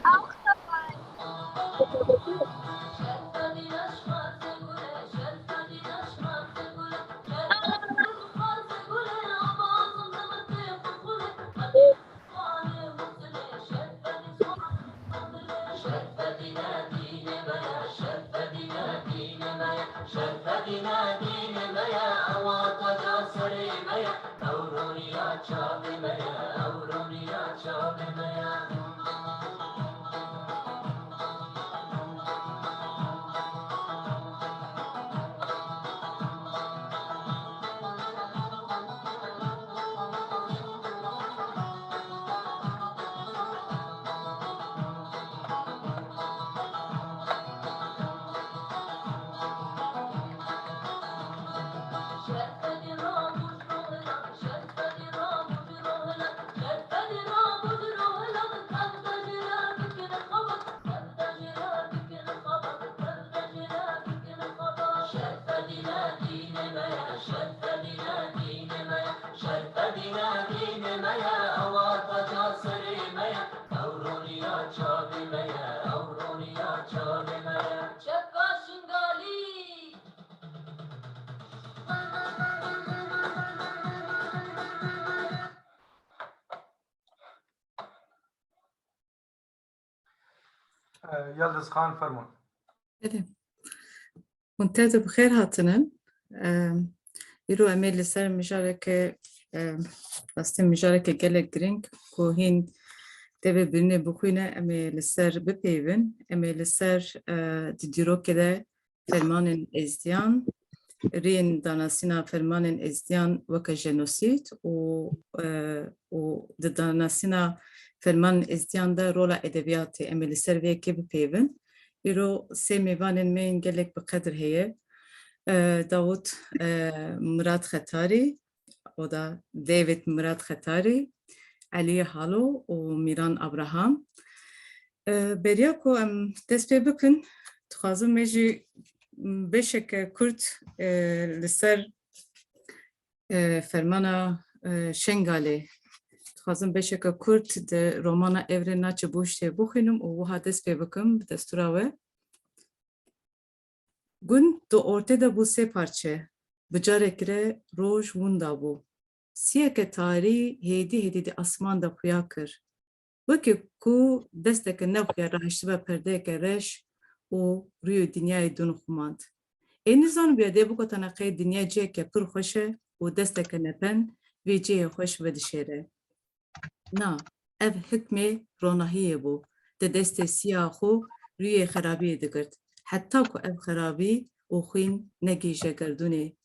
Auch dabei. یڵدز خان فەرموون. Belê. Hûn te de bi xêr hatinin. Îro em ê li ser mijareke rastî mijareke gelek girîng ku hîn tevê birînê bixwîne em ê li ser bipeyvin. Em ê li ser di dîrokê de fermanên Êzdiyan, rêyên danasîna fermanên Êzdiyan weke jenosîd û û di danasîna fermanên Êzdiyan de rola edebiyatê em ê li ser vê yekê bipeyvin. Îro sê mêvanên me yên gelek bi qedr heye. Davut Murad Xetarî oda David Murad Xetarî, Elî Halo û Mîran Abraham. Beriya ku em dest pê bikin, dixwazim me jî beşeke kurt li ser fermana Şengalê dixwazim beşeke kurt di romana Evre Naçe Boştê bixwînim û wiha dest pê bikim bi destûra we. Gund di ortê de bû sê parçe. Bi carekî re roj winda bû. Siyeke tarî hêdî hêdî di asman de xuya kir. Wekî ku desteke nexuya rahiştibe perdeyeke reş û rûyê dinyayê dûnixumand. Ê nizanibûya dê bigotana qey dinya ciheke pir xweş e û desteke nepen vê cihê xweş vedişêre. Na, ev hikmê ronahiyê bû, di destê siya xwe rûyê xerabiyê digirt, heta ku ev xerabî û xwîn negihîje gerdûnê.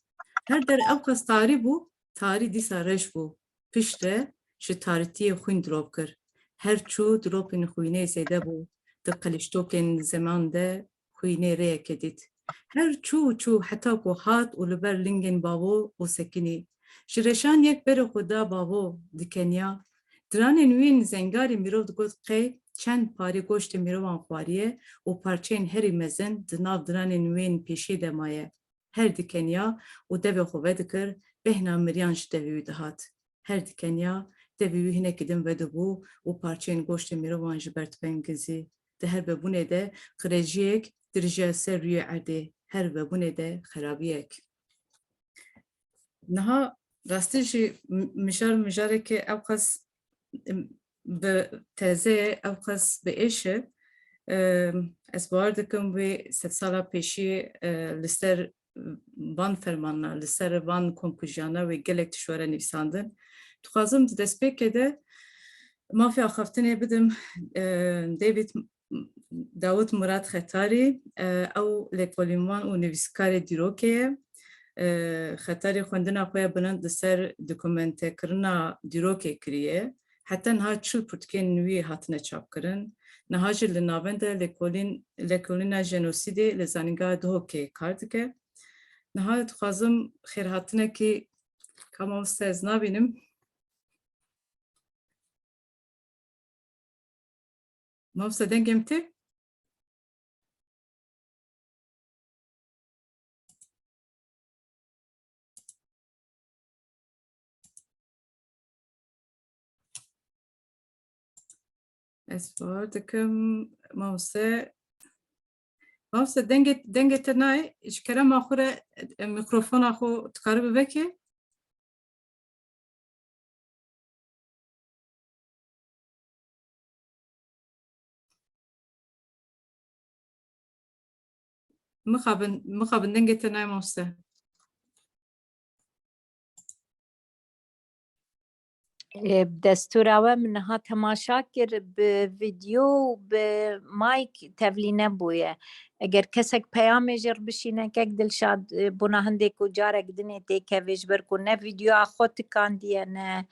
Her der ewqas tarî bû, tarî dîsa reş bû. Piştre ji tarîtiyê xwîn dilop kir. Her çû dilopên xwînê zêde bû, di qelîştokên zeman de xwînê rêyeke dît. Her çû û çû heta ku hat û li ber lingên bavo û sekinî. Ji reşan yek berê xwe da bavo, dikeniya. Diranên wî yên zengarî mirov digot qey çend parî goştê mirovan xwariye û parçeyên herî mezin di nav diranên wî yên pêşiyê de maye. Her dikeniya û devê xwe vedikir, bêhna miriyan ji devê wî dihat. Her dikeniya, devê wî hinekî din vedibû û parçeyên goştê mirovan ji ber dipengizî. Di her vebûnê de qirêjiyek dirijiya ser rûyê erdê, her vebûnê de xerabiyek. Niha rastî jî mijar mijarekê ewqas bi teze ye, ewqas bi êş e. Ez bawer dikim wê sedsala pêşiyê li ser van fermanna, li ser van komkujiyana wê gelek tişt were nivîsandin. Dixwazim di destpêkê de mafê axaftinê bidim David Dawud Murad Xetarî ew lêkolînvan û nivîskarê dîrokê ye. Xetarî xwendina xwe ya bilind li ser dokumentekirina dîrokê kiriye. Heta niha 40 pirtûkên wî hatine çapkirin. Niha jî li navenda lêkolîn lêkolîna jenosîdê li Zanîngeha Duhokê kar dike. Niha dixwazim xêrhatinekî ka mamoste ez nabînim. Mamoste dengê min tê? Ez bawer dikim mamoste Mamoste dengê dengê te nayê ji kerema xwe re mikrofona xwe dikaribe veke? Mixabin mixabin dengê te nayê mamoste. Destûra we min niha temaşa kir bi vîdyo û bi mayk tevlî nebûye. Eger kesek peyamê jê re bişîne kek Dilşad bona hindê ku carek dinê têkevê ji ber ku ne vîdyoya xwe tikandiye ne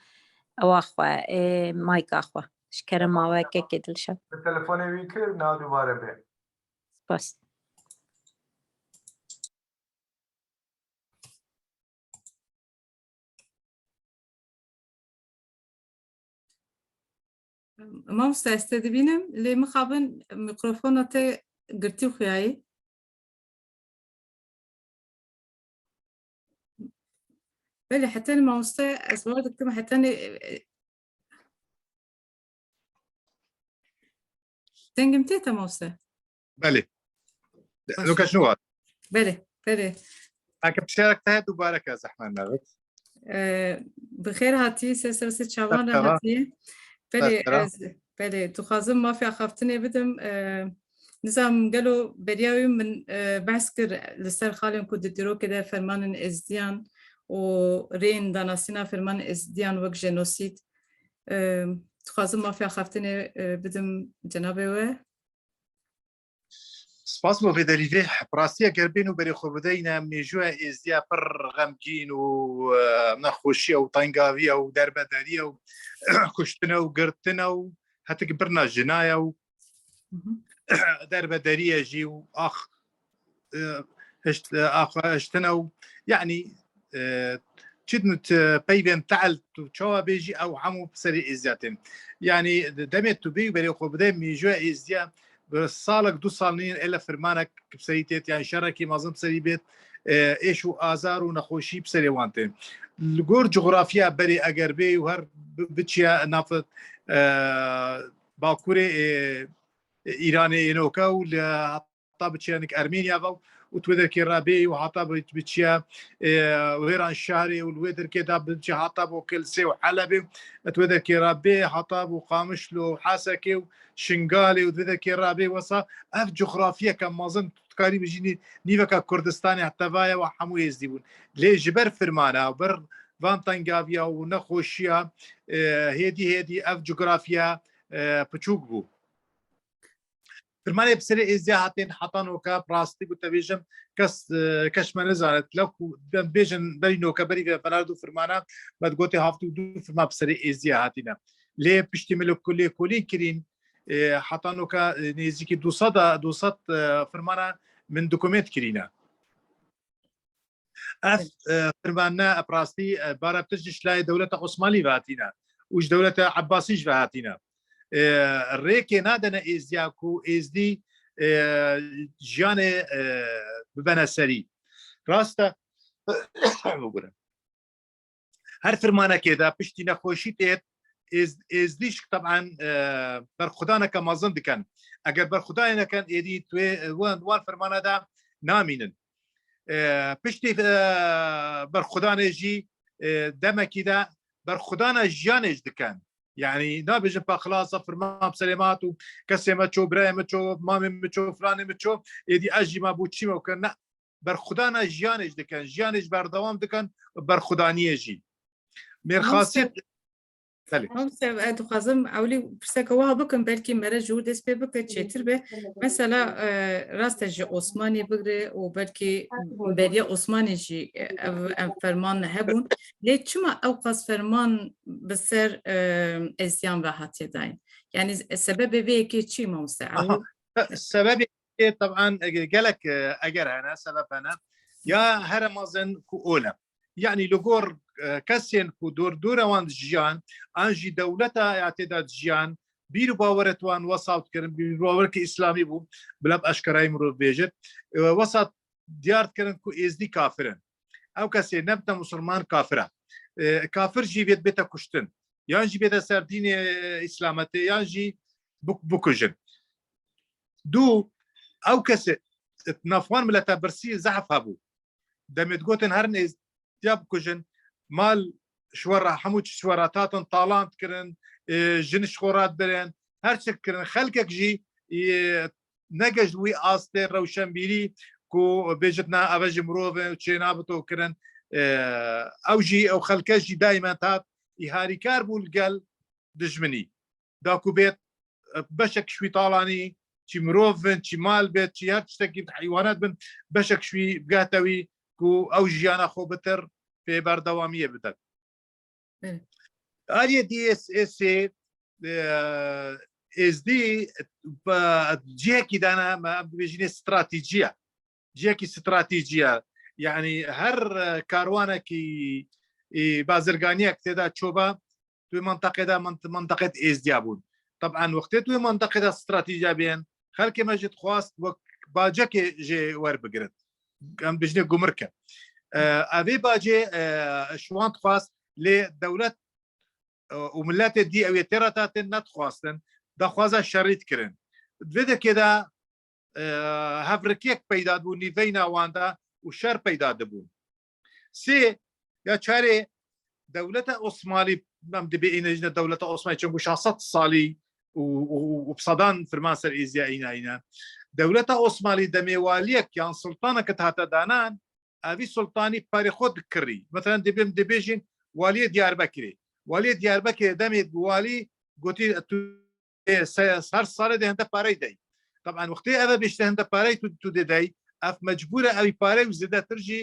ewa xwe mayka xwe. Ji kerema we kekê Dilşad. Bi telefonê wî kir na dubare bê. Spas. Mamoste ez te dibînim lê mixabin mikrofona te girtî xuyayî. Belê hetanî mamoste ez bawer dikim hetanî dengim tê te mamoste? Belê. Loka şunu var. Belê, belê. Heke pişerek te dubare ke zehmet nebit. Bi xêr hatî ser ser ser çavan re hatî. Belê ez belê dixwazim mafê axaftinê bidim. Nizam gelo beriya wî min behs kir li ser xalên ku di dîrokê de fermanên Êzidiyan û rêyên danasîna fermanên Êzidiyan wek jenosîd. Dixwazim mafê axaftinê bidim cenabê we. Spas bo vê derîvê. Bi rastî eger bên û berê xwe bideyne mêjûya Êzdiya pir xemgîn û nexweşiye û tengaviye û derbederiye û kuştine û girtine û hetik birina jinaye û derbederiye jî û ax. هشتنە و یعنی چت پەیوێن تەعل تو چاوە بێژی ئەو هەموو سەری ئێزیاتن یعنی دەمێت تو بێ بەرێ خۆ بدەێ میژوە ئێزیە ساڵک دو ساڵ نین ئێلە فرمانە بسەری تێت یان شەڕێکی مەزن بسەری بێت ئێش و ئازار و نەخۆشی بسەرێوان تێن لەگۆر جوگرافیا بەرێ ئەگەر بێ و هەر بچیە نافت باکوورێ ئیرانێ ئێنۆکە و لە هەتا بچیە نک ئەرمینیا بە و توێ دەرکێ ڕابێ و هەتا بچیە وێران شارێ و لوێ دەرکێدا بچێ هەتا بۆ کلسێ و حەلەبێ و توێ دەرکێ ڕابێ هەتا بۆ قامشلۆ و حاسەکێ و شنگالێ و دوێ دەرکێ ڕابێ وەسا ئەف جوغرافیەکە مەزن تکاری بژینی نیوەکە کوردستانی هەتەوایەوە هەموو هێزدی بوون لێ ژبەر فرمانە بەر وان تەنگاویە و نەخۆشیە هێدی هێدی ئەف جوگرافیا بچووک بوو. فرمانێ بسەرێ ئێزیا هاتێن حتا نۆکە ڕاستی گوتەبێژم کەس کەشمە نەزانێت لە بێژن بەری نۆکە بەری بەنارد و فرمانە بەدگوتی هەفت و دوو فرما بسەری ئێزیا هاتینە لێ پشتی ملک لێ کۆلین کرین حتا نۆکە نێزیکی 200 200 فرمانە من دکومنت کرینە ئەف فرمانە ئەپراستی بارە پشتیش لای دەولەتە عوسمانی هاتینە وش دەولەتە عباسیش هاتینە ڕێکێ نادەنە ئێزدیاک و ئێزدی ژیانێ ببەنە سەری ڕاستە بگورە هەر فرمانەکێدا پشتی نەخۆشی تێت ئێزدیش طبعاان بەرخودانەکە مەزن دکەن ئەگەر بەرخودای نەکەن ئێدی توێ وان وان فەرمانەدا نامینن پشتی بەرخودانێژی دەمەکیدا بەرخودانە ژیانێش دکەن یعنی نابێژن پا خلاصە فرمان سەرێمات و کەسێ مەچۆ برای مەچۆ مامێ مچۆ فلانێ مچۆ ئێدی ئەژی ما بوو چیمە بکەن نە بەرخودانە ژیانێش دەکەن ژیانێش بەردەوام دەکەن بەرخودانیەژی مێرخاسیت دخوازم ئەولی پرسەکە وا بکەم بەلکی مەرە ژوور دەست پێ بکە چێتر بێ مەسەلا ڕاستە ji ئۆسمانی بگرێ و بەلکی بەریە ئۆسمانی jî ev ferman hebûn lê çima ew qas ferman bi ser êziyan ve hatiye dayîn yani sebebê vê yekê çi mamoste sebebê طبعا gelek eger hene sebeb hene ya here mezin ku ole yani li gor kesên ku dor dora wan dijiyan an jî dewleta ya têda dijiyan bîr û bawerê wan wesa dikirin bîr û bawereke îslamî bû bila bi eşkerayî mirov bêjit wesa diyar dikirin ku êzdî kafir in ew kesê nebite musulman kafir e kafir jî vêt bête kuştin yan jî bête ser dînê îslametê yan jî bikujin Du, ew kesê navwan mileta birsî zehf hebû. Demê digotin herin êzdiya bikujin, mal ji we re hemû çi ji we re tatin talan dikirin, jin ji xwe re dibirin, her çi dikirin. Xelkek jî negeşt wî astê rewşenbîrî ku bêjit na eve jî mirov in çê nabito kirin. Ew jî ew xelke jî daymen tat îharîkar bû li gel dijminî. Da ku bêt beşek şwî talanî çi mirov bin çi mal bêt çi her tiştekî heywanat bin beşek şwî bigehte wî ku ew jiyana xwe bitir pê berdewamiyê bide. Aliyê DSS êzdî cihekî dane me em dibêjînê stratîciye cihekî stratîciye yani her karwanekî bazirganiyek têda çoba توی منطقه دا منطقه ئێزدیا بوون طبعا وەختێ توی منطقه دا استراتیجیا بێن خەلکێ مەژت خواست وەک باجەکێ ژێ وەربگرن ئەم بژنێ گومرکە ئەvê باجێ شوان خواست لێ دەولەت و ملەتێ دی ئەوێ تێرا تاتێن نەتخواستن داخوازە شەریت کردن دوێ دەکێدا هەڤرکێک پەیدا بوو نیڤەی ناواندا و شەر پەیدا دەبوون سێ یا چارێ دەولەتە ئۆسمالی بەم دەبێ ئینەژنە دەولەتە ئۆسمای چەند 600 ساڵی و سەدان فرمان سەر ئیزیا ئیناینا دەولەتە ئۆسمالی دەمێوالیەک یان سلتانەکە هاتە دانان ئەوی سلتانی پارێ خۆ دکڕی مثلەن دەبێم دەبێژین والیە دیاربەکرێ والیە دیاربەکرێ دەمێت والی گوتی هەر ساڵێ دە هەندە پارەی دەی طبعا وەختی ئەوە بێشتە هەندە پارەی تو تو دەدەی ئەف مەجبورە ئەوی پارەی و زێدەترژی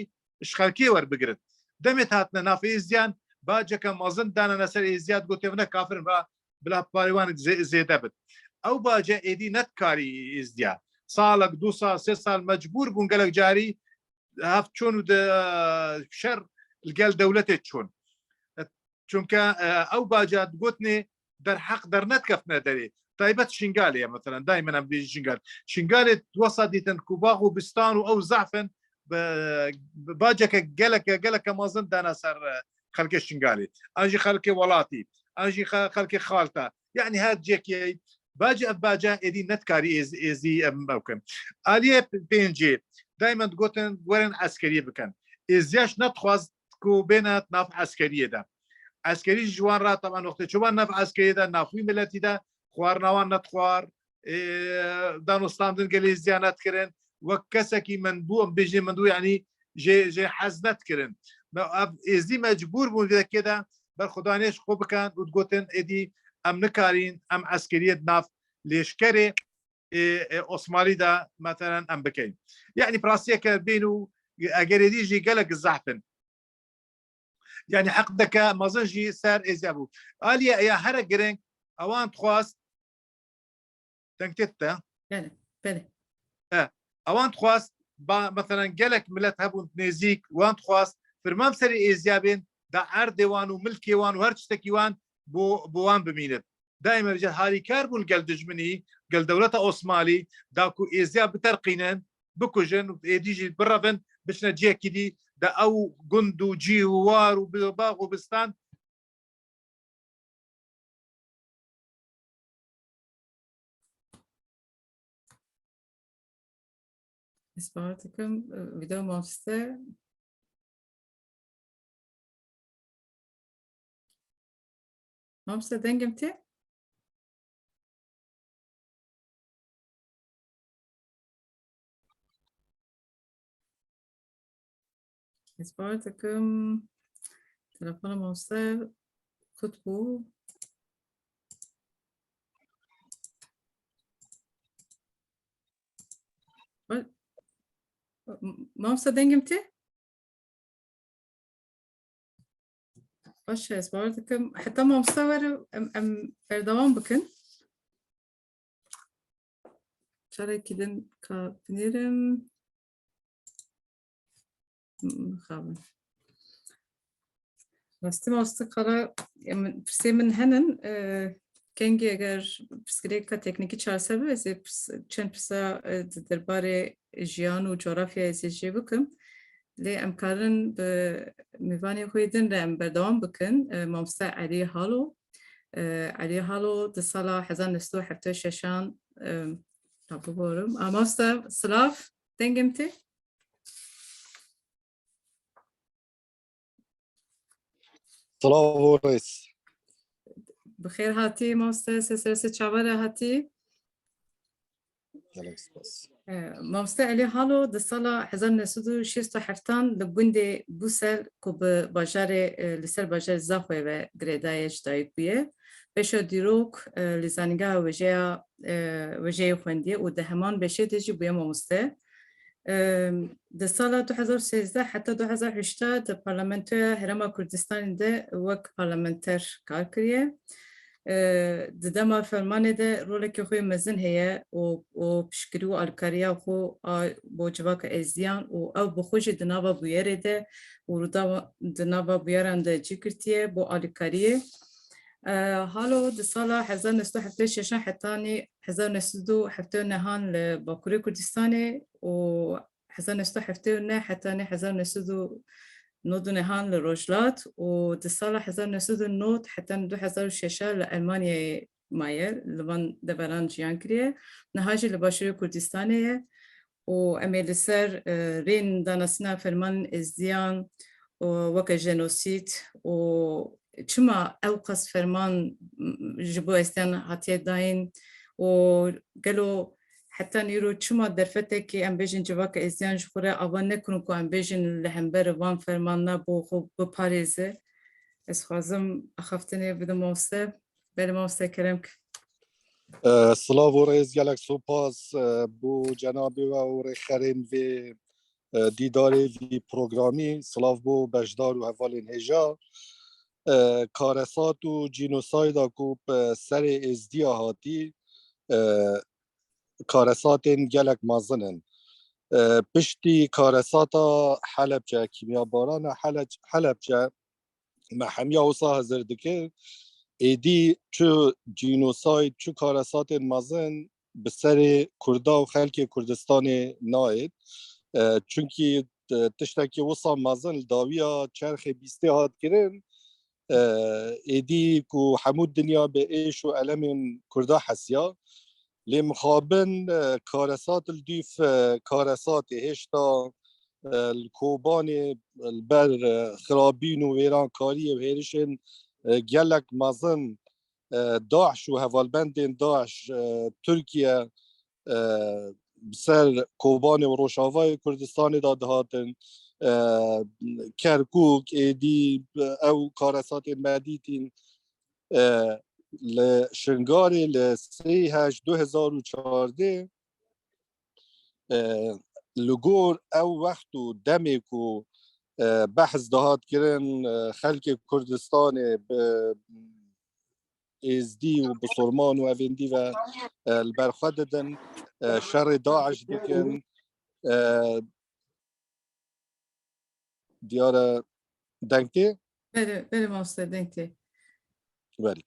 خەلکێ وەربگرن دەمێت هاتنە ناف ئێزیان باجەکە مەزن دانە لەسەر ئێزیات گوتێ کافرن بە بلا پارێوانت زێدە بن ئەو باجە ئێدی نەتکاری ئێزدیا ساڵک دو ساڵ سێ ساڵ مەجبور بوون گەلک جاری. هەف چۆن و شەر لەگەل دەولەتێ چۆن چونکە ئەو باجات گوتنێ دەرحەق دەرنەتکەفتنە دەرێ تایبەت شنگالەیە مەسەلەن دایمەن ئەم بێژی شنگال شنگالێت وەسا دیتن کوباغ و بستان و ئەو زەعفن باجەکە گەلەکە گەلەکە مەزن دانا سەر خەلکە شنگالێ ئەژی خەلکێ وڵاتی ئەژی خەلکی خاڵتە یعنی هەر جێکی باجە ئەف باجە ئێدی نەتکاری ئێزی ئەم بکەن ئالیە پێنجێ دایمەند گوتن وەرن ئەسکەری بکەن ئێزیاش نەتخواست کو بێنە ناف عسکەریەدا عسکەری ژوان را تەمان وەختێ چوان ناف عسکەریدا ناخوی ملەتیدا خوارناوان نەتخوار دانوستاندن گەلی زیانەت کردن وەک کەسێکی من بووم بژێ من دوو ینی ژێ حەز نەتکردن ئێزدی مەجبور بوون لەکێدا بەرخدانێش خۆ بکەن و گوتن ئێدی ئەم نکارین ئەم عسکریت ناف لێشکەرێ ئۆسمالیدا مەتەرەن ئەم بکەین یعنی پراستیەکە بین و ئەگەرێدیژی گەلک زەحفن یعنی حەق دەکە مەزنژی سەر ئێزیا بوو ئالیە یا هەرە گرنگ ئەوان خواست دەنگتێتە ئەوان خواست با مەثلەن گەلک ملت هەبوون نێزیک وان خواست فرمان سەری ئێزیا بێن دا ئەردێوان و ملکێوان و هەر شتێکیوان بۆ بۆوان بمینێت دایمە بجە هاریکار بوون گەل دژمنی گەل دەولەتە ئۆسمالی داکو ئێزیا بتەرقینن بکوژن ئێدیژی بڕەبن بچنە جێکی دی دە ئەو گوند و جی و وار و باغ و بستان. ئیسپار دەکەم ڤیدیۆ مامۆستا مامۆستا دەنگم تێ؟ ئیسپار دەکەم تەلەفۆنە مامۆستا کوت بوو. مامۆستا دەنگم تێ؟ باشە ئێس باوەڕ دەکەم حتا مامۆستا وەرە ئەم ئەم بەردەوام بکەن چارێکی دن کە بنێرم مخابن ڕاستی مامۆستا قەڵا پرسێ من هەنن کەنگی ئەگەر پرسگرێکە تەکنیکی چارەسەر بێ چەند پرسە دەربارەی ژیان و جۆرافیای زێژێ بکەم لێ ئەم کارن بە میوانی خۆی دن لە ئەم بەردەوام بکەن مامۆستا عەلی هاڵۆ عەلی هاڵۆ دە ساڵا 1976 ببۆرم ئامۆستا سلاف دەنگم تێ سڵاو و ڕێز. بخێر هاتی مامۆستا سەسەرسە چاوەرە هاتی. گەلەک سپاس. مامۆستا عەلی هاڵۆ di sala 1967 li gundê Bûsel ku bi bajarê li ser bajarê Zaxoyê ve girêdaye ji dayik bûye. Beşa dîrok li zanîngeha wêjeya wêjeyê xwendiye û di heman beşê de jî bûye mamoste. Di sala 2013 heta 2018 di Parlamentoya Herêma Kurdistanê de wek parlamenter kar kiriye. Di dema fermanê de roleke xwe mezin heye û û piştgirî û alîkariya xwe a bo civaka Êzidiyan û ew bi xwe jî di nava bûyerê de û rûdawa di nava bûyeran de cî girtiye bo alîkariyê. Halo di sala 1976 hetanî 1979 li Bakurê Kurdistanê û 1979 heta 1999 li Rojhilat û di sala 1990 heta 2006 li Elmanyayê maye li van deveran jiyan kiriye. Niha jî li Başûrê Kurdistanê ye û em ê li ser rên danasîna fermanên Êzdiyan weke jenosîd û çima ew qas ferman ji bo Êzdiyan hatiye dayîn û gelo heta îro çima derfetekê em bêjin civaka Êzdiyan ji xwe re ava nekirin ku em bêjin li hember van fermanna bo xwe biparêze. Ez dixwazim axaftinê bidim mamoste. Belê mamoste Kerem. Silav û rêz gelek sopas bo cenabê we û rêxerên vê dîdarê vî programî silav bo beşdar û hevalên hêja karesat û cînosayda ku serê êzdiya hatî karesatên gelek mezin in. Piştî karesata Helebçe, kîmyabarana Helebçe me hemiya wisa hizir dikir êdî çu cînosayd çu karesatên mezin bi serê Kurda û xelkê Kurdistanê nayêt. Çunkî tiştekî wisa mezin li dawiya çerxê bîstê hat kirin êdî ku hemû dinya bi êş û elemên Kurda hesiya. Lê mixabin karesat li dîf karesatê hêşta li Kobanê li ber xirabîn û wêrankariyê û hêrişên gelek mezin DAIŞ û hevalbendên DAIŞ Tirkiye bi ser Kobanê û Rojavayê Kurdistanê de dihatin Kerkûk êdî ew karesatên me dîtîn li Şingarê li sê heşt 2014 li gor ew wext û demê ku behs dihat kirin xelkê Kurdistanê bi Êzdî û bi Sorman û evêndî ve li ber xwe didin şerê DAIŞ dikin diyar e deng tê? Belê, belê mamoste deng tê. Belê.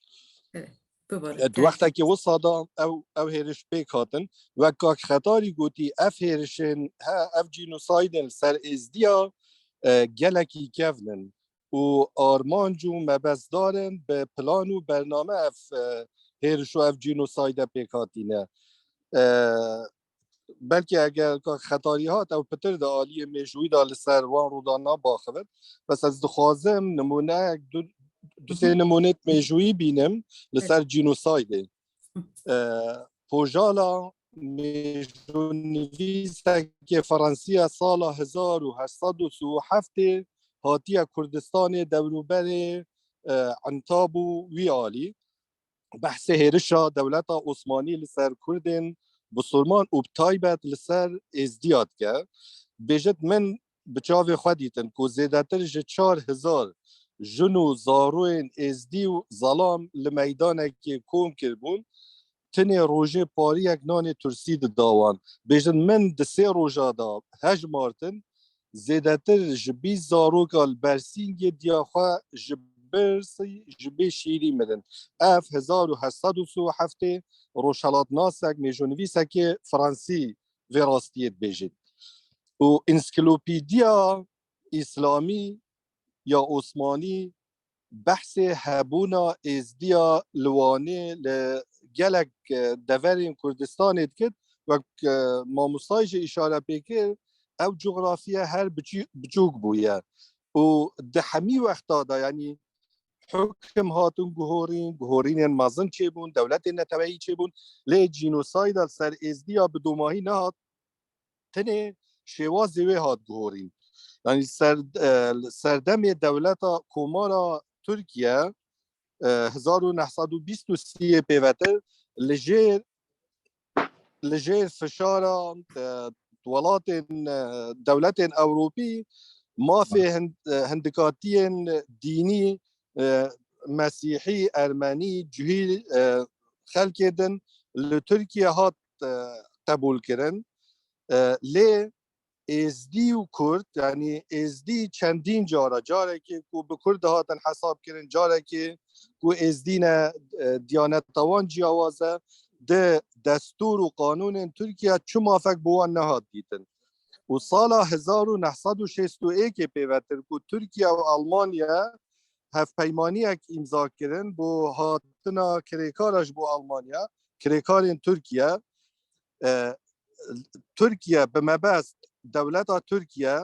Di wextekî wisa da ew ew hêriş pêk hatin. Wek kak Xetarî gotî ev hêrişên he ev cînosaydên li ser Êzdiya gelekî kevn in û armanc û mebestdar in bi plan û bername ev hêriş û ev cînosayde pêk hatîne. Belkî eger ka xetarî hat ew pitir di aliyê mêjûyî de li ser wan rûdana baxivin. Bes ez dixwazim nimûneyek du du sê nimûneyê mêjûyî bînim li ser cînosaydê. Pojala mêjûnivîsekê Fransiya sala 1837 hatiye Kurdistanê dewrûberê Entab û wî alî. behsê hêrişa dewleta Osmanî li ser Kurdên Bisurman û bi taybet li ser Êzdiya dike. Bêjit min bi çavê xwe dîtin ku zêdetir ji 4000 jin û zaroyên Êzdî û zalam li meydanekê kom kiribûn, tenê rojê pariyek nanê tursî dida wan. Bêjin min di sê roja de hejmartin Zêdetir ji 20 zaroka li bersîngê diya xwe ji birsî ji bê şîrî mirin. Ev 1837 rojhelatnasek mêjonivîsekê Fransî vê rastiyê dibêjit. Û Ensiklopediya Îslamî ya Osmanî behsê hebûna Êzdiya li Wanê li gelek deverên Kurdistanê dikir wek mamostayê jî îşare pê kir ew coğrafiye her biçûk bûye û di hemî wexta de yanî hukm hatin guhorîn, guhorînên mezin çêbûn, dewletên neteweyî çêbûn lê cînosayda li ser Êzdiya bi domahî nehat tenê şêwazê wê hat guhorîn. Yani ser serdemê dewleta Komara Tirkiye 1923 pêvetir li jêr li jêr fişara welatên dewletên Ewropî mafê hindikatiyên dînî Mesîhî, Ermenî, Cihî xelkê din li Tirkiye hat qebûlkirin. Lê Êzdî û Kurd yanî Êzdî çendîn cara carekê ku bi Kurd dihatin hesabkirin carekê ku Êzdî ne diyaneta wan ciyawaz e di destûr û qanûnên Tirkiye çi mafek bi wan nehat dîtin. Û sala 1961 pêvetir ku Tirkiye û Almanya hevpeymaniyek îmza kirin bo hatina kirêkara ji bo Almanya kirêkarên Tirkiye Tirkiye bi mebest dewleta Tirkiye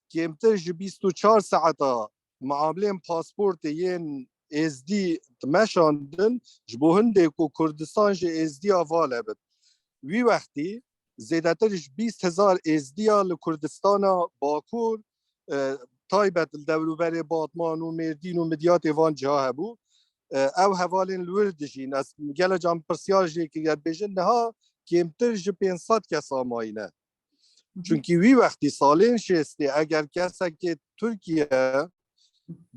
kêmtir ji 24 saeta muamelên pasportê yên Êzdî dimeşandin ji bo hindê ku Kurdistan ji Êzdiya vale bit. Wî wextî zêdetir ji 20 hezar Êzdiya li Kurdistana Bakur taybet li dewrûberê Batman û Mêrdîn û Midyatê van ciha hebû. Ew hevalên li wir dijîn. Ez gelek can pirsyar jê kiriye dibêjin niha kêmtir ji 500 kesa mayîne. Çunkî wî wextî salên şêstê eger kesekê Tirkiye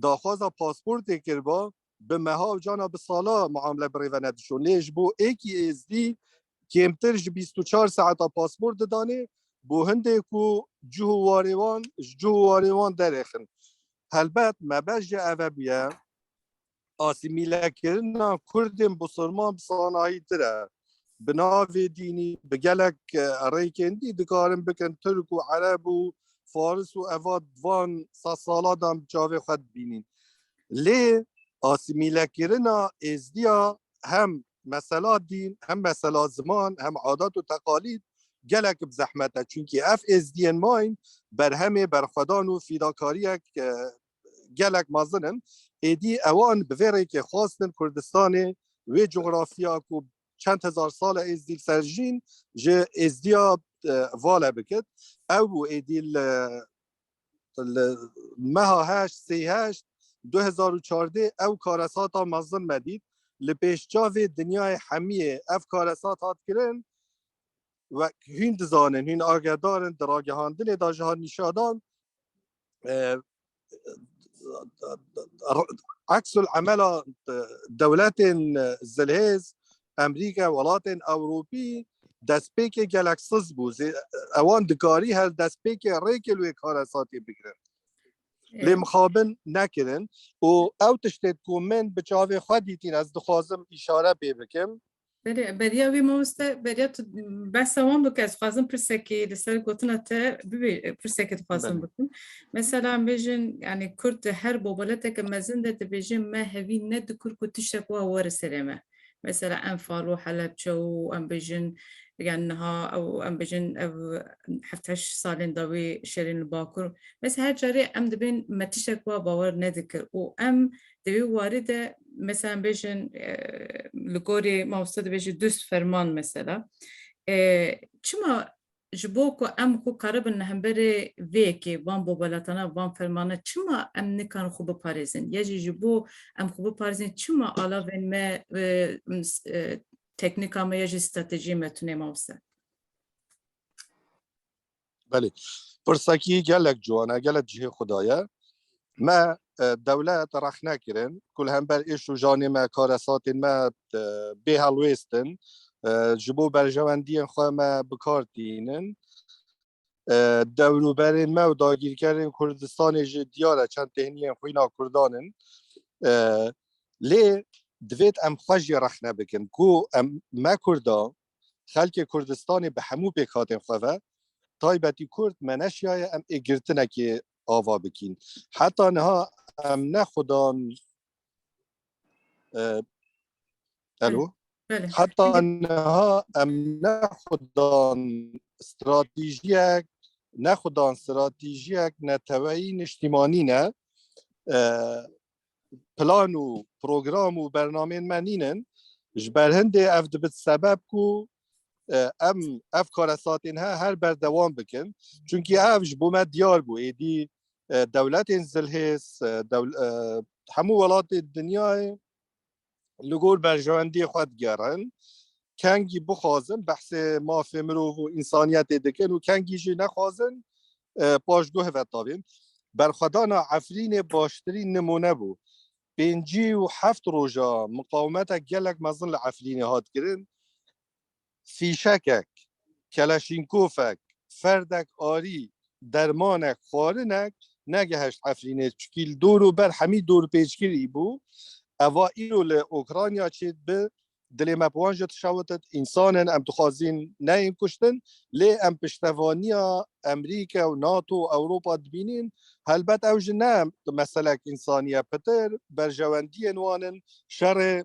daxwaza pasportê kiriba bi meha û cana bi sala muamele birêve nedişûn. Lê ji bo êkî êzdî kêmtir ji 24 saeta pasport didanê. بۆ هەندێک و جوه و وارێ wan ji cih û warê wan derêxin. Helbet mebest ji ev e bûye asîmîlekirina Kurdên Busurman bi sanayîtir e. Bi navê dînî bi gelek rêkên dî dikarin bikin Tirk û Ereb û Faris û eva van sala dan bi çavê xwe dibînîn. Lê asîmîlekirina Êzdiya hem mesela dîn hem mesela ziman hem adat û teqalîd gelek bi zehmet e. Çünkî ev Êzdiyên mayîn berhemê berxwedan û fîdakariyek gelek mezin in. Êdî ewan bi vê rêkê xwastin Kurdistanê wê coğrafiya ku çend hezar sal e Êzdî li ser jîn ji Êzdiya vale bikit. Ew bû êdî li li meha heşt sê heşt 2014 ew karesata mezin me dît. Li pêşçavê dinyayê hemiyê ev karesat hat kirin wek hîn dizanin hîn agedarin di ragihandinê da ji hat nîşadan Eksul emela dewletên zilhêz Emrîka welatên Ewropî destpêkê gelek siz bû. Ewan dikarî her destpêkê rêkê li wê karesatê bigirin. Lê mixabin nekirin û ew tiştê ku min bi çavê xwe dîtîn ez dixwazim îşare pê bikim. Belê, beriya wî mamoste, beriya tu behsa wan bike, ez dixwazim pirsekê li ser gotina te bibê, pirsekê dixwazim bikim. Mesela em bêjin, yanî Kurd di her bobeleteke mezin de dibêjin me hevî nedikur ku tiştek wiha were serê me. Mesela Enfal û Helebçe û em bêjin yan niha ew em bêjin ev heft heşt salên dawî şerên li Bakur. Mesela her carê em dibên me tiştek wiha bawer nedikir û em Di wê warê de mesela em bêjin li gorî mamoste dibêje dust ferman mesela. Çima ji bo ku em xwe karibin li hemberê vê yekê van bobelatana van fermana çima em nikarin xwe biparêzin ya jî ji bo em xwe biparêzin çima alavên me teknîka me ya jî stratejiyê me tune mamoste? Belê. Pirsekî gelek ciwan e, gelek cihê xwe daye. Me dewlet rexne kirin ku li hember êş û janê me, karesatên me bê helwêstin, ji bo berjewendiyên xwe me bikar tînin. Dewrûberên me û dagîrkerên Kurdistanê jî diyar e çend têhniyên xwîna Kurdan in. Lê divêt em xwe jî rexne bikin ku em me Kurda xelkê Kurdistanê bi hemû pêkhatên xwe ve taybetî Kurd me neşiyaye em ê girtinekê ava bikîn. Heta niha em ne xudan Elo heta niha em ne xudan stratejiyek ne xudan stratejiyek neteweyî niştîmanî ne plan û program û bernameyên me nînin ji ber hindê ev dibit sebeb ku em ev karesatên he her berdewam bikin çunkî ev ji bo me diyar bû êdî dewletên zilhêz hemû welatê dinyayê li gor berjewendiyê xwe digerin kengî bixwazin behsê mafê mirov û însaniyetê dikin û kengî jî nexwazin paşguh ve tavên. Berxwedana Efrînê baştirîn nimûne bû. 57 roja muqawemetek gelek mezin li Efrînê hat kirin. Fîşekek, keleşînkofek, ferdek arî, dermanek, xwarinek negiheşt Efrînê çikî li dor û ber hemî dorpêçkirî bû. Eva îro li Okranya çêdibi dilê me bi wan jî dişewitit, însan in em dixwazîn neyên kuştin lê em piştevaniya Emrîka û NATO û Ewropa dibînîn helbet ew jî ne meselek însanî ye pitir berjewendiyên wan in şerê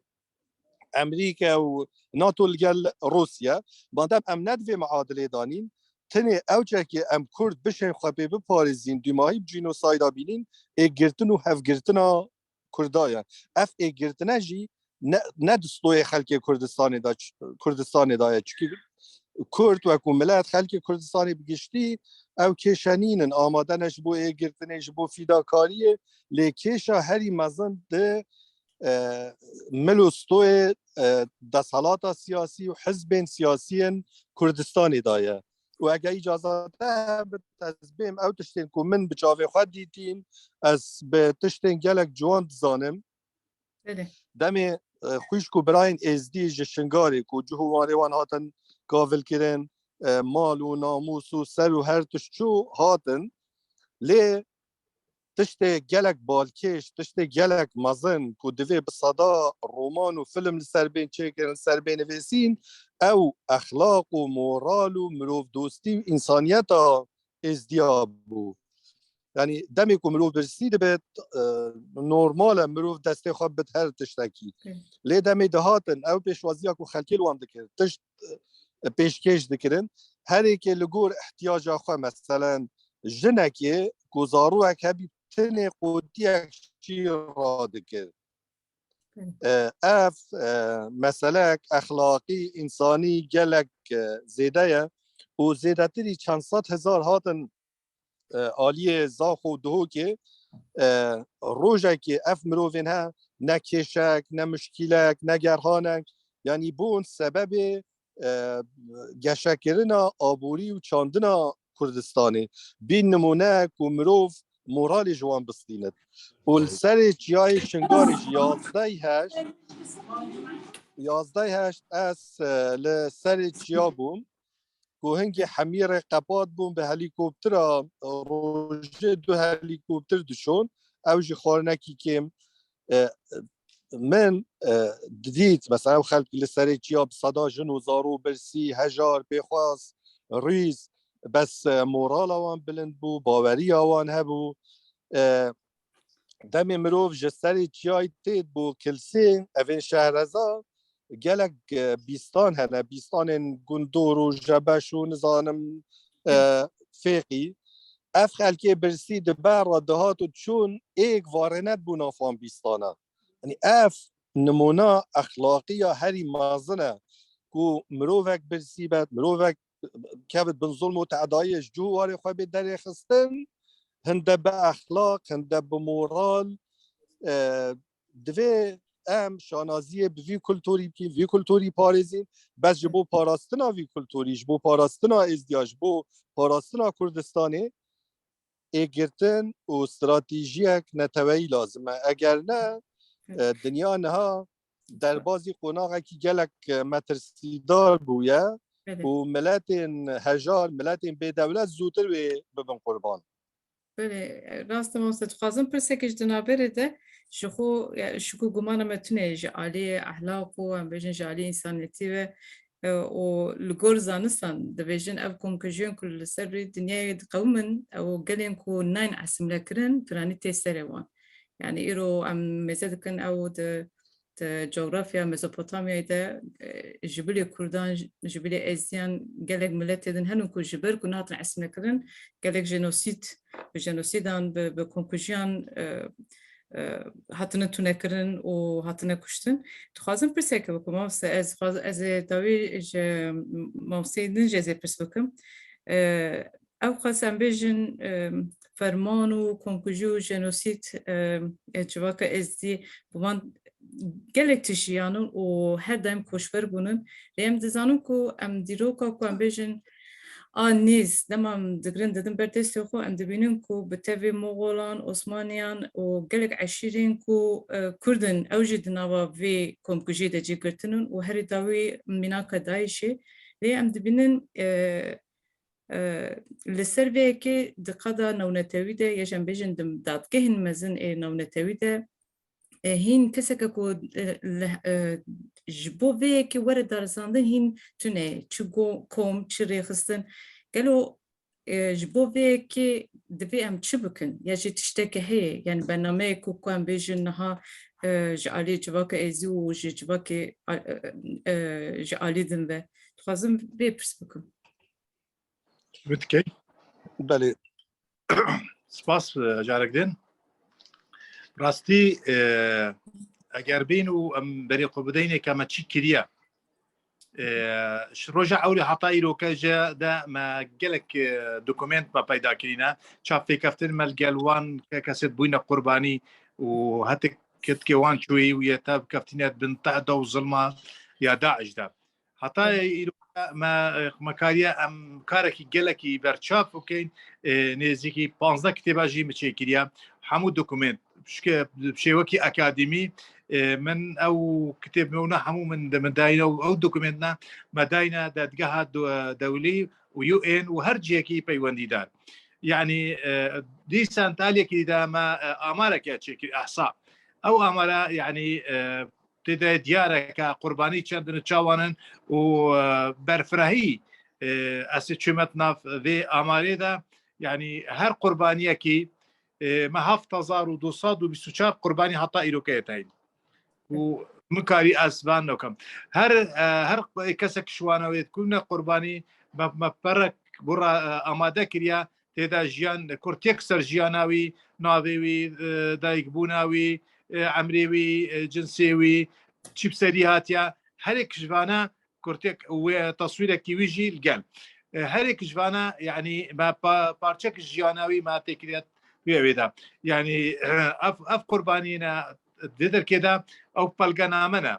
Emrîka û NATO li gel Rûsya. Madem em ne di vê miadilê danîn, tenê ew çekê em Kurd bişên xwe pê biparêzîn, dûmahî bi cînosayda bînîn, êkgirtin û hevgirtina Kurda ye. Ev êkgirtine jî ne ne di stoyê xelkê Kurdistanê de Kurdistanê de ye. Çikî Kurd wekû milet xelkê Kurdistanê bi giştî ew kêşe nînin, amade ne ji bo êkgirtinê, ji bo fîdakariyê, lê kêşa herî mezin di mil û stoyê desthilata siyasî û hizbên siyasiyên Kurdistanê de ye. û ege îcaza te hebit ez bêm ew tiştên ku min bi çavê xwe dîtîn ez bi tiştên gelek ciwan dizanim. Demê xwîşk û birayên Êzdî ji Şingarê ku cih û warê wan hatin kavilkirin مال و ناموس و سەر و هەر تشت چوو هاتن lê tiştê gelek balkêş tiştê gelek mezin ku divê bi sada roman û film li ser bên çêkirin li ser bê nivîsîn ew exlaq û moral û mirovdostî û însaniyeta êzdiya bû. Yani demê ku mirov birsî dibe normal e mirov destê xwe bid her tiştekî. Lê demê dihatin ew pêşwaziya ku xelkê li wan dikir tişt pêşkêş dikirin herêkê li gor ihtiyaca xwe meselen jinekê ku zarokek hebî tenê qotiyek şîr radikir. Ev meselek exlaqî însanî gelek zêde ye û zêdetirî çend sed hezar hatin aliyê Zaxo û Duhokê rojekê ev mirovên he ne kêşek ne muşkîlek ne gerhanek yanî bûn sebebê geşekirina aborî û çandina Kurdistanê bîn nimûne ku mirov moralê ji wan bistînit û li serê çiyayê Şingalê jî yazdeh heşt yazdeh heşt ez li serê çiya bûm ku hingî hemî rê qepat bûn bi helîkoptira rojê du helîkoptir diçûn ew jî xwarinekî kêm min didît mesela ew xelk li serê çiya bi seda jin û zaro birsî hejar pêxwas rîz bes morala wan bilind bû baweriya wan hebû Demê mirov ji serê çiyayê tê bo kilsê evên şehreza gelek bîstan hene bîstanên gundor û jebeş û nizanim fêqî ev xelkê birsî di ber re dihat û çûn êk varênet bû nav wan bîstana. Yani ev nimûna exlaqî ya herî mezin e ku mirovek birsî be mirovek kevit bin zulm û teedayê ji cû warê xwe bê derêxistin hinde bi exlaq hinde bi moral divê em şanaziyê bi vî kulturî bikîn vî kulturî parêzîn bes ji bo parastina vî kulturî ji bo parastina êzdiya ji bo parastina Kurdistanê êgirtin û stratejiyek neteweyî lazim e eger ne dinya niha derbazî qonaxekî gelek metirsîdar bûye û miletên hejar, miletên bêdewlet zûtir wê bibin qurban. Belê, rast e mamoste. Dixwazim pirsekê ji di navberê de ji xwe şik û gumana me tune ye ji aliyê ehlaq û em bêjin ji aliyê însaniyetî ve û li gor zanistan dibêjin ev komkujiyên ku li ser rûyê dinyayê diqewimin ew gelên ku nayên esimlekirin piranî tê serê wan. Yani îro em mêze dikin ew di di coğrafya Mezopotamyayê de ji bilê Kurdan ji bilê Êzdiyan gelek miletê din henin ku ji ber ku nehatin esîmekirin gelek jenosîd bi jenosîdan bi bi komkujiyan hatine tunekirin û hatine kuştin. Dixwazim pirseke bikim mamoste ez ez ê dawî ji mamosteyê din jî ez ê pirs bikim. Ew qas em bêjin ferman û komkujî û jenosîd civaka Êzdî bi wan gelek tişt jiyanin û her dem koçber bûnin. Lê em dizanin ku em dîroka ku em bêjin a nêz dema em digirin didin ber destê xwe em dibînin ku bi tevê Moxolan, Osmaniyan û gelek eşîrên ku Kurd in ew jî di nava vê komkujiyê de cih girtinin û herî dawî mînaka DAIŞ'ê. Lê em dibînin Li ser vê yekê di qada navnetewî de ya jî em bêjin di dadgehên mezin ê navnetewî de hîn keseke ku ji bo vê yekê were darizandin hîn tune ye. Çi kom, çi rêxistin. Gelo ji bo vê yekê divê em çi bikin? Ya jî tişteke heye yani bernameyek ku ku em bêjin niha ji aliyê civaka êzî û ji civakê ji alî din ve. Dixwazim vê pirs bikim. Bitkey. Belê. Spas carek din. Rastî eger bên û em berê xwe bideyne ke me çi kiriye. Roja ewlê heta îroke ji de me gelek dokument me peyda kirîne. Çap fêkeftin me li gel wan kesê bûyne qurbanî û hetik ketkê wan çûyî û yê tev keftîne bin tehda û zilma ya Daeş de. Heta îro me me kariye em karekî gelekî berçav bikin nêzîkî 15 kitêba jî min çêkiriye hemû dokument. شێوەکی ئەکادیمی من ئەو کتێبەوە هەموو من دەمەداینە و ئەو دوکمنتە مەداینە دادگەها دەولی و UN و هەر جیەکی پەیوەندیدار یعنی دیسان تالێکی دامە ئامارەکە چێکی ئەحسا ئەو ئامارە یعنی تێدا دیارە کە قوربانی چەندن و چاوانن و بەرفرەهی ئەسێ چمەت ناف vê ئامارێدا یعنی هەر قوربانیەکی مە 7224 قوربانی هەتا ئیرۆکەیەتین و مکاری ئەسبان نەکەم هەر هەر کەسێک شوانەوێت کوونە قوربانی مەپەرەک بڕ ئامادە کریا تێدا ژیان کورتێک سەر ژیاناوی ناوێوی دایک بووناوی ئەمرێوی جنسێوی چیپسەری هاتیە هەرێک ژوانە کورتێک تەسویرێکی ویژی گەل هەرێک ژوانە یعنی پارچەک ژیاناوی ما تێکرێت وێوێدا یعنی ئەف ئەف قوربانینە دەرکێدا ئەو پەلگەنامەە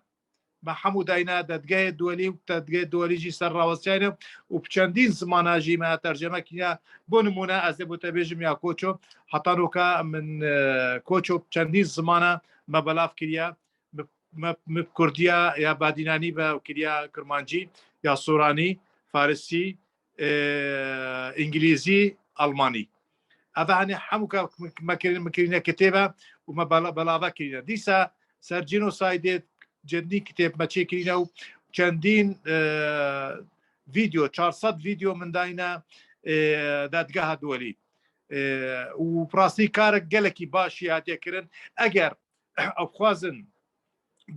بە هەموو داینا دەدگای دووەلی و دەدگای دووەلیژی سەر ڕاوەستیانە و چەندین زماناژی مە تەرجەمە کینە بۆ نمونە ئەزێ بۆ تەبێژم یا کۆچۆ هەتانۆکە من کۆچۆ چەندین زمانە مە بەلاف کریا کوردیا یا بادینانی بە کریا کرمانجی یا سۆرانی فارسی ئینگلیزی ئەڵمانی ئەڤ هەنێ هەموو مەکرین مکرینە کتێبە و مە بەلاڤە کرینە دیسا سەر جینۆسایدێت جەندین کتێب مەچێ کرینە و چەندین ڤیدیۆ 400 ڤیدیۆ منداینە دادگاها دووەلی و پراستی کارە گەلێکی باشی هاتێکردن ئەگەر ئەو خوازن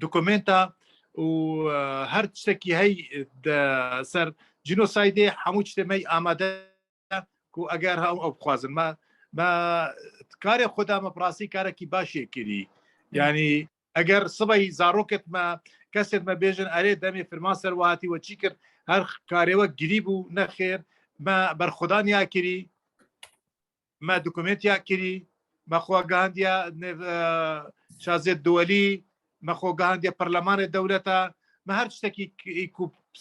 دکومنتا و هەر شتێکی هەی سەر جینۆسایدێ هەموو شتێمەی ئامادە کو ئەگەر هەم ئەو بخوازن ما ما کارێ خۆدا مە پڕاستی کارێکی باشێ کردی ینی ئەگەر سبەی زارۆکت مە کەسێت مە بێژن ئەرێ دەمێ فرمان سەروهاتی وە چی کرد هەر کارێوە گری بوو نەخێر مە بەرخودان یا کری مە دکومنتیا کری مە خۆگەهاندیا شازێت دووەلی مە خۆگەهاندیە پەرلەمانێ دەولەتە مە هەر شتێکی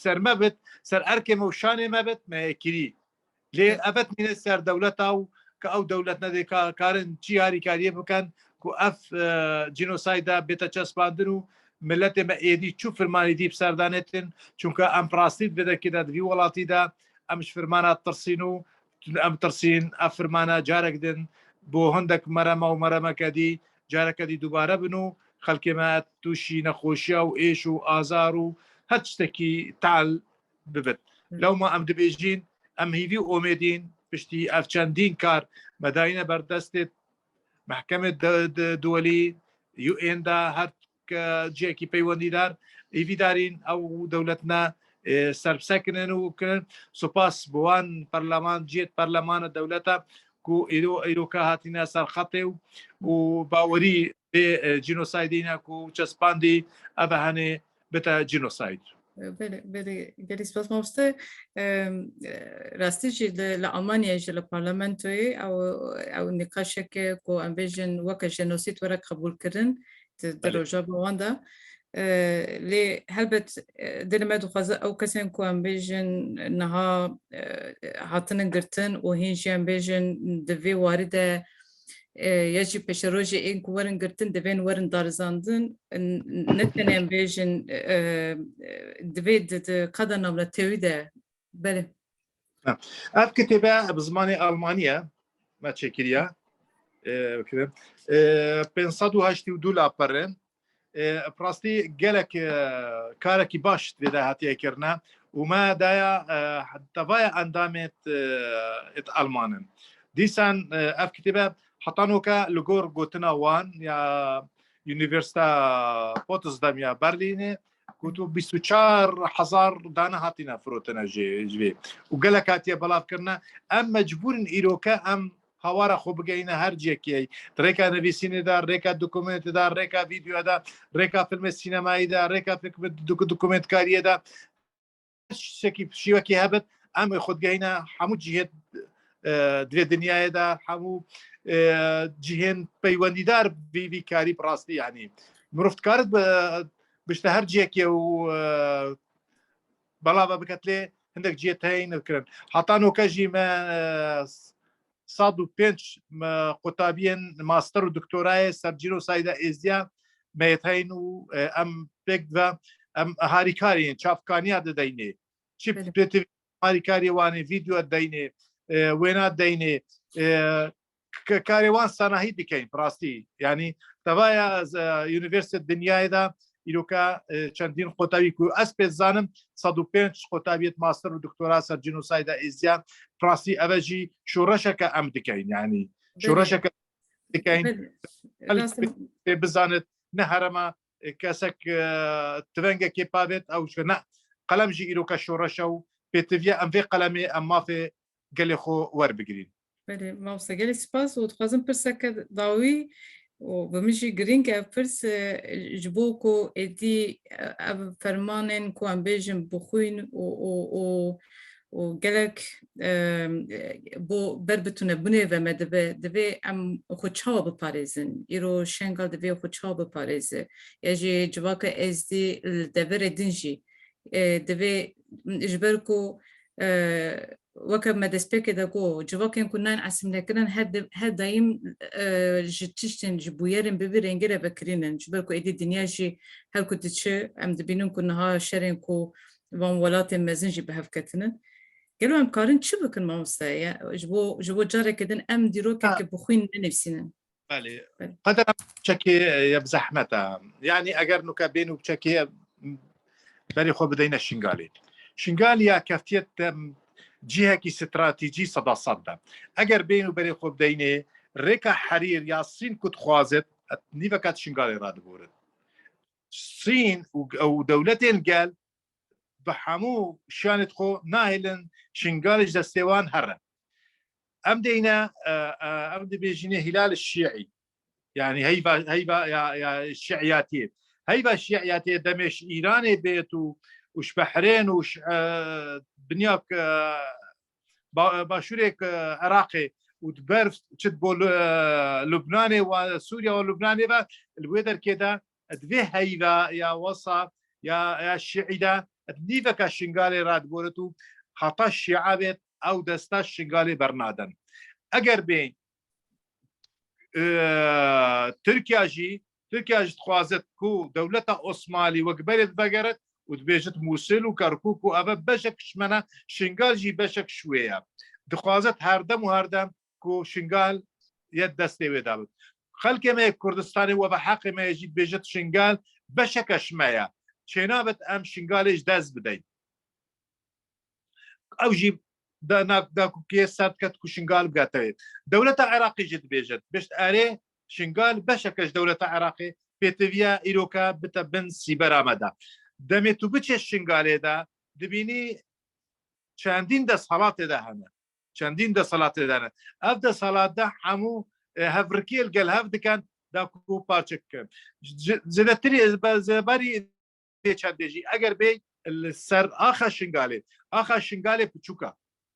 سەر مەبت سەر ئەرکێ مە و شانێ مەبت مەیەکری لێ ئەبەت مینە سەر دەولەتا و کە ئەو دەولەت نەدێ کارن چی هاریکاریە بکەن کو ئەف جینۆسایدا بێتە چەسپاندن و ملەتێ مە ئێدی چوو فرمانی دیب سەردانێتن چونکە ئەم پراستیت بێدەکێدا دوی وڵاتیدا ئەمش فرمانە ترسین و ئەم ترسین ئە فرمانە جارێک دن بۆ هەندێک مەرەمە و مەرەمەکەدی جارەکەدی دووبارە بن و خەلکێمە تووشی نەخۆشیە و ئێش و ئازار و هەر شتێکی تال ببێت لەوما ئەم دەبێژین ئەم هیوی و ئۆمێدین پشتی ئەف چەندین کار مەداینە بەردەستێت محکمە دووەلی UN دا هەر جێکی پەیوەندیدار هیویدارین ئەو دەولەتنە سەربسەکنن و کرن سوپاس بوان پەرلەمان جێت پەرلەمانە دەولەتە کو ئیرۆ ئیرۆکە هاتینە سەرخەتێ و و باوەری جینۆسایدینە کو چەسپاندی ئەڤ هەنێ بتە جینۆساید. بەێ گەلی سپاس مامۆستا ڕاستی jî li Almanyayê jî li parlamentoyê ew ew nîqaşeke ku em bêjin weke jenosîd were qebûlkirin di rojava wan de lê helbet dilê me dixwaze ew kesên ku em bêjin niha hatinin girtin û hîn jî em bêjin di vê warî de ya jî pêşerojê ên ku werin girtin divên werin darizandin ne tenê em bêjin divê di qada navnetewî de belê. Ev kitêbe bi zimanê Almanî ye me çêkiriye. 582 laperin rastî gelek karekî baş tê de hatiye kirine û me daya tevaya endamêt êt Elmanin. Dîsan ev kitêbe heta noke li gor gotina wan ya Üniversita Potsdam ya Berlînê gotu 24 hezar dane hatine firotine ji vê û gelek hatiye belavkirine em mecbûrin îroke em Hawara xwe bigehîne her cihekî di rêka nivîsînê de, rêka dokumentê de, rêka vîdyoya de, rêka filmê sînemayî de, rêka dokumentkariyê de her şekî şîwekî hebit em ê xwe digehîne hemû cihê di vê dinyayê de hemû cihên peywendîdar vî vî karî bi rastî yanî mirov dikarit bişte her cihekê û belava biket lê hindek cihê teyîn kirin. Heta noke jî me 105 قوتابیên ماستەر و دکتۆرایە سەر جینۆسایدا ئێزدیا مێتین و ئەم پێک ئەم هاریکارین چاپکانیا دەدەینێ چی پێ هاریکاری وانێ ڤیدیۆ دەینێ وێنا دەینێ کە کارێوان ساناهی بکەین ڕاستی ینی تەواە یونیڤرسیت دنیایدا ئیرۆکە چەندین قۆتاوی کو ئەس پێ زانم 105 قۆتاویت ماستەر و دکتۆرا سەر جینۆسایدا ئێزیان ڕاستی ئەوەژی شۆڕەشەکە ئەم دکەین ینی شۆڕەشەکە دکەین بزانێت نە هەرەمە کەسێک ترەنگەکێ پاێت ئەو نە قەلەم ژی ئیرۆکە شۆڕەشە و پێتڤە ئەم vê قەلەمێ ئەم مافێ گەلێ خۆ وەربگرین. بەێ مامۆستا گەلی سپاس و دخوازم پرسەکە داوی و بە منژی گرنگ ev pirs ji bo ku êdî ev fermanên ku em bêjin bixwîn û û û û gelek bo ber bitunebûnê ve me dibe divê em xwe çawa biparêzin îro Şengal divê xwe çawa biparêze ya jî civaka Êzdî li deverê din jî divê ji ber ku weke me destpêkê de got civakên ku nayên asîmîlekirin her her dayîm ji tiştên ji bûyerên bi vî rengî re vekirînin ji ber ku êdî dinya jî her ku diçe em dibînin ku niha şerên ku van welatên mezin jî bi hev ketinin. Gelo em karin çi bikin mamoste ji bo ji bo careke din em dîrokeke bi xwîn nenivîsînin. Belê. Qedera çekê ye bi zehmet e. Yani eger nuke bên û çekê berê xwe bideyne Şingalê. Şingal ya keftiyet cihekî stratejî seda sed de. Eger bên û berê xwe bideynê rêka Herîr ya Sîn ku dixwazit nîveka Şingalê radiborin. Sîn û dewletên gel bi hemû şiyanê xwe nahêlin Şingalê ji destê wan here. Em deyne em dibêjînê Hilal Şiî yani heyva heyva ya ya şiiyatiyê heyva şiiyatiyê demê ji Îranê bêt û û ji Behrên û binya başûrê Iraqê û di ber çit bo Lubnanê û Sûriya û Lubnanê ve li wê derkê de Di vê heyva ya wesa ya ya şiî de nîveka Şingalê radiborit û heta şîa bêt ew desta Şingalê bernaden. Eger bên Tirkiya jî Tirkiya jî dixwazit ku dewleta Osmanî wek berê vegeret û dibêjit Mûsil û Kerkûk û eve beşek ji me ne, Şingal jî beşek ji wê ye. Dixwazit herdem û herdem ku Şingal yê destê wê de bit. Xelkê me yê Kurdistanê we bi heqê me yê jî dibêjit Şingal beşeke ji me ye. Çênabit em Şingalê ji dest bideyn. Ew jî dakokiyê ser diket ku Şingal bigate wê. Dewleta Iraqê jî dibêjit bişt erê Şingal beşeke ji dewleta Iraqê pêtiviya îroka bite bin sîbera me de. Demê tu biçê Şingalê de dibînî çendîn desthilatê de hene. Çendîn deselat tê de ne. Ev deselat de hemû hevrikiyê li gel hev dikin da ku parçe bikin. Zêdetirî zêdebarî vê çendê jî eger bê li ser axa Şingalê. Axa Şingalê piçûk e.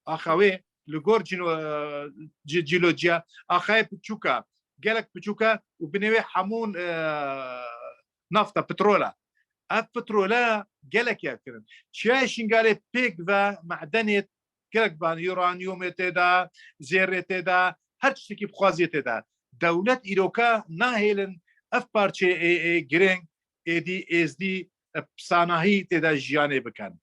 Axa wê li gor cîlociya axayê piçûk e. Gelek piçûk e û binê wê hemû nafta petrol e. Ev petrole gelek yer kirin. Çiyayê Şingalê pêk ve madenê Gelek van uranyumê tê de, zêrê tê de, her tiştekî bixwaziyê tê de. Dewlet îroka nahêlin ev parçeyê ê ê giring êdî êzdî sanahî tê de jiyanê bikin.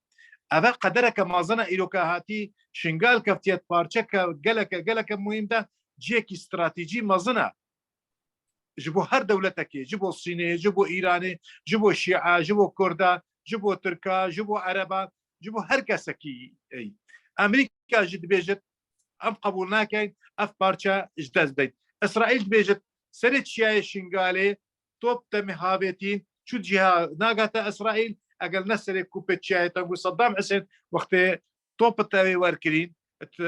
Eve qedereke mezin e îroka hatî Şingal keftiye parçeke geleke geleke muhîm de ciyekî stratejî mezin e. Ji bo her dewletekê, ji bo Sînê, ji bo Îranê, ji bo Şîa, ji bo Kurda, ji bo Tirka, ji bo Ereba ji bo her kesekî ey. Amerîka jî dibêjit em qebûl nakein ev parçe ji dest bidin. İsraîl dibêjit serê çiyayê Şingalê top demê havêtîn çû cîha nagate İsraîl eger ne serê kûpê çiyayê tengû Saddam Husên wextê top tewê werkirîn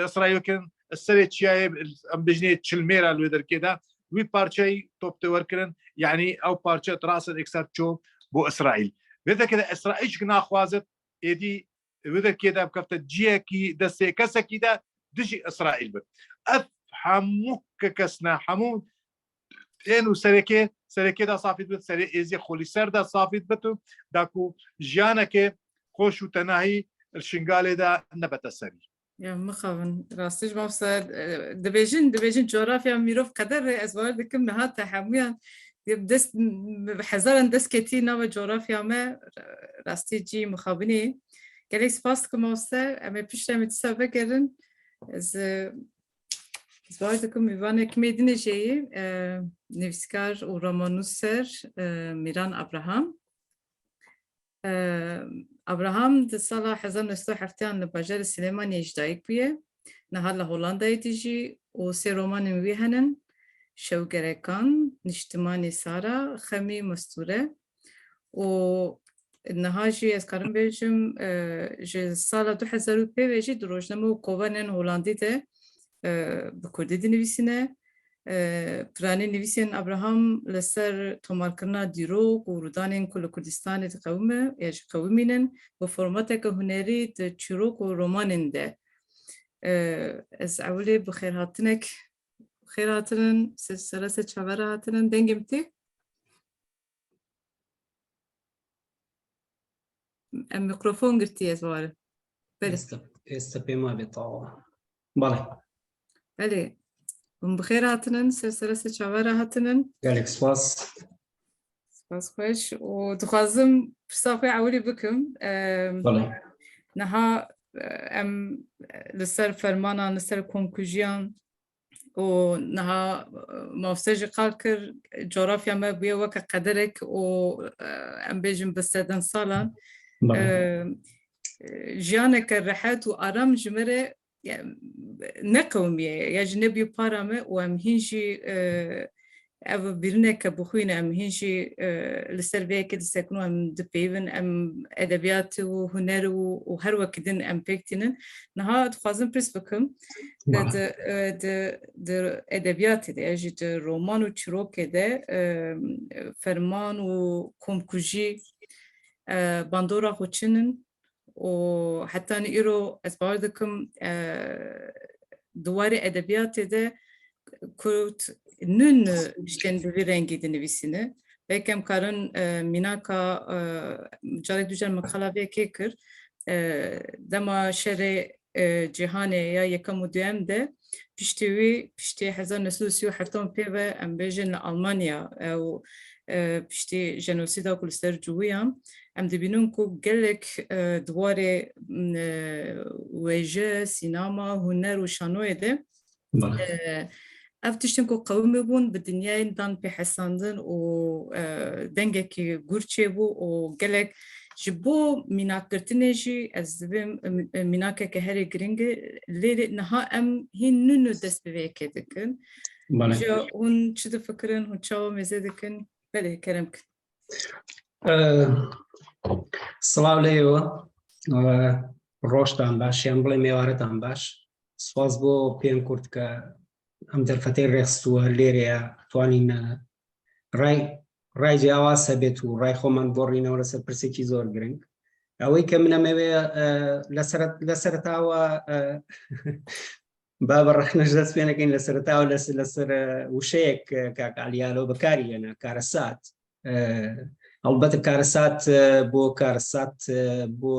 İsraîl kirin serê çiyayê em bijnê çilmêra li wê derkê de wî parçeyî top tê werkirin yanî ew parçe rasen ekser çû bo İsraîl. Vê derkê de İsraîl jî naxwazit êdî wê derkê de bikevte ciyekî destê kesekî de dijî İsraîl bin. Ev hemû kesne hemû tên û serekê serekê da safî dibit serê êzî xolî ser da safî dibit û da ku jiyanekê xoş û tenahî li Şingalê de nebete serî. Ya mixabin rastî ji mamosta dibêjin dibêjin coğrafya mirov qeder e ez bawer dikim niha te hemûyan dest bi hezaran dest ketî nava coğrafya me rastî cî mixabinê gelek spas dikim mamoste em ê piştre em ê dîsa vegerin ez ez bawer dikim mîvanek mêdinê jêyî nivîskar û romanûser Mîran Abraham Abraham di sala 1970an li bajarê Silêmaniyê ji dayik bûye. Niha li Hollandayê dijî û sê romanên wî henin, Şewgerekan, Niştimanê Sara, Xemî Mestûre û niha jî ez karim bêjim ji sala 2005 ve jî di rojname û kovarên Holandî de bi Kurdî dinivîsîne. Piranî nivîsên Abraham li ser tomarkirina dîrok û rûdanên ku li Kurdistanê diqewime ya jî qewimînin bi formateke hunerî di çîrok û romanên de. Ez ewilê bi xêrhatinek xêrhatinin sere se çavere hatinin dengê min tê? Em mikrofon girtî ez bawerim. Belê. Êsta pê ma bê tawa. Belê. Belê. Hûn bi xêr hatinin, ser sere se çavere hatinin. Gelek spas. Spas xweş û dixwazim pirsa xwe ewilî bikim. Belê. Niha em li ser fermanan, li ser komkujiyan û niha mamoste jî qal kir coğrafya me bûye weke qederek û em bêjin bi sedan salan jiyaneke rehet û aram ji me re neqewimiye ya ji nebûye para me û em hîn jî Ev bîrineke bixwîne em hîn jî li ser vê yekê disekin û em dipeyivin, em edebiyat û huner û her wekî din em pêk tînin. Niha dixwazim pirs bikim di di di edebiyatê de ya jî di roman û çîrokê de ferman û komkujî bandora xwe çi in û hetanî îro ez bawer dikim di warê edebiyatê de Kurd nû nû tiştên bi vî rengî dinivîsîne. Belkî em karin mînaka carek du car min qala vê yekê kir. Dema şerê cîhanê ya yekem û duyem de piştî wî piştî 1937 pê ve em bêjin li Almanya ew piştî jenosîda ku li ser cûwiyan em dibînin ku gelek di warê wêje, sînama, huner û şanoyê de Ev tiştên ku qewimî bûn bi dinyayê dan pêhesandin û dengekî gur çêbû û gelek ji bo mînakgirtinê jî ez dibêm mînakeke herî girîng e lê niha em hîn nû nû dest bi vê yekê dikin. Ji hûn çi difikirin, hûn çawa mêze dikin? Belê kerem bikin. Silav lê we ڕۆژتان باش یان بڵێ مێوارەتان باش سپاس بۆ پێم کورد کە ئەم دەرفەتەی ڕێخستووە لێرەیە توانین ڕای ڕای جیاواز هەبێت و ڕای خۆمان گۆڕینەوە لەسەر پرسێکی زۆر گرنگ ئەوەی کە منەمەوێ لە سەرتاوە با بە ڕەخنەش دەست پێ نەکەین لە سەرەتاوە لەسەر لەسەر وشەیەک کاک عەلیالۆ بەکاری هێنا کارەسات هەڵبەتە کارەسات بۆ کارەسات بۆ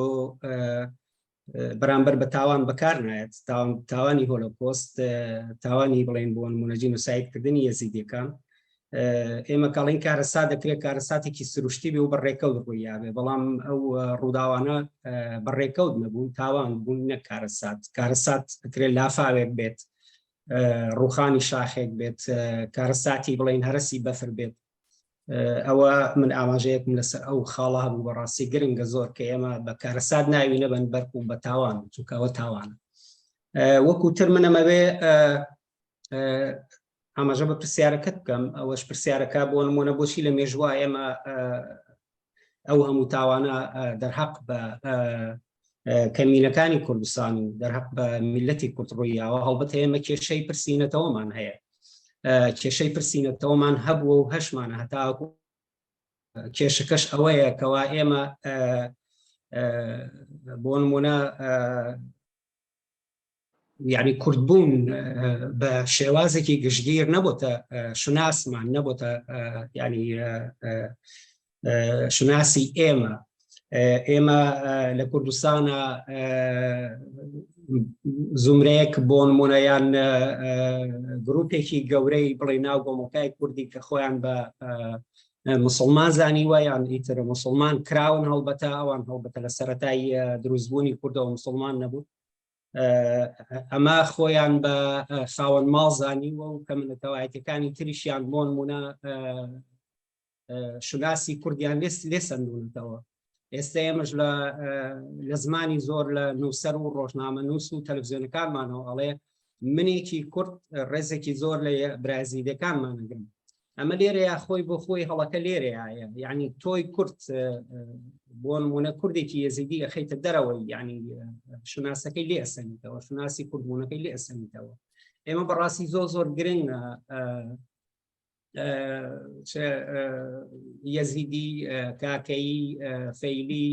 بەرامبەر بە تاوان بەکار نایەت تاوانی هۆلۆکۆست تاوانی بڵێن بۆ نمونە جینۆسایدکردنی یەزیدیەکان ئێمە کاڵین کارەسات دەکرێت کارەساتێکی سروشتی بێ و بە ڕێکەوت ڕوویابێ بەڵام ئەو ڕووداوانە بە ڕێکەوت نەبوون تاوان بوون نە کارەسات کارەسات دەکرێت لافاوێک بێت ڕوخانی شاخێک بێت کارەساتی بڵین هەرسی بەفر بێت ئەوە من ئاماژەیەکم لەسەر ئەو خاڵە هەبوو بەڕاستی گرنگە زۆر کە ئێمە بە کارەسات ناوی نەبن بەرک و بە تاوان چونکە ئەوە تاوانە وەکو تر منەمەوێ ئاماژە بە پرسیارەکەت بکەم ئەوەش پرسیارەکە بۆ نمونە بۆچی لە مێژوە ئێمە ئەو هەموو تاوانە دەرحەق بە کەمینەکانی کوردستان و دەرحەق بە میلەتی کورد ڕوویاوە هەڵبەتە ئێمە کێشەی پرسینەتەوەمان هەیە کێشەی پرسینەتەوەمان هەبووە و هەشمانە هەتاکو کێشەکەش ئەوەیە کەوا ئێمە بۆ نمونە یعنی کوردبوون بە شێوازێکی گشتگیر نەبۆتە شوناسمان نەبۆتە ینی شوناسی ئێمە. ئێمە لە کوردستانە زومرەیەک بۆ نمونەیان گروپێکی گەورەی بڵێ ناو گۆمەکای کوردی کە خۆیان بە مسلمان زانیوە یان ئیتر مسلمان کراون هەڵبەتە ئەوان هەڵبەتە لە سەتای دروستبوونی کوردەوە مسلمان نەبوو ئەمە خۆیان بە خاوەن ماڵ زانیوە و کە منەتەوایەتەکانی تریشیان بۆ نمونە شوناسی کوردیان لێ لێ سەندونەتەوە ئێستا ئێمەش لە لە زمانی زۆر لە نووسەر و ڕۆژنامە نووس و تەلەڤزیۆنەکانمانەوە ئەڵێ منێکی کورد ڕێزێکی زۆر لە برازیلەکانمانەگرم ئەمە لێرەیە خۆی بۆ خۆی هەڵەکە لێرەیە یعنی تۆی کورد بۆ نمونە کوردێکی یەزیدی ئەخەیتە دەرەوەی یعنی شوناسەکەی لێ ئەسەنیتەوە شوناسی کوردبوونەکەی لێ ئەسەنیتەوە ئێمە بەڕاستی زۆر زۆر گرنگە یەزیدی کاکەیی فەیلی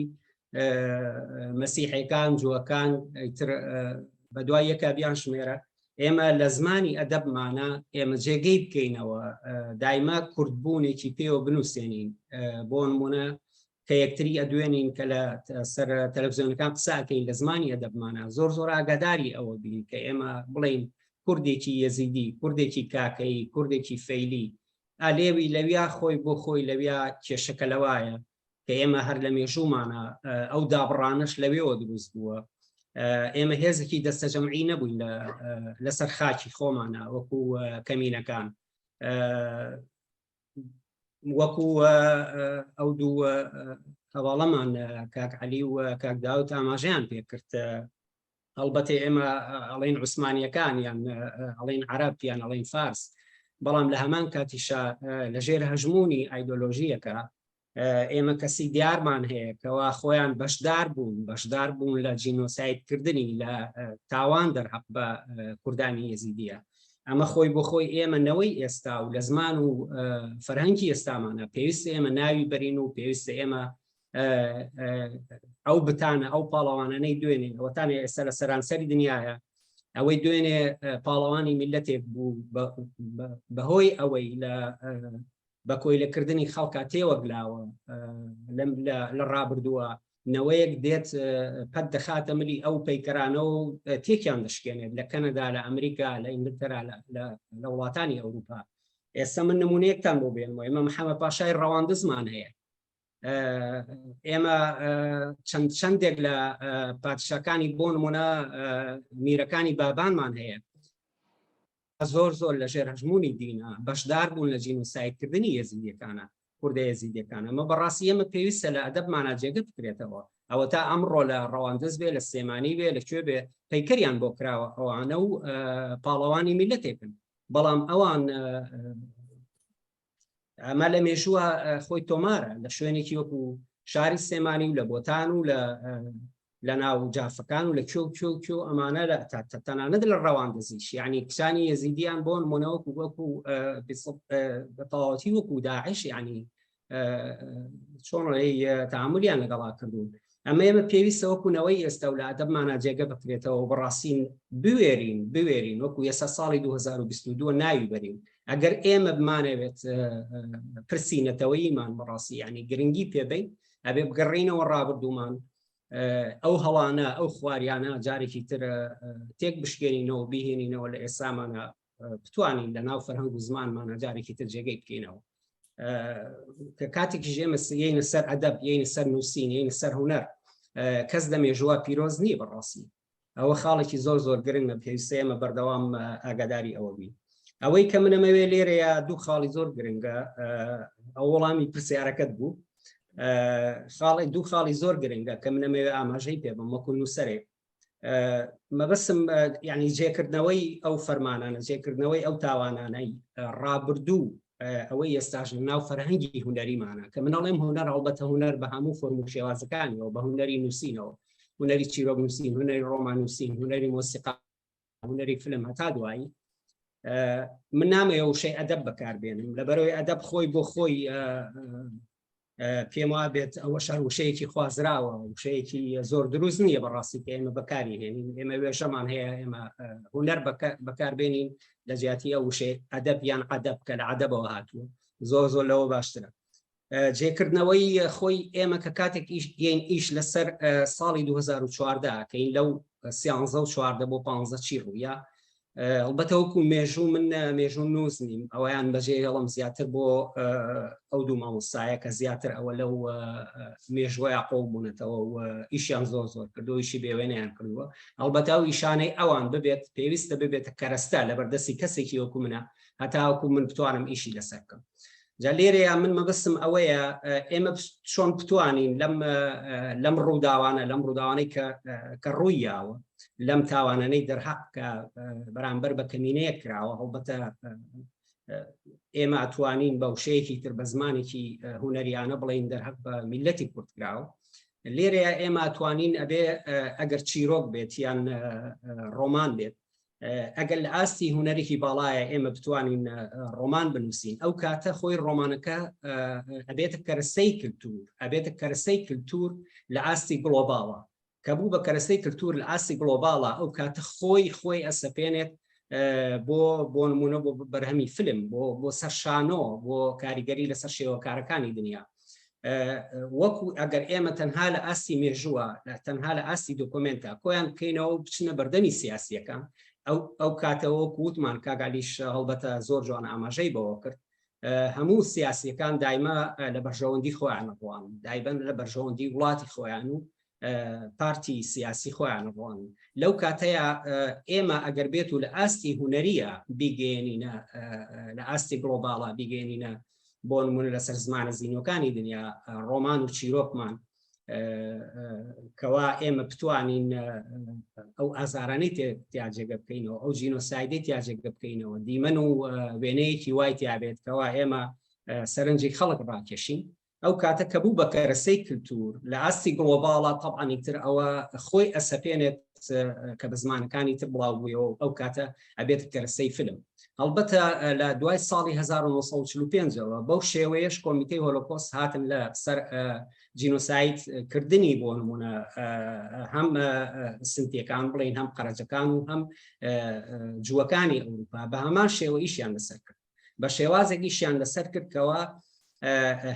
مەسیحەکان جووەکان تر بە دوای یەکا بیان شمێرە ئێمە لە زمانی ئەدەبمانە ئێمە جێگەی بکەینەوە دایمە کوردبوونێکی پێوە بنووسێنین بۆ نمونە کە یەکتری ئەدوێنین کە لە سەر تەلەڤزیۆنەکان قساکەین لە زمانی ئەدەبمانە زۆر زۆر ئاگاداری ئەوە بین کە ئێمە بڵین کوردێکی یەزیدی کوردێکی کاکەیی کوردێکی فەیلی ئالێوی لەویا خۆی بۆ خۆی لەویا کێشەکە لەوایە کە ئێمە هەر لە مێژوومانە ئەو دابڕانەش لەوێوە دروست بووە ئێمە هێزێکی دەستەجەمعی نەبووین لەسەر خاکی خۆمانە وەکو کەمینەکان وەکو ئەو دوو هەواڵەمان کاک عەلی و کاک داوت ئاماژەیان پێکرد هەڵبەتە ئێمە ئەڵێن عوسمانیەکان یان ئەڵێن عەرەب یان ئەڵێن فارس بەڵام لە هەمان کاتیشا لەژێر هەژمونی ئایدۆلۆژیەکە ئێمە کەسی دیارمان هەیە کەوا خۆیان بەشدار بوون بەشدار بوون لە جینۆسایدکردنی لە تاوان دەرحەق بە کوردانی یەزیدیە ئەمە خۆی بۆ خۆی ئێمە نەوەی ئێستا و لە زمان و فەرهەنگی ئێستامانە پێویست ئێمە ناوی بەرین و پێویستە ئێمە ئەو بتانە ئەو پاڵەوانانەی دوێنێ ئەوەتانێ ئێستا لە سەرانسەری دنیاە ئەوەی دوێنێ پاڵەوانی میلەتێک بوو بەهۆی ئەوەی لە بە کۆیلەکردنی خەڵکا تێوەگلاوە لە ڕابردووە نەوەیەک دێت پەت دەخاتە ملی ئەو پەیکەرانە و تێکیان دەشکێنێت لە کەنەدا لە ئەمریکا لە ئینگلتەرا لە وڵاتانی ئەوروپا ئێستا من نمونەیەکتان بۆ بێنمەوە ئێمە محەممەد پاشای ڕەواندزمان هەیە ئێمە چەند چەندێک لە پادشاکانی بۆ نمونە میرەکانی بابانمان هەیە زۆر زۆر لە ژێر هەژمونی دینە بەشدار بوون لە جینۆسایدکردنی یەزیدیەکانە کوردە یەزیدیەکان ئەمە بەڕاستی ئێمە پێویستە لە ئەدەبمانە جێگە بکرێتەوە ئەوە تا ئەمڕۆ لە ڕەواندز بێ لە سلێمانی بێ لە کوێ بێ پەیکەریان بۆ کراوە ئەوانە و پاڵەوانی میلەتێکن بەڵام ئەوان ئەمە لە مێژووە خۆی تۆمارە لە شوێنێکی وەکو شاری سلێمانی و لە بۆتان و لە لە ناو جافەکان و لە کوێ و کوێ و کوێ ئەمانە لە تەنانەت لە ڕەواندزیش یعنی کچانی یەزیدیان بۆ نمونە وەکو وەکو بە تەواوەتی وەکو داعش یعنی چۆن تەعامولیان لەگەڵا کردوون ئەمە ئێمە پێویستە وەکو نەوەی ئێستا و لە ئەدەبمانە جێگە بکرێتەوە و بەڕاستین بوێرین بوێرین وەکو ئێستا ساڵی 2022 ناوی بەرین ئەگەر ئێمە بمانەوێت پرسی نەتەوەییمان بەڕاستی یعنی گرنگی پێبین ئەبێ بگەڕینەوە ڕابردوومان ئەو هەڵانە ئەو خواریانە جارێکی تر تێک بشکێنینەوە بیهێنینەوە لە ئێسامانە بتوانین لە ناو فەرهەنگ و زمانمانە جارێکی تر جێگەی بکەینەوە کە کاتێکی ئێمە یینە سەر ئەدەب یینە سەر نووسین یینە سەر هوەر کەس لە مێژووە پیرۆز نییە بەڕاستی ئەوە خاڵێکی زۆر زۆر گرنگە پێویستە ئێمە بەردەوام ئاگاداری ئەوە بین ئەوەی کە منەمەوێ لێرەیە دوو خاڵی زۆر گرنگە ئەو وەڵامی پرسیارەکەت بوو خاڵی دوو خاڵی زۆر گرنگە کە منەمەوێ ئاماژەی پێ بم وەکو نووسەرێک مەبەسم یعنی جێکردنەوەی ئەو فەرمانانە جێکردنەوەی ئەو تاوانانەی ڕابردوو ئەوەی ئێستاش لە ناو فەرهەنگی هونەریمانە کە منەڵێم هونەر هەڵبەتە هونەر بە هەموو فۆرم و شێوازەکانیەوە بە هونەری نووسینەوە هونەری چیرۆک نووسین هونەری ڕۆمان نووسین هونەری مۆسیقا هونەری فیلم هەتا دوایی من نامەیە وشەی ئەدەب بەکاربێنم لەبەرەوەی ئەدەب خۆی بۆ خۆی پێم وا بێت ئەوە شەر وشەیەکی خوازراوە وشەیەکی زۆر دروست نییە بەڕاستی کە ئێمە بەکاری هێنین ئێمە وێژەمان هەیە ئێمە هونەر بەکاربێنین لە جیاتی ئەو وشەی ئەدەب یان عەدەب کە لە عەدەبەوە هاتووە زۆر زۆر لەوە باشترە. جێکردنەوەی خۆی ئێمە کە کاتێک ئیش یین ئیش لەسەر ساڵی 2014 کەین لەو سیانزە و چواردە بۆ پانزە چی ڕوویا هەڵبەتە وەکو مێژوو من مێژوو نووس نیم ئەویان بەجێ هێڵم زیاتر بۆ ئەو دوو مامۆستایە کە زیاتر ئەوە لەو مێژوەیە قۆڵ بوونەتەوە و ئیشیان زۆر زۆر کردو ئیشی بێوێنیان کردووە هەڵبەتە ئەو ئیشانەی ئەوان ببێت پێویستە ببێتە کەرەستە لە بەردەستی کەسێکی وەکو منە هەتاوەکو من بتوانم ئیشی لەسەر بکەم جا لێرەیە من مەبەستم ئەوەیە ئێمە چۆن بتوانین لەم لەم ڕووداوانە لەم ڕووداوانەی کە کە ڕووی یاوە لەم تاوانانەی دەرحەق کە بەرامبەر بە کەمینەیە کراوە هەڵبەتە ئێمە ئەتوانین بە وشەیەکی تر بە زمانێکی هوەریانە بڵین دەرحەق بە میلەتی کورد کراوە لێرەیە ئێمە توانین ئەبێ ئەگەر چیرۆک بێت یان ڕۆمان بێت ئەگەر لە ئاستی هوەرێکی باڵایە ئێمە بتوانین ڕۆمان بنووسین ئەو کاتە خۆی ڕۆمانەکە ئەبێتە کەرەسەی کللتور ئەبێتە کەرەسەی کللتور لە ئاستی گلۆباڵە کە بوو بە کەرەسەی کللتور لە ئاستی گلۆباڵە ئەو کاتە خۆی خۆی ئەسەپێنێت بۆ بۆ نمونە بۆ بەرهەمی فیلم بۆ بۆ سەر شانۆ بۆ کاریگەری لەسەر شێوەکارەکانی دنیا وەکو ئەگەر ئێمە تەنها لە ئاستی مێژووە تەنها لە ئاستی دۆکۆمنتە کۆیان بکەینەوە و بچنە بەردەمی سیاسیەکان ئەو ئەو کاتەوە وتمان کاگالیش هەڵبەتە زۆر جوان ئاماژەی بەوە کرد هەموو سیاسیەکان دایمە لە بەرژەوەندی خۆیان ڕوان دایبن لە بەرژەوەندی وڵاتی خۆیان و پارتی سیاسی خۆیان ڕوان لەو کاتەیە ئێمە ئەگەر بێت و لە ئاستی هوەریە بیگەێنینە لە ئاستی گلۆباڵا بیگەێنینە بۆ نمونە لەسەر زمانە زیینەکانی دنیا ڕۆمان و چیرۆکمان کەوا ئێمە بتوانین ئەو ئازارانەی تیا جێگە بکەینەوە ئەو جینۆسایدەی تیا جێگە بکەینەوە دیمەن و وێنەیەکی وای تیاابێت کەوا ئێمە سەرنجی خەڵک ڕاکێشین ئەو کاتە کە بوو بە کەرەسەی کللتور لە ئاستی گڵۆباڵا تەبعەن تر ئەوە خۆی ئەسەپێنێت کە بە زمانەکانی تر بڵاو بوویەوە ئەو کاتە ئەبێت کەرەسەی فیلم هەڵبەتە لە دوای ساڵی 1945ەوە بەو شێوەیەش کۆمیتەی هۆلۆکۆست هاتن لە سەر جینۆساید کردنی بۆ نمونە هەم سنتیەکان بڵین هەم قەرەجەکان و هەم جووەکانی ئەوروپا بە هەمان شێوە ئیشیان لەسەر کرد بە شێوازێک ئیشیان لەسەر کرد کەەوە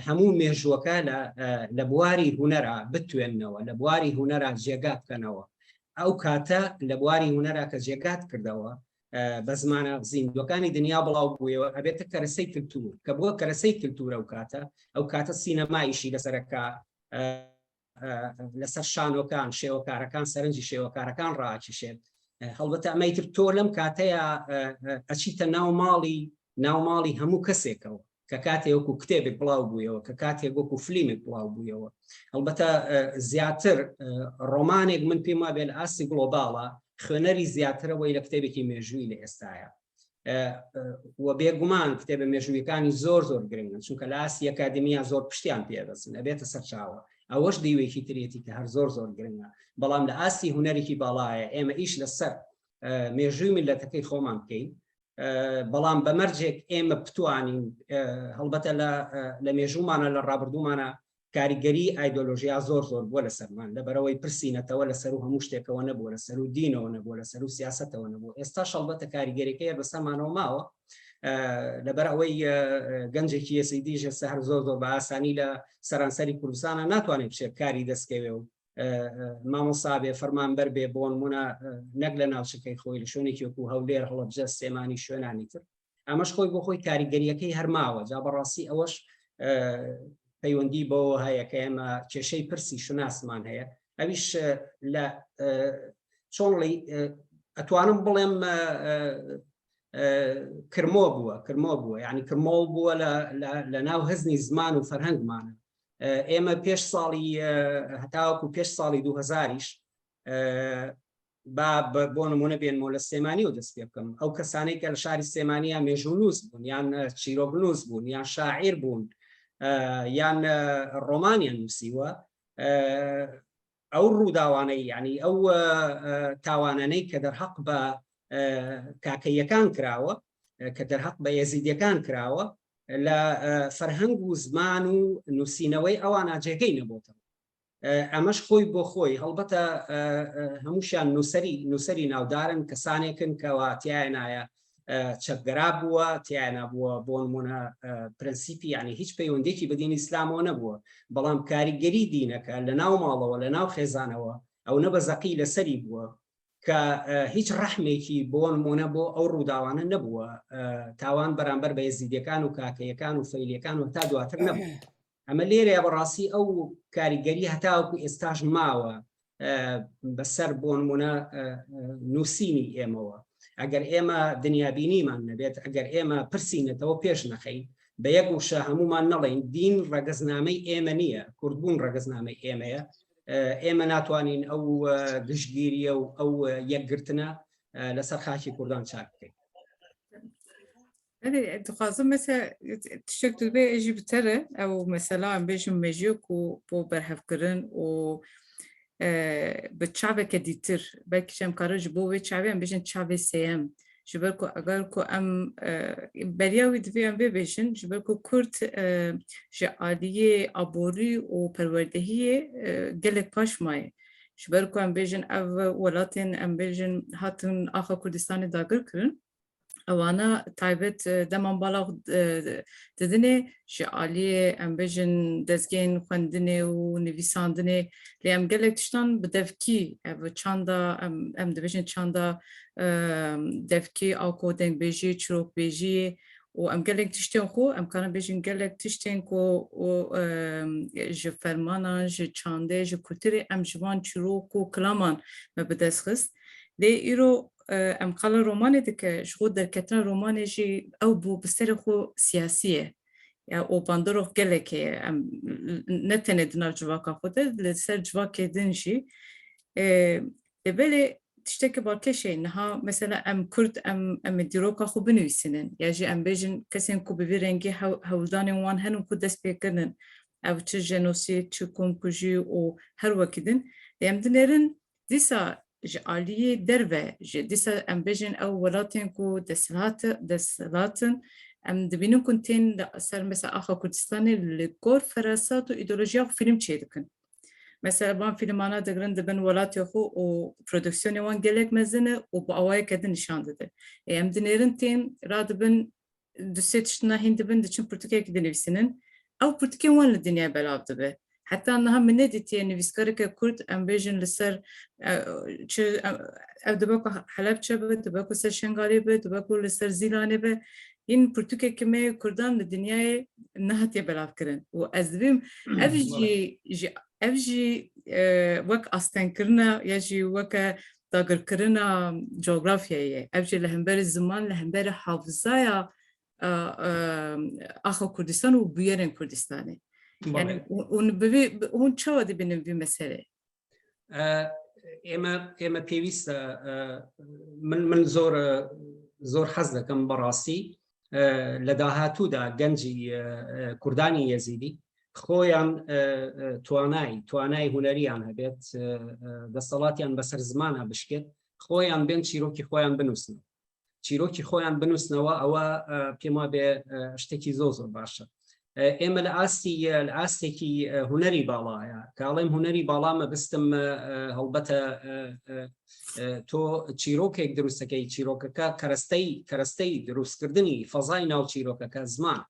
هەموو مێژووەکە لە بواری هوەرە بتوێنەوە لە بواری هوەرە جێگا بکەنەوە ئەو کاتە لە بواری هوەرە کە جێگات کردەوە بە زمانە زیندوەکانی دنیا بڵاو بوویەوە ئەبێتە کەرەسەی کللتور کە بووە کەرەسەی کللتورە و کاتە ئەو کاتە سینەمایشی لەسەرەکە لەسەر شانۆکان شێوەکارەکان سەرنجی شێوەکارەکان ڕاکیشێت هەڵبەتە ئەمەی تر تۆ لەم کاتەیە ئەچیتە ناو ماڵی ناو ماڵی هەموو کەسێکەوە کە کاتێ وەکو کتێبێک بڵاو بوویەوە کە کاتێک وەکو فلیمێک بڵاو بوویەوە هەڵبەتە زیاتر ڕۆمانێک من پێم وابێ لە ئاستی گلۆباڵە خوێنەری زیاترەوەی لە کتێبێکی مێژووی لە ئێستاە و بێگومان کتێبە مێژوویەکانی زۆر زۆر گرنگن چونکە لە ئاستی ئەکادمییا زۆر پشتیان پێدەچن ئەبێتە سەرچاوە ئەوەش دیوێکی ترێتی کە هەر زۆر زۆر گرنگە بەڵام لە ئاستی هوەرێکی باڵایە ئێمە ئیش لەسەر مێژووی میلەتەکەی خۆمان بکەین بەڵام بە مەرجێک ئێمە بتوانین هەڵبەتە لە مێژوومانە لە ڕابردوومانە کاریگەری ئایدۆلۆژیا زۆر زۆر بووە لەسەرمان لەبەرەوەی پرسی نەتەوە لەسەر و هەموو شتێکەوە نەبووە لەسەر و دینەوە نەبووە لەسەر و سیاستەوە نەبوو ئێستا شەڵبەتە کاریگەریەکەی بەسەرمانەوە ماوە لەبەر ئەوەی گەنجێکی یەزیدیش ئێستا هەر زۆر زۆر بە ئاسانی لە سەرانسەری کوردستانە ناتوانێت بچێت کاری دەستکەوێ و مامۆسا بێ فەرمانبەر بێ بۆنمونە نەک لە ناوچەکەی خۆی لە شوێنێکی وەکو هەولێر هەڵەبجە سلێمانی شوێنانی تر ئەمەش خۆی بۆ خۆی کاریگەریەکەی هەرماوە جا بەڕاستی ئەوەش پەیوەندی بەوە هەیە کە ئێمە کێشەی پرسی شوناسمان هەیە ئەویش لە چۆنڵی ئەتوانم بڵێم کرمۆ بووە کرمۆ بووە یعنی کرمۆڵ بووە لە ناو هەزنی زمان و فەرهەنگمانە ئێمە پێش ساڵی هەتاوەکو پێش ساڵی 2000یش با بۆ نمونە بێنمەوە لە سلێمانی و دەست پێ بکەم ئەو کەسانەی کە لە شاری سلێمانیا مێژوونووس بوون یان چیرۆکنووس بوون یان شاعیر بوون یان ڕۆمانیان نووسیوە ئەو ڕووداوانەی یعنی ئەو تاوانانەی کە دەرحەق بە کاکەیەکان کراوە کە دەرحەق بە یەزیدیەکان کراوە لە فەرهەنگ و زمان و نووسینەوەی ئەوانە جێگەی نەبووتەوە ئەمەش خۆی بۆ خۆی هەڵبەتە هەمووشیان نووسری نووسری ناودارن کەسانێکن کەوا تیایە نایە. چەپگەرا بووە تیاینا بووە بۆ نمونە پرەنسیپی یعنی هیچ پەیوەندێکی بە دینی ئیسلامەوە نەبووە بەڵام کاریگەری دینەکە لە ناو ماڵەوە لە ناو خێزانەوە ئەو نە بە زەقی لەسەری بووە کە هیچ ڕەحمێکی بۆ نمونە بۆ ئەو ڕووداوانە نەبووە تاوان بەرامبەر بە یەزیدیەکان و کاکەیەکان و فەیلیەکان و تا دواتر نەبوو ئەمە لێرەیە بەڕاستی ئەو کاریگەری هەتاوەکو ئێستاش ماوە بەسەر بۆ نمونە نووسینی ئێمەوە ئەگەر ئێمە دنیابینیمان نەبێت ئەگەر ئێمە پرسینەتەوە پێش نەخەین بە یەک وشە هەمومان نەڵین دین ڕەگەزنامەی ئێمە نییە کوردبوون ڕەگەزنامەی ئێمەیە ئێمە ناتوانین ئەو گشتگیریە و ئەو یەکگرتنە لەسەر خاکی کوردان چاک بکەین. Erê dixwazim mesela tiştek tu dibê ez jî bi te re ew mesela em bêjim mejiyê ku bo berhevkirin û bi çaveke dîtir belkî jî em karin ji bo wê çavê em bêjin çavê sêyem ji ber ku eger ku em beriya wî divê em vê bêjin ji ber ku Kurd ji aliyê aborî û perwerdehiyê gelek paş maye ji ber ku em bêjin ev welatên em bêjin hatin axa Kurdistanê dagir kirin Ewana taybet deman bala didinê ji aliyê em bêjin dezgehên xwendinê û nivîsandinê lê em gelek tiştan bi devkî ev çanda em em dibêjin çanda devkî a ku dengbêjî çîrokbêjiyê û em gelek tiştên xwe em karin bêjin gelek tiştên ku ji fermanan ji çandê ji kulturê em ji van çîrok û kilaman me bi dest xist lê îro Em qala romanê dike, ji xwe derketina romanê jî ew bû bi serê xwe siyasî ye. Ya û bandorok gelek heye. Em ne tenê di nav civaka xwe de, li ser civakê din jî. Lê belê tiştekî balkêş heye niha mesela em Kurd em em ê dîroka xwe binivîsînin ya jî em bêjin kesên ku bi vî rengî hewldanên wan henin ku dest pê kirinin ew çi jenosîd çi komkujî û her wekî din. Lê em dinêrin Dîsa ji aliyê derve ji dîsa em bêjin ew welatên ku desthilat desthilat in em dibînin ku tên li ser mesela axa Kurdistanê li gor ferasat û îdeolojiya xwe fîlm çêdikin. Mesela van fîlmana digirin dibin welatê xwe û produksiyonê wan gelek mezin e û bi awayeke din nîşan dide. Ê em dinêrin tên radibin du sê tiştina hîn dibin diçin pirtûkekî dinivîsînin. Ew pirtûkên wan li dinyayê belav dibe. Heta niha min nedîtiye nivîskareke Kurd em bêjin li ser çi ew dibe ku Helebçe be, dibe ku ser Şengalê be, dibe ku li ser Zîlanê be. Hîn pirtûkeke me yê Kurdan li dinyayê nehatiye belavkirin û ez dibîm ev jî ji ev jî wek astengkirina ya jî weke dagirkirina cografyayê ye. Ev jî li hemberî ziman, li hemberî hafizaya axa Kurdistan û bûyerên Kurdistanê. Yani hûn bi vê hûn çawa dibînin vî meselê? ئێمە ئێمە پێویستە من من زۆر زۆر حەز دەکەم بەڕاستی لە داهاتوودا گەنجی کوردانی یەزیدی خۆیان توانای توانای هوەریان هەبێت دەسەڵاتیان بەسەر زمانە بشکێت خۆیان بێن چیرۆکی خۆیان بنووسن چیرۆکی خۆیان بنووسنەوە ئەوە پێم وابێ شتێکی زۆر زۆر باشە ئێمە لە ئاستی لە ئاستێکی هوەری باڵایە کاڵێم هوەری باڵا مەبستم هەڵبەتە تۆ چیرۆکێک دروستەکەی چیرۆکەکە کەرەستەی کەرەستەی دروستکردنی فەزای ناو چیرۆکەکە زمان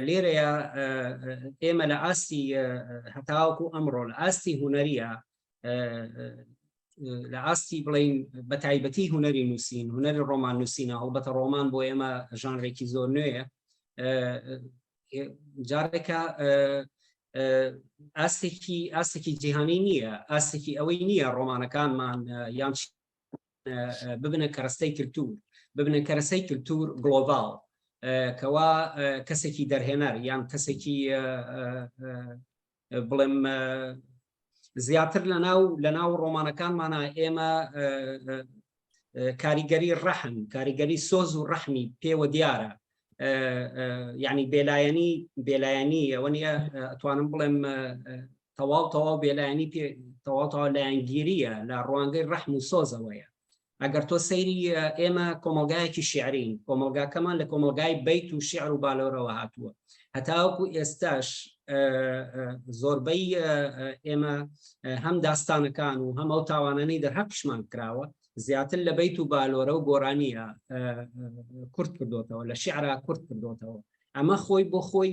لێرەیە ئێمە لە ئاستی هەتاوەکو ئەمڕۆ لە ئاستی هوەریە لە ئاستی بڵین بە تایبەتی هوەری نووسین هوەری ڕۆمان نووسینە هەڵبەتە ڕۆمان بۆ ئێمە ژانرێکی زۆر نوێیە جارێکە ئاستێکی ئاستێکی جیهانی نییە ئاستێکی ئەوەی نییە ڕۆمانەکانمان یان ببنە کەرەستەی کللتور ببنە کەرەسەی کللتور گلۆبال کەوا کەسێکی دەرهێنەر یان کەسێکی بڵێم زیاتر لە ناو لە ناو ڕۆمانەکانمانە ئێمە کاریگەری ڕەحم کاریگەری سۆز و ڕەحمی پێوە دیارە یعنی بێلایەنی بێلایەنی ئەوە نیە ئەتوانم بڵێم تەواو تەواو بێلایەنی پێ تەواو تەواو لایەنگیریە لە ڕوانگەی ڕەحم و سۆزەوەیە ئەگەر تۆ سەیری ئێمە کۆمەلگایەکی شعرین کۆمەلگاکەمان لە کۆمەلگای بیت و شعر و بالۆرەوە هاتووە هەتاوەکو ئێستاش زۆربەی ئێمە هەم داستانەکان و هەم ئەو تاوانانەی دەرهەقشمان کراوە. زیاتر لە بەیت و بالۆرە و گۆرانیە کورت کردوتەوە لە شعرا کورت کردوتەوە ئەمە خۆی بۆ خۆی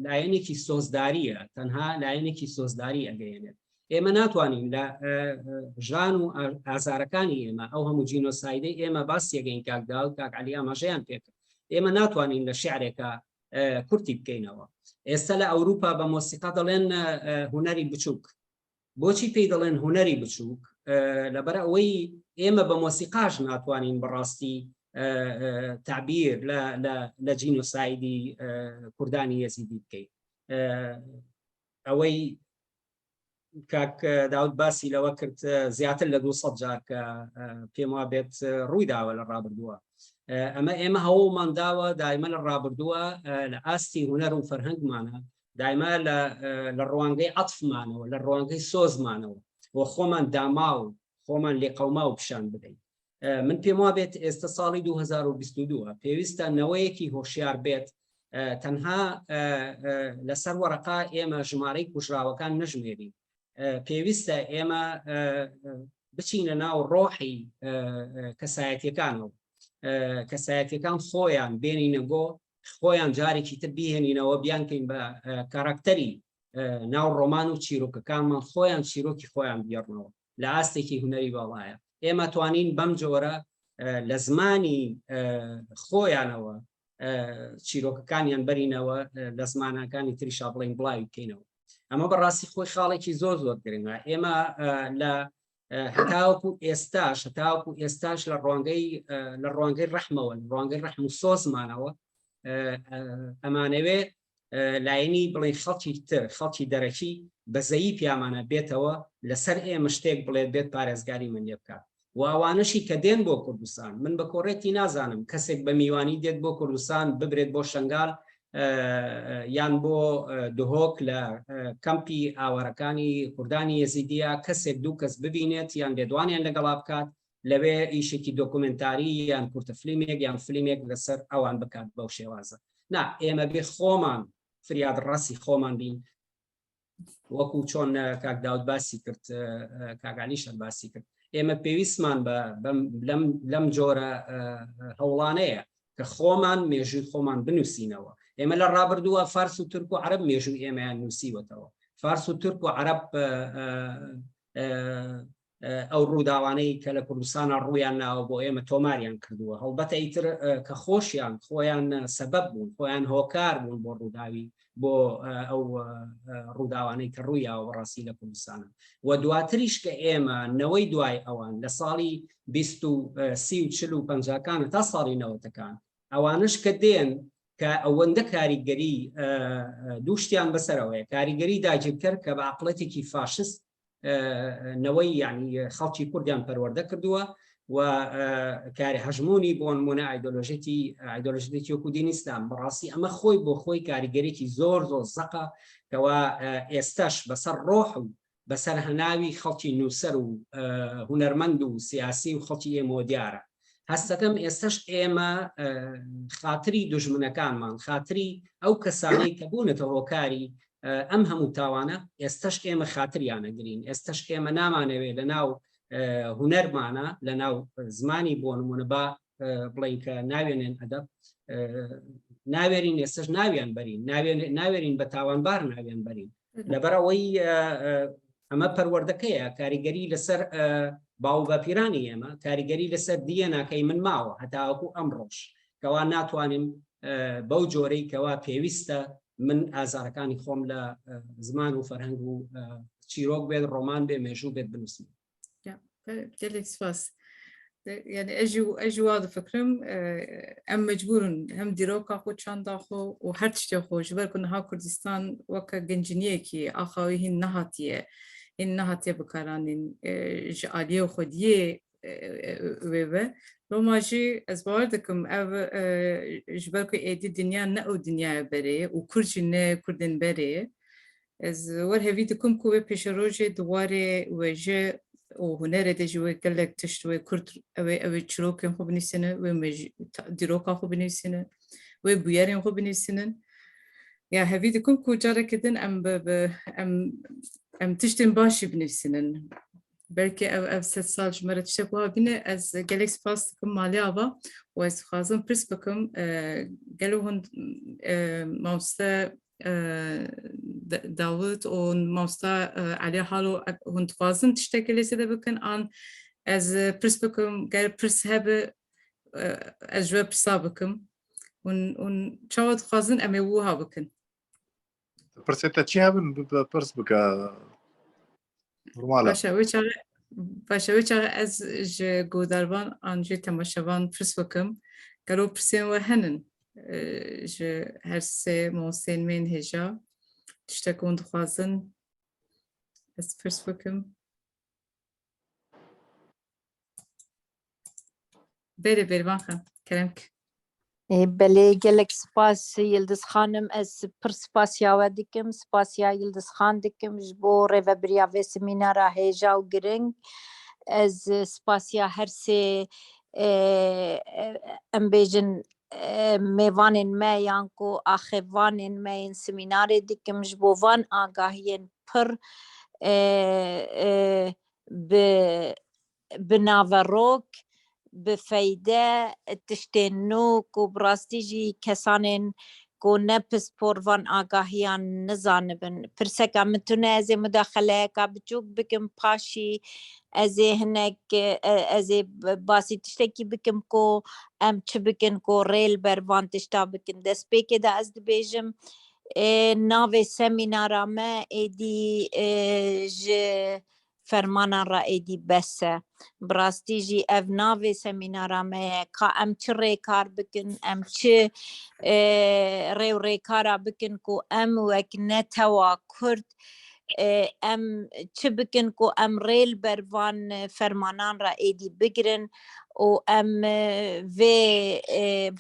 لایەنێکی سۆزداریە تەنها لایەنێکی سۆزداری ئەگەیەنێت ئێمە ناتوانین لە ژان و ئازارەکانی ئێمە ئەو هەموو جینۆسایدەی ئێمە باسیەگەین کاکدا و کاک علی ئاماژەیان پێکرد ئێمە ناتوانین لە شعرێکە کورتی بکەینەوە ئێستا لە ئەوروپا بە مۆسیقا دەڵێن هوەری بچووک بۆچی پێی دەڵێن هوەری بچووک لەبەر ئەوەی ئێمە بە مۆسیقاش ناتوانین بەڕاستی تعبیر لە جینۆسایدی کوردانی یەزیدی بکەین ئەوەی کاک داود باسی لەوە کرد زیاتر لە 200 جار کە پێم وا بێت ڕووی داوە لە ڕابردووە ئەمە ئێمە هەوڵمان داوە دایمە لە ڕابردووە لە ئاستی هوەر و فەرهەنگمانە دایما لە ڕوانگەی عەتفمانەوە لە ڕوانگەی سۆزمانەوە و خۆمان داماو خۆمان لێقەوما و پیشان بدەین من پێم وا بێت ئێستا ساڵی 2022 پێویستە نەوەیەکی هۆشیار بێت تەنها لەسەر وەرەقا ئێمە ژمارەی کوژراوەکان نەژمێرین پێویستە ئێمە بچینە ناو ڕۆحی کەسایەتیەکانەوە کەسایەتیەکان خۆیان بێنینە گۆ خۆیان جارێکی تر بیهێنینەوە بیانکەین بە کاراکتەری ناو ڕۆمان و چیرۆکەکانمان خۆیان چیرۆکی خۆیان بگێڕنەوە لە ئاستێکی هونەری باڵایە ئێمە توانین بەم جۆرە لە زمانی خۆیانەوە چیرۆکەکانیان بەرینەوە لە زمانەکانی تریشا بڵین بڵاوی بکەینەوە ئەمە بەڕاستی خۆی خاڵێکی زۆر زۆر گرنگە ئێمە لە هەتاوەکو ئێستاش هەتاوەکو ئێستاش لە ڕوانگەی لە ڕوانگەی ڕەحمەوە ڕوانگەی ڕەحم و سۆزمانەوە ئەمانەوێ لایەنی بڵێن خەڵکی تر خەڵکی دەرەکی بەزەیی پیامانە بێتەوە لەسەر ئێمە شتێک بڵێت بێت پارێزگاری من لێ بکات و ئەوانەشی کە دێن بۆ کوردستان من بە کۆڕێتی نازانم کەسێک بە میوانی دێت بۆ کوردستان ببرێت بۆ شنگال یان بۆ دهۆک لە کەمپی ئاوارەکانی کوردانی یەزیدیە کەسێک دوو کەس ببینێت یان لێدوانیان لەگەڵا بکات لەوێ ئیشێکی دۆکومنتاری یان کورتە فلیمێک یان فلیمێک لەسەر ئەوان بکات بەو شێوازە نا ئێمە بێ خۆمان فریاد ڕاستی خۆمان بین وەکو چۆن کاک داود باسی کرد کاگالی شەر باسی کرد ئێمە پێویستمان بە لەم لەم جۆرە هەوڵانەیە کە خۆمان مێژووی خۆمان بنووسینەوە ئێمە لە ڕابردووە فارس و تورک و عرب مێژوو ئێمەیان نووسیوەتەوە فارس و تورک و عرب ئەو ڕووداوانەی کە لە کوردستانە ڕوویان ناوە بۆ ئێمە تۆماریان کردووە هەڵبەتە ئیتر کە خۆشیان خۆیان سەبەب بوون خۆیان هۆکار بوون بۆ ڕووداوی بۆ ئەو ڕووداوانەی کە ڕوویاوە بەڕاستی لە کوردستانە و دواتریش کە ئێمە نەوەی دوای ئەوان لە ساڵی 20 و 40 و پەنجاکان تا ساڵی نەوەتەکان ئەوانش کە دێن کە ئەوەندە کاریگەری دووشتیان بەسەرەوەیە کاریگەری داگیرکەر کە بە عقلەتێکی فاشست نەوەی یعنی خەڵکی کوردیان پەروەردە کردووە و کاری هەژمونی بۆ نمونە ئایدۆلۆژیتی ئایدۆلۆژیتێکی وەکو دینی ئیسلام بەڕاستی ئەمە خۆی بۆ خۆی کاریگەرێکی زۆر زۆر زەقە کەوا ئێستاش بەسەر ڕۆح و بەسەر هەناوی خەڵکی نووسەر و هونەرمەند و سیاسی و خەڵکی ئێمەوە دیارە هەستەکەم ئێستش ئێمە خاتری دوژمنەکانمان خاتری ئەو کەسانەی کە بوونەتە هۆکاری ئەم هەموو تاوانە ئێستش ئێمە خاتریانەگرین ئێستش ئێمە نامانەوێت لە ناو هونەرمانە لە ناو زمانی بۆ نمونە با بڵین کە ناوێنێن ئەدەب ناوێرین ئێستش ناویان بەرین ناوێرین بە تاوانبار ناویان بەرین لەبەرئەوەی ئەمە پەروەردەکەیە کاریگەری لەسەر باو باپیرانی ئێمە کاریگەری لەسەر دیەناکەی من ماوە هەتاوەکو ئەمڕۆش کەوا ناتوانم بەو جۆرەی کەوا پێویستە من ئازارەکانی خۆم لە زمان و فەرهەنگ و چیرۆک بێت ڕۆمان بێ مێژوو بێت بنووسم gelek spas. Yani ez ji wa difikirim em mecbûr in hem dîroka xwe çanda xwe û her tiştê xwe ji ber ku niha Kurdistan weke genciniyekî axa wî hîn nehatiye hîn nehatiye bikaranîn ji aliyê xwediyê wê ve loma jî ez bawer dikim ev ji ber ku êdî dinya ne ew dinyaya berê ye û Kurd jî ne Kurdên berê ye Ez wer hevî dikim ku wê pêşerojê di warê wêje û hunerê de jî wê gelek tişt wê Kurd ew ê ew ê çîrokên xwe binivîsînin, wê dîroka xwe binivîsînin, wê bûyerên xwe binivîsînin. Ya hevî dikim ku careke din em bi em em tiştên baş jî binivîsînin. Belki ev ev sed sal ji me re tiştek wiha bîne. Ez gelek spas dikim malê ava û ez dixwazim pirs bikim gelo hûn mamoste Dawid û mamosta Elî Halo hûn dixwazin tiştekê lê zêde bikin an ez pirs bikim ger pirs hebe ez ji we pirsa bikim. Hûn hûn çawa dixwazin em ê wiha bikin. Pirsê te çi hebin pirs bike. Normal e. Başa wê çaxê başa wê çaxê ez ji guhdarvan an jî temaşevan pirs bikim. Gelo pirsên we henin ji her sê mamosteyên me yên hêja tiştek hûn dixwazin ez pirs bikim. Berê Bêrvan xan kerem ki. Belê gelek spas Yildiz xanim ez pir spasiya we dikim spasiya Yildiz xan dikim ji bo rêvebiriya vê semînara hêja û giring ez spasiya her sê em bêjin mêvanên me yan ku axêvanên me yên semînarê dikim ji bo van agahiyên pir bi bi naverok, bi feyde tiştên nû ku bi rastî jî kesanên ku ne pispor van agahiyan nizanibin. Pirseka min tune ez ê mudaxeleyeka biçûk bikim paşî ez ê hinek ez ê basî tiştekî bikim ku em çi bikin ku rê li ber van tişta bikin. Destpêkê de ez dibêjim navê semînara me êdî ji fermanan re êdî bes e. Bi rastî jî ev navê semînara me ye ka em çi rêkar bikin, em çi rê û rêkara bikin ku em wek netewa Kurd em çi bikin ku em rê li ber van fermanan re êdî bigirin û em vê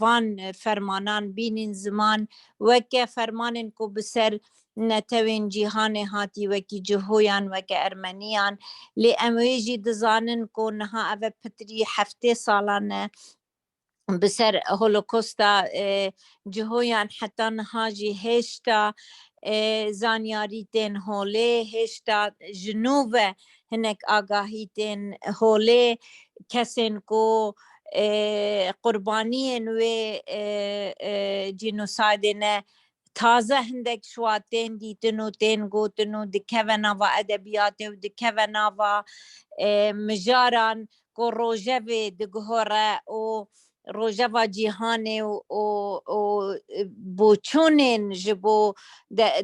van fermanan bînîn ziman weke fermanên ku bi ser netewên cîhanê hatî wekî Cihoyan, weke Ermeniyan. Lê em wê jî dizanin ku niha ev e pitirî 70 salan e bi ser Holokosta Cihoyan heta niha jî hêşta zanyarî tên holê, hêşta ji nû ve hinek agahî tên holê, kesên ku qurbaniyên wê cînosaydê ne Taze hindek şiwa tên dîtin û tên gotin û dikeve nava edebiyatê û dikeve nava mijaran ku rojevê diguhere û rojeva cîhanê û û boçûnên ji bo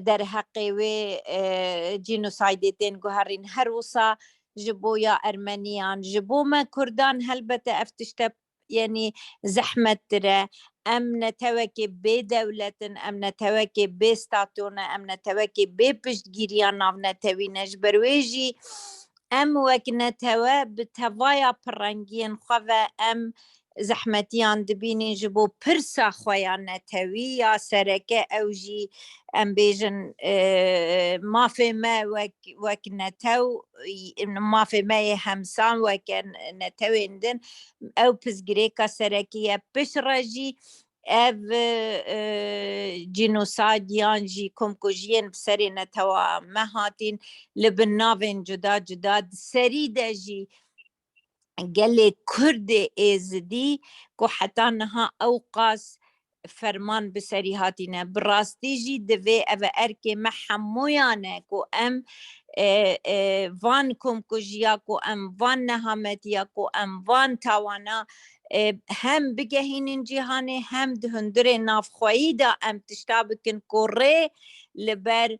derheqê wê cînosaydê tên guherîn. Her wisa ji bo ya Ermeniyan, ji bo me Kurdan helbete ev tişte Yanî zehmettir e. Em netewekê bê dewlet in, em netewekê bê statû ne, em netewekê bê piştgîriya navnetewî ne. Ji ber wê jî em wek netewe bi tevaya pirrengiyên xwe ve em zehmetiyan dibînîn ji bo pirsa xwe ya netewî ya sereke ew jî em bêjin mafê me wek wek netew mafê me yê hemsan weke netewên din ew pirsgirêka serekî ye. Piştre jî ev cînosayd yan jî komkujiyên bi serê netewa me hatîn li bin navên cuda cuda di serî de jî gelê Kurdê Êzidî ku heta niha ewqas ferman bi serî hatîne. Bi rastî jî divê ev erkê me hemûyan e ku em van komkujiya ku em van nehametiya ku em van tawana hem bigehînin cîhanê hem di hundirê navxweyî de em tişta bikin ku rê li ber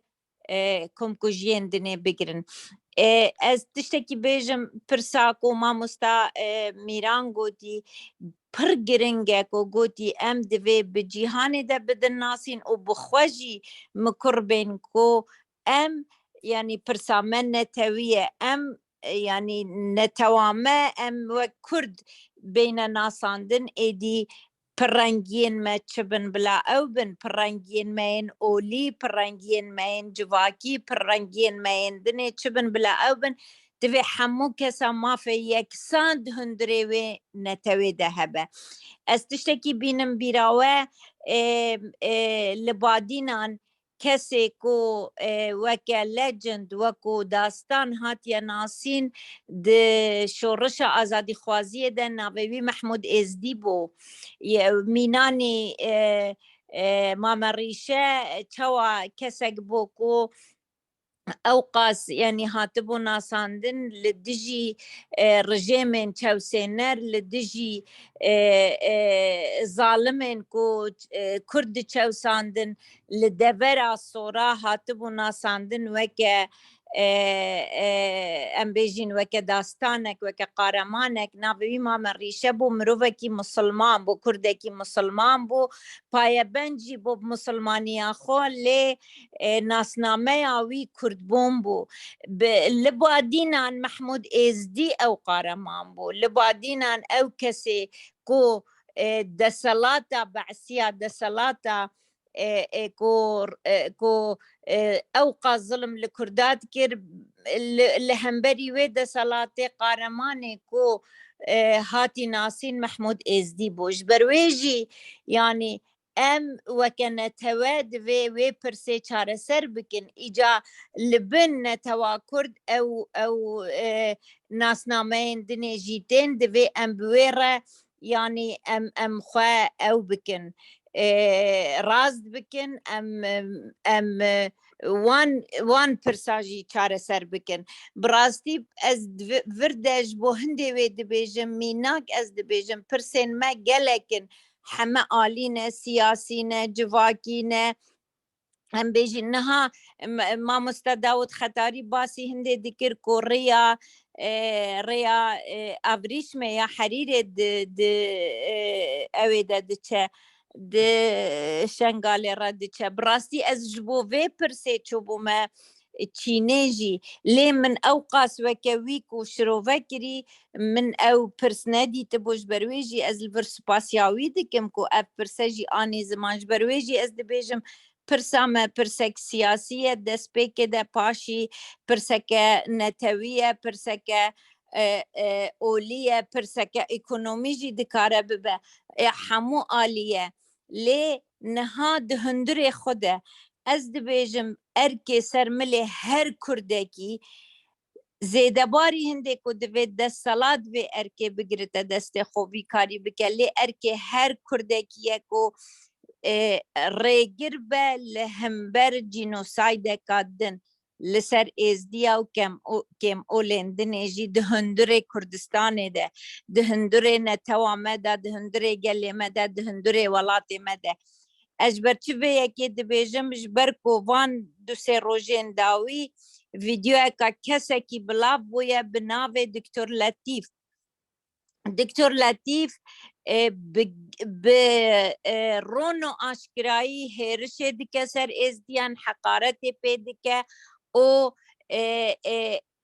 komkujiyên dinê bigirin. Ez tiştekî bêjim pirsa ku mamosta Mîran gotî pir giring e ku gotî em divê bi cîhanê de bidin nasîn û bi xwe jî mikur bên ku em yanî pirsa me netewî ye em yanî netewa me em wek Kurd bêne nasandin êdî Pirrengiyên me çi bin bila ew bin, pirrengiyên me yên olî, pirrengiyên me yên civakî, pirrengiyên me yên dinê çi bin bila ew bin, divê hemû kesa mafê yeksan di hundirê wê netewê de hebe. Ez tiştekî bînim bîra we li Badînan. Kesê ku weke legend, wekû dastan hatiye nasîn di şorişa azadîxwaziyê de navê wî Mehmûd Êzdî bû. Mînanî Mame Rîşe çawa kesek bû ku ewqas yanî hatibû nasandin li dijî rijêmên çewsêner, li dijî zalimên ku Kurd diçewsandin li devera Sora hatibû nasandin weke em bêjîn weke dastanek, weke qaremanek navê wî Mame Rîşe bû, mirovekî misilman bû, Kurdekî misilman bû, payebend jî bû bi misilmaniya xwe lê Nasnameya wî kurdbûn bû. Bi li Badînan Mehmûd Êzdî ew qareman bû. Li Badînan ew kesê ku deselata Be'siya deselata ku ku ewqas zilm li Kurda dikir li hemberî wê deselatê qaremanê ku hatî nasîn Mehmûd Êzdî bû. Ji ber wê jî yanî Em weke netewe divê wê pirsê çareser bikin. Îca li bin netewa Kurd ew ew nasnameyên dinê jî tên divê em bi wê re yanî em em xwe ew bikin. Rast bikin em em wan wan pirsa jî çareser bikin. Bi rastî ez vir de ji bo hindê wê dibêjim mînak ez dibêjim pirsên me gelek in heme alî ne, siyasî ne, civakî ne. Em bêjin niha mamoste Dawud Xetarî basî hindê dikir ku rêya rêya avrîşmê ya Herîrê di di ewê de diçe di Şengalê re diçe. Bi rastî ez ji bo vê pirsê çûbûme Çînê jî lê min ewqas weke wî ku şirove kirî min ew pirs nedîtibû ji ber wê jî ez li vir spasiya wî dikim ku ev pirse jî anî ziman ji ber wê jî ez dibêjim pirsa me pirsek siyasî ye destpêkê de paşî pirseke netewî ye pirseke olî ye pirseke ekonomî jî dikare bibe hemû alî ye lê niha di hundirê xwe de ez dibêjim erkê ser milê her kurdekî zêdebarî hindê ku divê destselat vê erkê bigirite destê xwe vî karî bike lê erkê her kurdekî ye ku rêgir be li himber cînosaydeka din li ser Êzdiya û kêmolên dinê jî di hundirê Kurdistanê de, di hundirê netewa me de, di hundirê gelê me de, di hundirê welatê me de. Ez ji ber çi vê yekê dibêjim, ji ber ku van du sê rojên dawî vîdeoyeka kesekî bilav bûye bi navê Diktor Letîf. Diktor Letîf bi bi ron û aşkirayî hêrişê dike ser Êzdiyan, heqaretê pê dike û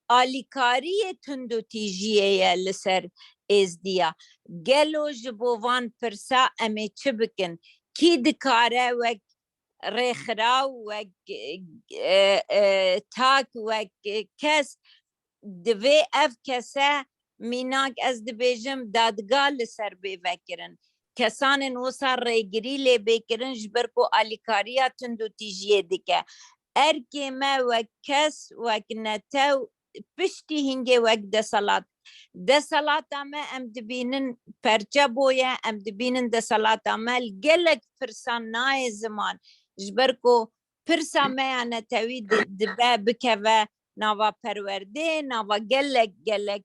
alîkariyê tundûtîjiyê ye li ser Êzdiya. Gelo ji bo van pirsa em ê çi bikin? Kî dikare wek rêxiraw, wek tak, wek kes divê ev kese mînak ez dibêjim dadga li ser bê vekirin. Kesanên wisa rêgirî lê bê kirin ji ber ku alîkariya tundûtîjiyê dike. Erkê me wek kes, wek netew piştî hingê wek deselat. Deselata me em dibînin perçe boye, em dibînin deselata me li gelek pirsan nayê ziman. Ji ber ku pirsa me ya netewî dibe bikeve nava perwerdê, nava gelek gelek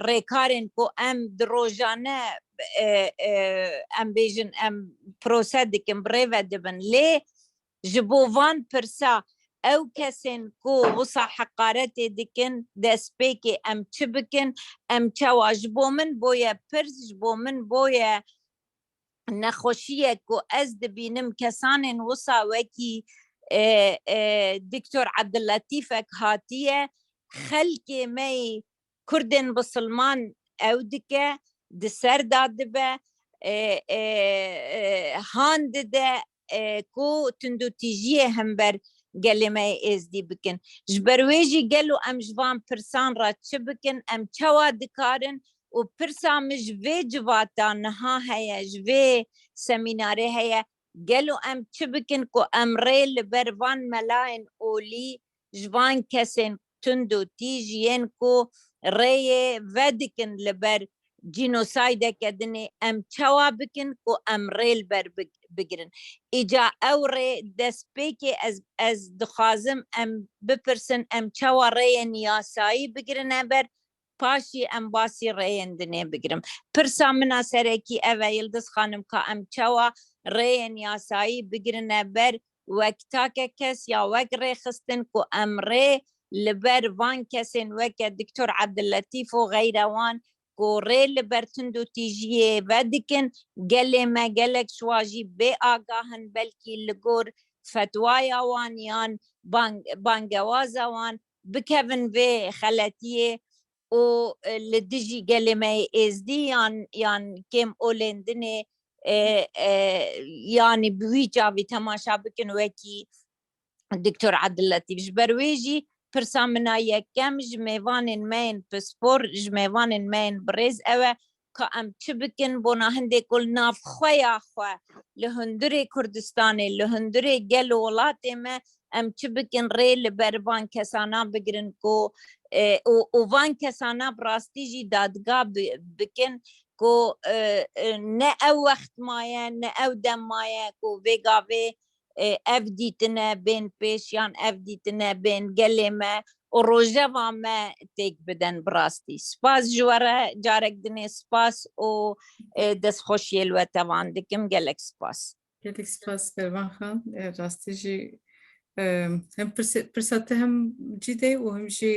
rêkarên ku em di rojane em bêjin em prose dikin, birêve dibin. Lê Ji bo van pirsa ew kesên ku wisa heqaretê dikin destpêkê em çi bikin, em çawa ji bo min boye pirs, ji bo min boye nexweşiyek ku ez dibînim kesanên wisa wekî Diktor Ebdulletîfek hatiye xelkê me yî Kurdên bisilman ew dike, di ser da dibe, han dide ku tundûtîjiyê hember gelê me yê Êzdî bikin. Ji ber wê jî gelo em ji van pirsan re çi bikin, em çawa dikarin û pirsa min ji vê civata niha heye, ji vê semînarê heye. Gelo em çi bikin ku em rê li ber van melayên olî ji van kesên tund û tîj yên ku rêyê vedikin li ber cînosaydeke dinê em çawa bikin ku em rê li ber bigirin. Îca ew rê destpêkê ez ez dixwazim em bipirsin em çawa rêyên yasayî bigirine ber paşî em basî rêyên dinê bigirim. Pirsa min a serekî ev e Yildiz xanim ka em çawa rêyên yasayî bigirine ber wek take kes ya wek rêxistin ku em rê li ber van kesên weke Diktor Ebdilletîf û xeyre wan ku rê li ber tund û tîjiyê vedikin, gelê me gelek ji wa jî bê agah in belkî li gor fetwaya wan yan bangewaza wan bikevin vê xeletiyê û li dijî gelê me yê Êzdî yan yan kêm olên dinê yanî bi wî çavî temaşa bikin wekî Diktor Ebdilletîf. Ji ber wê jî pirsa min a yekem ji mêvanên me yên pispor, ji mêvanên me yên birêz ew e ka em çi bikin bona hindê ku li navxwe ya xwe, li hundirê Kurdistanê, li hundirê gel û welatê me em çi bikin rê li ber van kesana bigirin ku û van kesana bi rastî jî dadga bikin ku ne ew wext maye, ne ew dem maye ku vê gavê ev dîtine bên pêş yan ev dîtine bên gelê me û rojeva me têk bidin bi rastî. Spas ji we re carek dinê spas û destxweşiyê li we tevan dikim gelek spas. Gelek spas Kervan Xan rastî jî hem pirsa te hem cî de û hem jî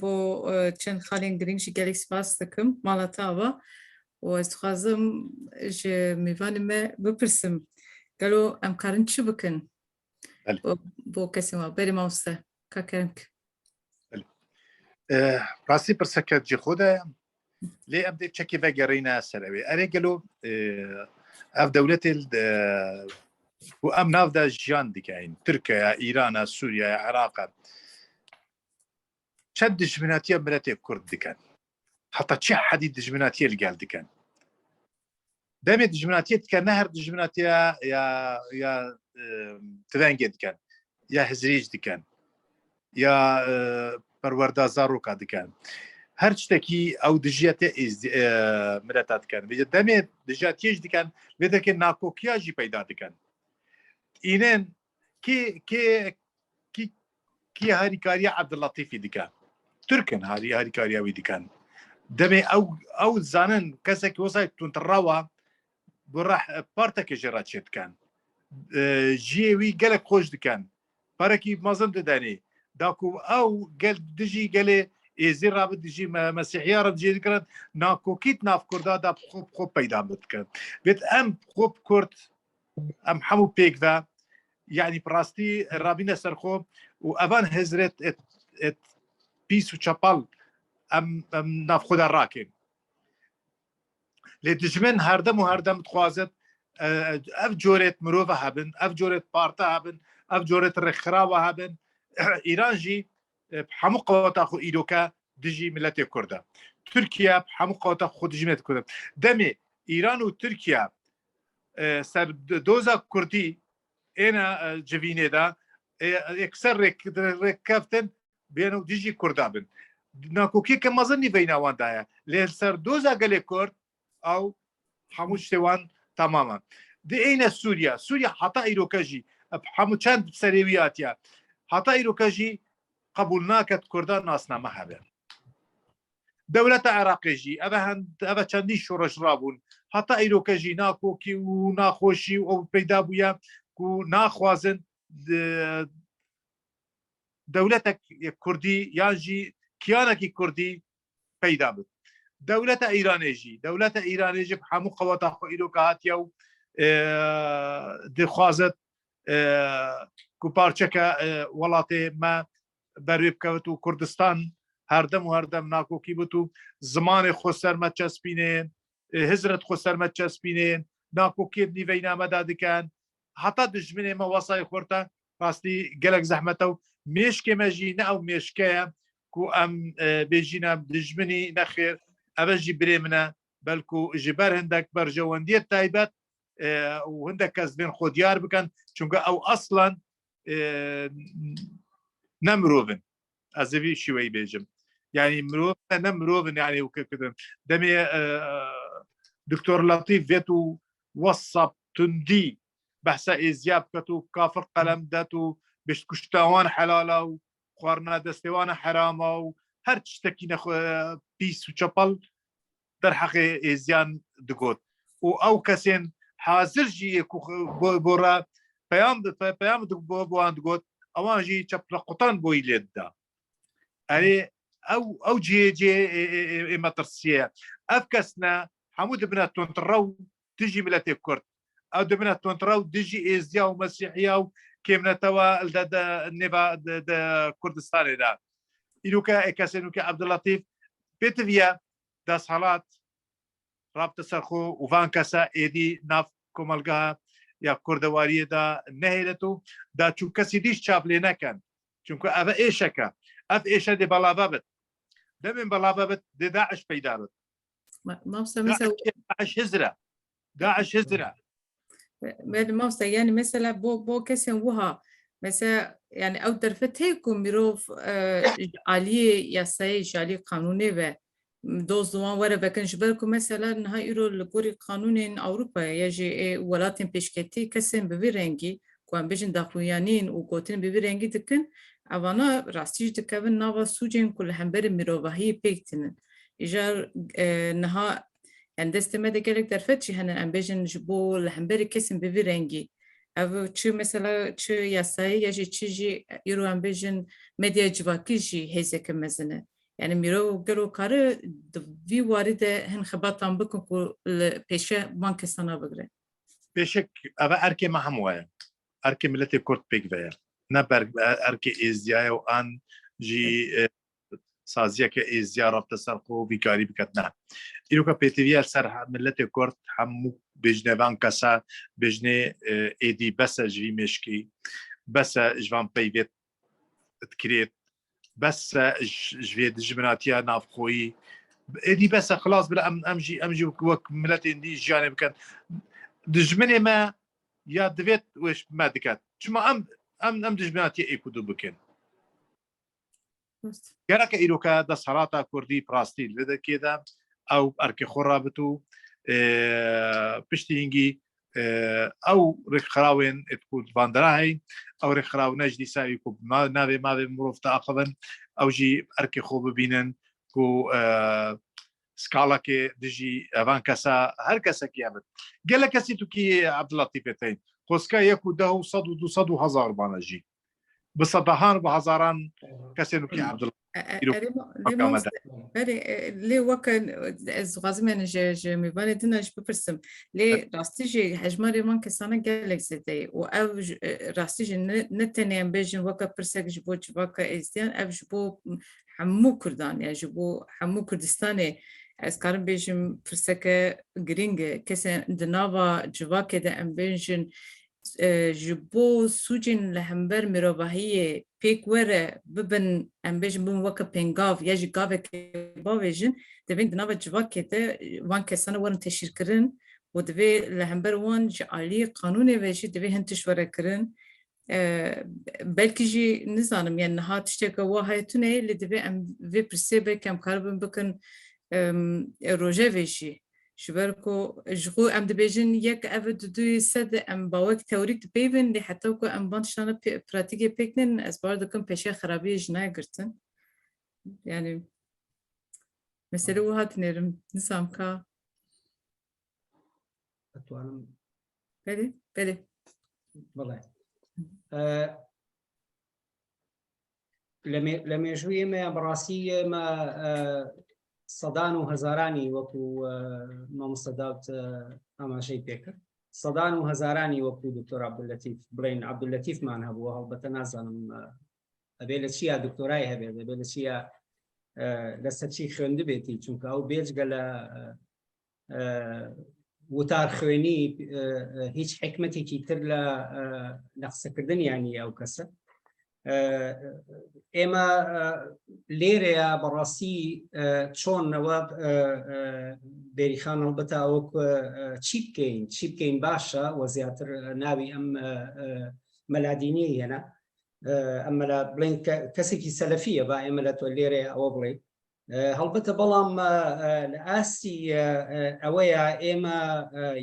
bo çend xalên girîng jî gelek spas dikim mala te ava û ez dixwazim ji mêvanê me bipirsim gelo em karin çi bikin bo kesên wa berê mamoste ka kerem ki. Rastî pirseke cî xwe de lê em dê çekê vegerîne ser ewê. Erê gelo ev dewletê ku em nav de jiyan dikein Tirkiye, Îrana, Sûriye, Iraq çend dijminatiya miletê Kurd dikin. Heta çi hedî dijminatiyê li gel dikin. Demê dijminatiyê dikin ne her dijminatiya ya ya tivengê dikin ya hizrîc dikin ya perwerda zaroka dikin. Her tiştekî ew dijiyetê mileta dikin. Vê demê dijiyatiyê jî dikin, vê derkê nakokiya jî peyda dikin. Înin kê kê kî kî harîkariya Ebdullatîfî dike? Tirkin harî harîkariya wî dikin. Demê ew ew zanin kesekî wisa tundrewa bi reh partekê jê re çê dikin. Jiyê wî gelek xweş dikin. Parekî mezin didenê. Da ku ew gel dijî gelê Êzî re bi dijî Mesîhiya re dijî dikirin nakokî di nav Kurda de bi xwe bi xwe peyda dikin. Vêt em xwe bi Kurd em hemû pêk ve yani bi rastî rabîne ser xwe û evan hizret et, et pîs û çapal em, em nav xwe de rakin. Lê dijmin herdem û herdem dixwazit ev corêt mirove hebin, ev corêt parti hebin, ev corêt rêkxirawa hebin. İran jî hemû qeweta xwe îroke dijî miletê Kurd e. Türkiye hemû qeweta xwe dijî miletê Kurd e. Demê İran û Türkiye ser doza Kurdî êne civînê de yekser rêkkeftin bên û dijî Kurda bin. Nakokiyeke mezin nîveyna wan daye. Lê ser doza gelê Kurd ew hemû tiştê wan tamam e. Di êne Sûriye, Sûriye heta îroke jî hemû çend serê wî hatiye. Heta îroke jî qebûl naket Kurda nasname hebe. Dewleta Iraqê jî ev ev çendîn şoreş rabûn. Heta îroke jî nakokî û naxweşî û ew peyda bûye ku naxwazin dewletek Kurdî yan jî kiyanekî Kurdî peyda bit. Dewleta Îranê jî, dewleta Îranê jî bi hemû qeweta xwe îroke hatiye û dixwaze ku parçeke welatê me berwê bikevit û Kurdistan herdem û herdem nakokî bit û zimanê xwe ser me çespînê, hizret xwe ser me çespînê, nakokiyê di nîveyna me de dikin. Heta dijminê me wesayê xurt e, rastî gelek zehmet e û mêşkê me jî ne ew mêşke ye ku em bêjîn em dijminî nexêr, ev e jî birê min e, belku ji ber hindek berjewendiyê taybet. و هەندێک کەس بێن خۆ دیار بکەن چونکە ئەو ئەسڵەن نەمرۆڤن ئەزەوی شیوەی بێژم یعنی مرۆڤ نە مرۆڤن یعنی وکردن دەمێ دکتۆر لەتیف بێت و وەسەپ توندی بەحسە ئێزیا بکەت و کافر قەلەم دەت و بشت کوشتاوان حەلالە و خواردنا دەستێوانە حەرامە و هەر شتێکی نەخ پیس و چەپەڵ دەرحەقێ ئێزیان دگوت و ئەو کەسێن حازر ژی بۆ ڕە پەیام پەیام بۆ بۆوان دگوت ئەوان ژی چەپلە قوتان بۆی لێددا ئەرێ ئەو ئەو جێ جێ مەترسیە ئەف کەسنە هەموو دبنە تونتڕە و دژی ملەتێ کورد ئەو دبنە تونتڕە و دژی ئێزیا و مەسیحیا و کێمنەتەوە نێوا کوردستانێدا ئیروکە کەسێنوکە عەبدولەتیف پێتڤە دەسهەڵات ڕابتە سەرخۆ و ڤان کەسە ئێدی ناف کۆمەلگا یا کوردەواریەدا نەهێنێت و دا چون کەسی دیش چاپ لێ نەکەن چونکە ئەvە ئێشەکە ئەف ئێشە دێ بەڵاڤە بت دەمێن بەڵاڤە بت دێ داعش پەیدا بت داعش هزرە داعش هزرە مامۆستا یعنی mesela بۆ بۆ کەسێن وها mesela yani ew derfet heye ku mirov ji aliyê yasayê ji aliyê qanûnê ve doz li wan were vekin ji ber ku mesela niha îro li gorî qanûnên Ewropayê ya jî ê welatên pêşketî kesên bi vî rengî ku em bêjin daxuyanîn û gotinên bi vî rengî dikin evana rastî jî dikevin nava sûcên ku li hemberî mirovahiyê pêk tînin. Îjar niha Yani destê me de gelek derfet jî hene em bêjin ji bo li hemberî kesên bi vî rengî. Ev çi mesela çi yasayî ya jî çi jî îro em bêjin medyaya civakî jî hêzeke mezin e. Yani mîro gelo kare di vî warî de hin xebatan bikin ku li pêşe van kesana bigire. Pêşek ev erkê me hemû ye. Erkê miletê Kurd pêk ve ye. Ne ber erkê Êzdiyayê û an jî saziyeke êzdiya rabte ser xwe û vî karî biket ne. Îroka pêtiviya li ser miletê Kurd hemû bêjne van kesa bêjnê êdî bese ji vî mêşkî bese ji van peyvê dikirêt bese ji vê dijminatiya navxweyî êdî bese xilas bila em em jî em jî wek miletên dî jiyanê bikin. Dijminê me ya divêt wê me diket. Çima em em em dijminatiya êk û du bikin. Gereke îroka desthelata Kurdî bi rastî li vê de ew erkê xwe rabit û piştî hingî ew rêkxirawên ku van dera heyîn ew rêkxiraw ne ji dîsa wî ku navê mavê mirov diaxivin ew jî erkê xwe bibînin ku skalakê dijî evan kesa her kesekî hebin. Gelek kesî tu kî Ebdullatîfê teyîn. Xoska yek û deh û sed û du sed û hezar bane jî. bi sedehan bi hezaran kesên wekî Abdullah Belê lê weke ez dixwazim yani ji ji mêvanê din ji bipirsim lê rastî jî hejmarê wan kesane gelek zêde ye û ev rastî jî ne tenê em bêjin weke pirsek ji bo civaka Êzdiyan ev ji bo hemû Kurdan ya ji bo hemû Kurdistanê ez karim bêjim pirseke girîng e kesên di nava civakê de em bêjin ji bo sûcên li hember mirovahiyê pêk were bibin em bêjin bibin weke pêngav ya jî gaveke bavêjin divê di nava civakê de van kesane werin teşhîrkirin û divê li hember wan ji aliyê qanûnê ve jî divê hin tişt were kirin. Belkî jî nizanim yani niha tişteke wiha heye tune ye lê divê em vê pirsê belkî em karibin bikin rojevê jî. Ji ber ku ji xwe em dibêjin yek ev du du sed em bawek teorîk dipeyvin lê heta ku em van tiştana pratîkê pêk nênin ez bawer dikim pêşiya xerabiyê ji nayê girtin. Yani mesele wiha dinêrim nizanim ka. ئەتوانم Belê, belê. بڵێ لە مێژووی ئێمە بەڕاستی ئێمە سەدان و هەزارانی وەکو مامۆستا داوت ئاماژەی پێکرد سەدان و هەزارانی وەکو دکتۆر عبدولەتیف بڵین عبدولەتیفمان هەبووە هەڵبەتە نازانم ئەبێ لە چیا دکتۆرای هەبێت دەبێت لە چیا لەسەر چی خوێندبێتی چونکە ئەو بێجگە لە وتار خوێنی هیچ حکمتێکی تر لە لە قسەکردن ینی ئەو کەسە. ئێمە لێرەیە بەڕاستی چۆنەوە بێریخان هەڵبەتە ئەوە چی بکەین چی بکەین باشە و زیاتر ناوی ئەم مەلادینی هێنا ئەم مەلا بڵین کەسێکی سەلەفیە با ئێمە لە تۆ لێرەیە ئەوە بڵێ هەڵبەتە بەڵام لە ئاستی ئەوەیە ئێمە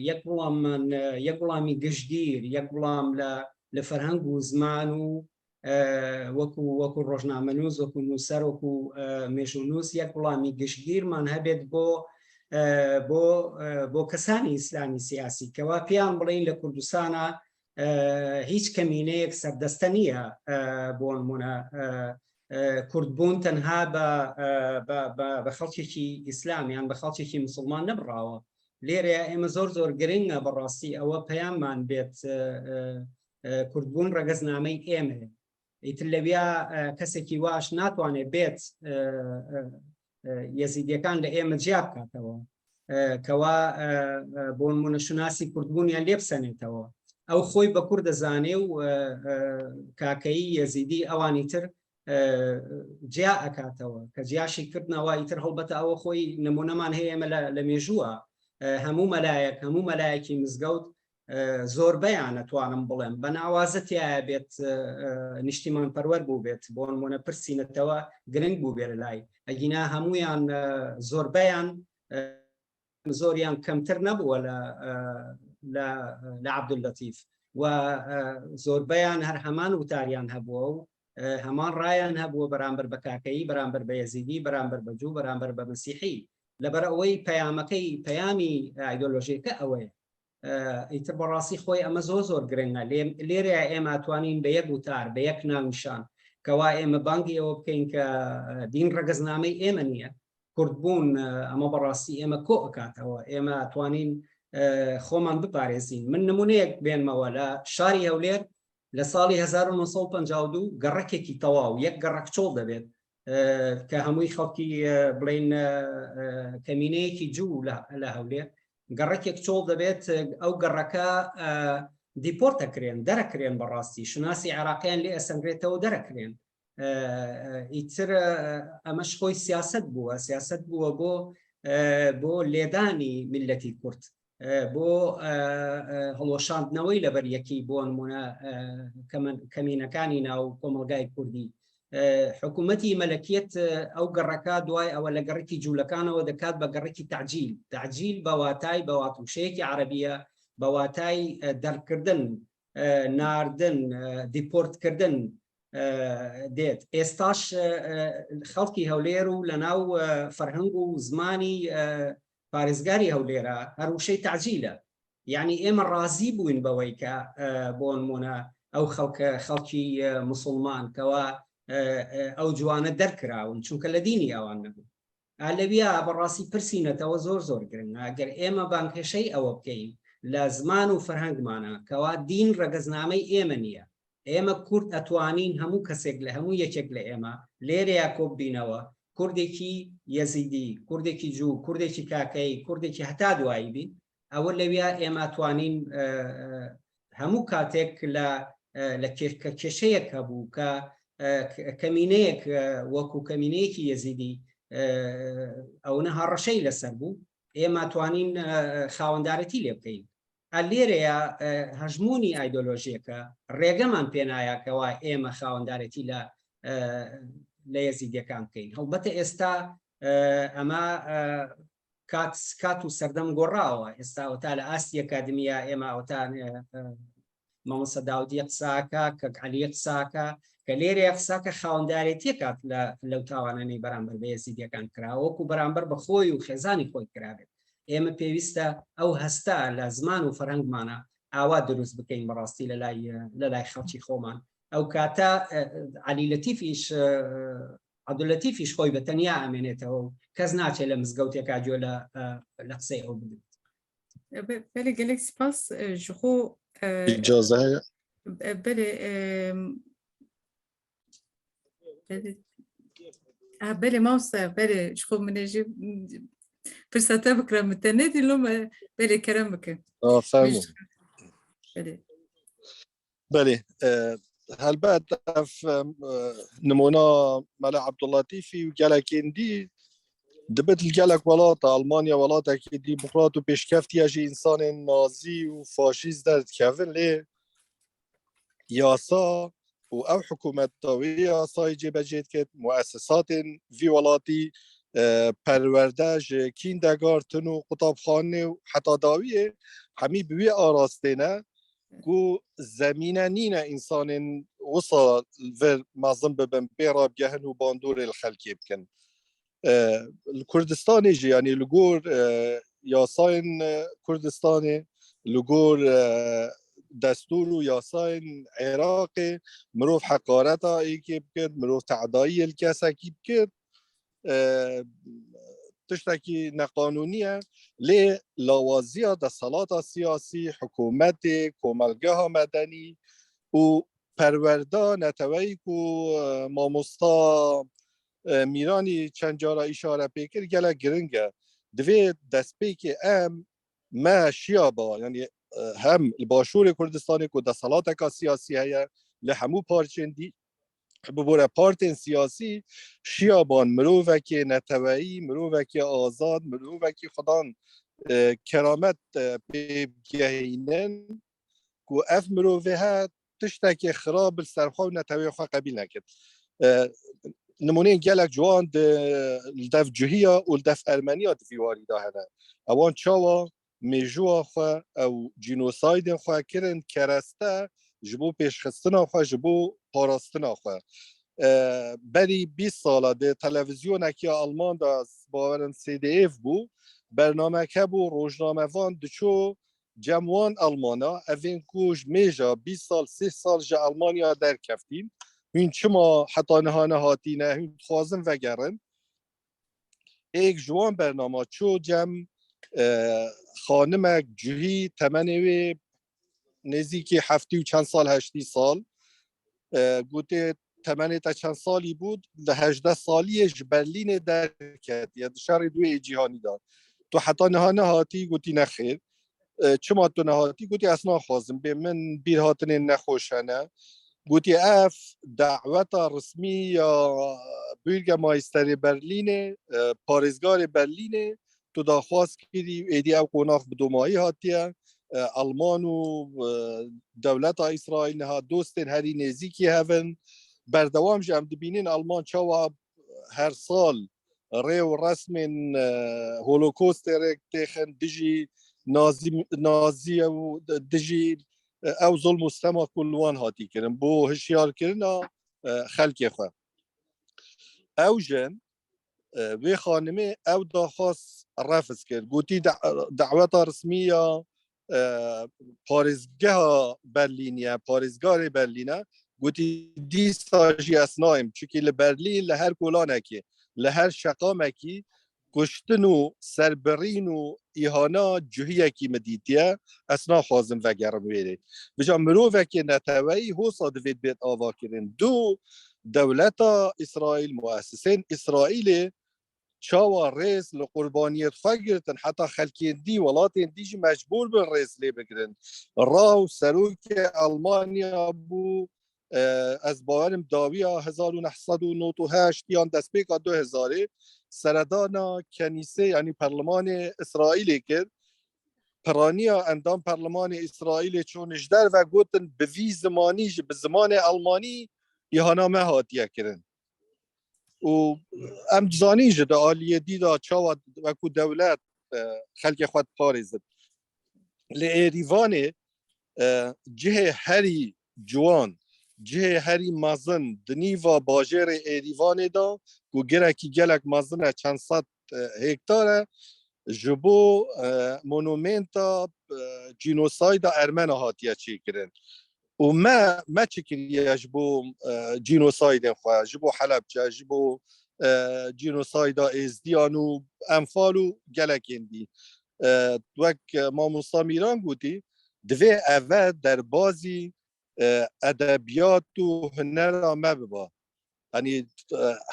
یەک وڵاممان یەک وڵامی گشتگیر یەک وڵام لە لە فەرهەنگ و زمان و وەکو وەکو ڕۆژنامەنووس وەکو نووسەر وەکو مێژوونووس یەک وڵامی گشتگیرمان هەبێت بۆ بۆ بۆ کەسانی ئیسلامی سیاسی کەوا پێیان بڵین لە کوردستانە هیچ کەمینەیەک سەردەستە نییە بۆ نمونە کوردبوون تەنها بە خەڵکێکی ئیسلام یان بە خەڵکێکی مسلمان نەبراوە لێرەیە ئێمە زۆر زۆر گرنگە بەڕاستی ئەوە پەیاممان بێت کوردبوون ڕەگەزنامەی ئێمەیە ئیتر لەویا کەسێکی واش ناتوانێت بێت یەزیدیەکان لە ئێمە جیا بکاتەوە کەوا بۆ نمونە شوناسی کوردبوونیان لێ بسەنێتەوە ئەو خۆی بە کورد دەزانێ و کاکەیی یەزیدی ئەوانی تر جیا ئەکاتەوە کە جیاشی کردنەوە ئیتر هەڵبەتە ئەوە خۆی نمونەمان هەیە ئێمە لە مێژووە هەموو مەلایەک هەموو مەلایەکی مزگەوت زۆربەیان ئەتوانم بڵێم بە ناوازە تایە بێت نیشتیمان پەروەر بوو بێت بۆ نمونە پرسی نەتەوە گرنگ بوو بێت لای ئەگینا هەمویان زۆربەیان زۆریان کەمتر نەبووە لە لە عەبدوللەتیف و زۆربەیان هەر هەمان وتاریان هەبووە و هەمان ڕایان هەبووە بەرامبەر بە کاکەیی بەرامبەر بە یەزیدی بەرامبەر بە جوو بەرامبەر بە مەسیحی لەبەر ئەوەی پەیامەکەی پەیامی ئایدۆلۆژیەکە ئەوەیە ئیتر بەڕاستی خۆی ئەمە زۆر زۆر گرنگە لێرەیە ئێمە توانین بە یەک وتار بە یەک ناونیشان کەوا ئێمە بانگی ئەوە بکەین کە دین ڕەگەزنامەی ئێمە نییە کوردبوون ئەمە بەڕاستی ئێمە کۆ ئەکاتەوە ئێمە توانین خۆمان بپارێزین من نمونەیەک بێنمەوە لە شاری هەولێر لە ساڵی 1952 گەڕەکێکی تەواو یەک گەڕەک چۆڵ دەبێت کە هەمووی خەڵکی بڵین کەمینەیەکی جوو لە هەولێر گەڕەکێک چۆڵ دەبێت ئەو گەڕەکە دیپۆرتەکرێن دەرەکرێن بەڕاستی شوناسی عێراقیان لێ ئەسەنرێتەوە دەرەکرێن ئیتر ئەمەش خۆی سیاست بووە سیاست بووە بۆ بۆ لێدانی میلەتی کورد بۆ هەڵوەشاندنەوەی لەبەر یەکی بۆ نمونە کەمینەکانی ناو کۆمەلگای کوردی حکوومەتی مەلەکیت ئەو گەڕەکە دوای ئەوە لە گەڕکی جوولەکانەوە دەکات بە گەڕکی تعجیل تعجیل بە واتای بە واتوشەیەکی عربیە بە واتای دەرکردن ناردن دیپۆرتکردن دێت ئێستاش خەڵکی هەولێر و لە ناو فەرهەنگ و زمانی پارێزگاری هەولێرە هەر وشەی تەعجیلە یعنی ئێمە ڕازی بووین بەوەی کە بۆ نمونە ئەو خەڵکە خەڵکی مسلمان کەوا ئەو جوانە دەرکراون چونکە لە دینی ئەوان نەبوو لەویا بەڕاستی پرسی نەتەوە زۆر زۆر گرنگە گەر ئێمە بانگهێشەی ئەوە بکەین لە زمان و فەرهەنگمانە کەوا دین ڕەگەزنامەی ئێمە نییە ئێمە کورد ئەتوانین هەموو کەسێک لە هەموو یەکێک لە ئێمە لێرەیا کۆببینەوە کوردێکی یەزیدی کوردێکی جوو کوردێکی کاکەیی کوردێکی هەتا دوایی بین ئەوە لەویا ئێمە توانین هەموو کاتێک لە لە کێشەیەک هەبوو کە کەمینەیەک وەکو کەمینەیەکی یەزیدی ئەوە هەڕەشەی لەسەر بوو ئێمە توانین خاوەندارەتی لێ بکەین لێرەیە هەژمونی ئایدۆلۆژیەکە ڕێگەمان پێنایەکەوە ئێمە خاوەندارەتی لە لە یەزیدیەکان بکەین هەڵبەتە ئێستا ئەمە کات کات و سەردەم گۆڕاوە ئێستا ئەوتا لە ئاستی ئەکادمیە ئێمە ئەوتا مامۆستا داودی قساکە کە عەلی قساکە کە لێرەیە قساکە خاوەندارێتیە کات لە لەو تاوانانەی بەرامبەر بە یەزیدیەکان کراوە وەکو بەرامبەر بە خۆی و خێزانی خۆی کرابێت ئێمە پێویستە ئەو هەستە لە زمان و فەرهەنگمانە ئاوا دروست بکەین بەڕاستی لە لای لە لای خەڵکی خۆمان ئەو کاتە عەلی لەتیفیش عەبدولەتیفیش خۆی بە تەنیا ئەمێنێتەوە و کەس ناچێت لە مزگەوتێکا گوێ لە لە قسەی ئەو بگرێت. بەلێ گەلێک سپاس ji xwe ئیجازە هەیە بەلێ بەلێ مامۆستا بەلێ ji xwe min ê jî pirsa te bikira min te nedî loma belê kerem bike. فەرموو بەلێ بەلێ. Helbet ev nimûna Mela Ebdullatîfî û gelekên dî dibit li gelek welata Almanya welatekî demokrat û pêşkeftiye jî însanên nazî û faşîst derdikevin lê yasa û ew hikûmeta wê yasayê cêbecê dikit muesesatên vî welatî perwerde ji kîndegartin û qutabxanê û heta dawiyê hemî bi wî arastê ne ku zemîne nîne însanên wisa vir mezin bibin pê rabigehin û bandorê li xelkê bikin. Li Kurdistanê jî yanî li gor yasayên Kurdistanê li gor destûr û yasayên Iraqê mirov heqareta êkê bikin, mirov te'dayiyê li kesekî bikin tiştekî neqanûnî ye lê lawaziya desthilata siyasî, hikûmetê, komelgeha medenî û perwerda neteweyî ku mamosta Mîranî çend cara îşare pê kir gelek giring e. Divê destpêkê em me şiya ba yanî hem li Başûrê Kurdistanê ku desthilateka siyasî heye li hemû parçên dî bibore partên siyasî şiya ban mirovekê neteweyî, mirovekê azad, mirovekî xwedan keramet pêbigehînin ku ev mirovê he tiştekê xirab li ser xwe û neteweyê xwe qebîl nekir. Nimûneyên gelek ciwan di li dev cuhiya û li dev ermeniya di vî warî de hene. Ewan çawa mêjûa xwe ew cînosaydên xwe kirin kereste ji bo pêşxistina xwe ji bo parastina xwe. Berî 20 sala di televîzyonek ya Alman de bawerim CDF bû bernamek hebû rojnamevan diçû Cem wan Elmana evên ku ji mêja 20 sal sê sal ji Elmanya derkeftîn hûn çima heta niha nehatîne hûn dixwazin vegerin êk ji wan bernama çû cem xanimek cihî temenê wê nêzîkî heftî û çend sal heştî sal gotê temenê te çend salî bû li hejdeh saliyê ji Berlînê derketiye di şerê duê cîhanî de tu heta niha nehatî gotî nexêr çima tu nehatî gotî ez naxwazim bê min bîr hatinên nexweş hene gotî ev daweta resmî ya Bürgermeisterê Berlînê parêzgarê Berlînê tu daxwaz kirî êdî ew qonax bi domayî hatiye Elman û dewleta İsraîl niha dostên herî nêzîkî hevin berdewam jî em dibînin Elman çawa her sal rê û resmên holokostê rêk têxin dijî nazî naziye û dijî ew zulm û stema ku li wan hatî kirin bo hişyarkirina xelkê xwe. Ew jin Wê xanimê ew daxwaz refiz kir. Gotî daweta resmî ya parêzgeha Berlîniye, parêzgarê Berlîne. Gotî dîsa jî ez nayim. Çikî li Berlîn li her kolanekê, li her şeqamekî kuştin û serbirîn û îhana cihiyekî min dîtiye, ez naxwazim vegerim wêrê. Bija mirovekê neteweyî hosa divêt bêt avakirin. Du, dewleta Îsraîl, muesisên Îsraîlê çawa rêz li qurbaniyê xwe girtin, heta xelkên dî, welatên dî jî mecbûr bin rêz lê bigirin. Raw serokê Almanya bû, ez bawerim dawiya 1998 yan destpêka 2000ê seredana kenîsê yanî perlemanê Îsraîlê kir. Piraniya endam perlemanê Îsraîlê çûn ji derve gotin bi vî zimanî ji bi zimanê Elmanî îhana me hatiye kirin. Û em dizanîn ji di aliyê dî de çawa wekû dewlet xelkê xwe diparêzin. Li Êrîvanê cihê herî ciwan, cihê herî mezin di nîva bajêrê Êrîvanê de ku girekî gelek mezin e çend sed hektar e ji bo monumenta cînosayda Ermena hatiye çêkirin. û me me çi kiriye ji bo cînosaydên xwe, ji bo Helebçe, ji bo cînosayda Êzdiyan û Enfal û gelekên dî. Wek mamosta Mîran gotî, divê eve derbazî edebiyat û hunera me biba. Yanî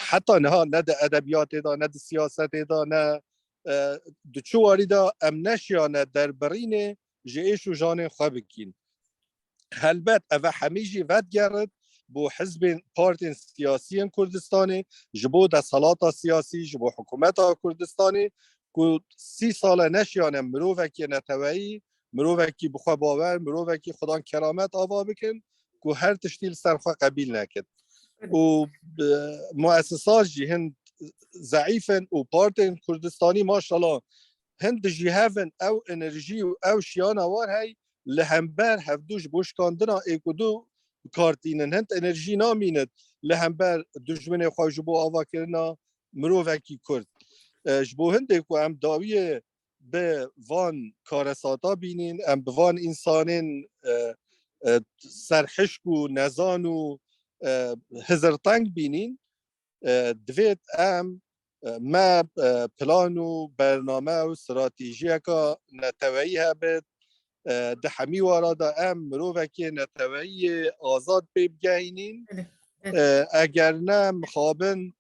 heta niha ne di edebiyatê de, ne di siyasetê de, ne di çi warî de em neşiyane derbirînê ji êş û janên xwe bikîn. Helbet eve hemî jî vedigerin. بۆ حزبên partên siyasî yên Kurdistanê, ji bo desthelata siyasî, ji bo hikûmeta Kurdistanê ku sî sale neşiyane mirovekî neteweyî, mirovekî bi xwe bawer, mirovekî xwedan keramet ava bikin ku her tiştî li ser xwe qebîl nekin. Û muesesat jî hin zeîf in û partên Kurdistanî maşallah hin dijî hev in, ew enerjî û ew şiyana wan hey li hember hevdû ji bo şikandina êk û du bikar tînin. Hind enerjî namînit li hember dijminê xwe ji bo avakirina mirovekî Kurd. Ji bo hindê ku em dawiyê bi van karesata bînîn, em bi van însanên serhişk û nezan û hizirteng bînîn, divêt em me plan û bername û stratejiyeka neteweyî hebit. Di hemî wara de em mirovekê neteweyî azad pê bigehînîn. Eger ne mixabin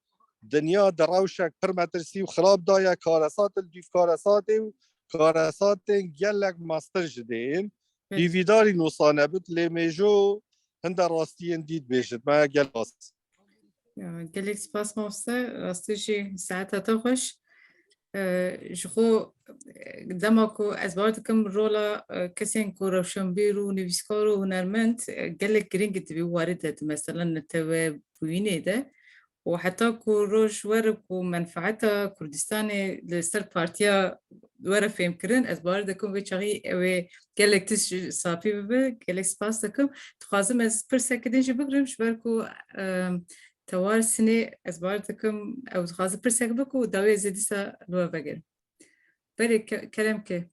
dinya di rewşek pir metirsî û xirab de ye, karesat li dûv karesatê û karesatên gelek meztir ji dê yên. Hîvîdarî wisa nebit lê mêjo hinde rastiyên dî dibêjit me gel rast. Gelek spas mamoste, rastî jî saeta te xweş. Ji xwe dema ku ez bawer dikim rola kesên ku rewşenbîr û nivîskar û hunermend gelek girîng e di vî warî de di mesela netewe bûyînê de û heta ku roj were ku menfaeta Kurdistanê li ser partiya were fêmkirin ez bawer dikim vê çaxî ew ê gelek tişt ji safî bibe. Gelek spas dikim. Dixwazim ez pirseke din jî bigirim ji ber ku Tewar Sinê ez bawer dikim ew dixwaze pirsek bike û dawiyê ez ê dîsa li we vegerim. Belê kerem ke.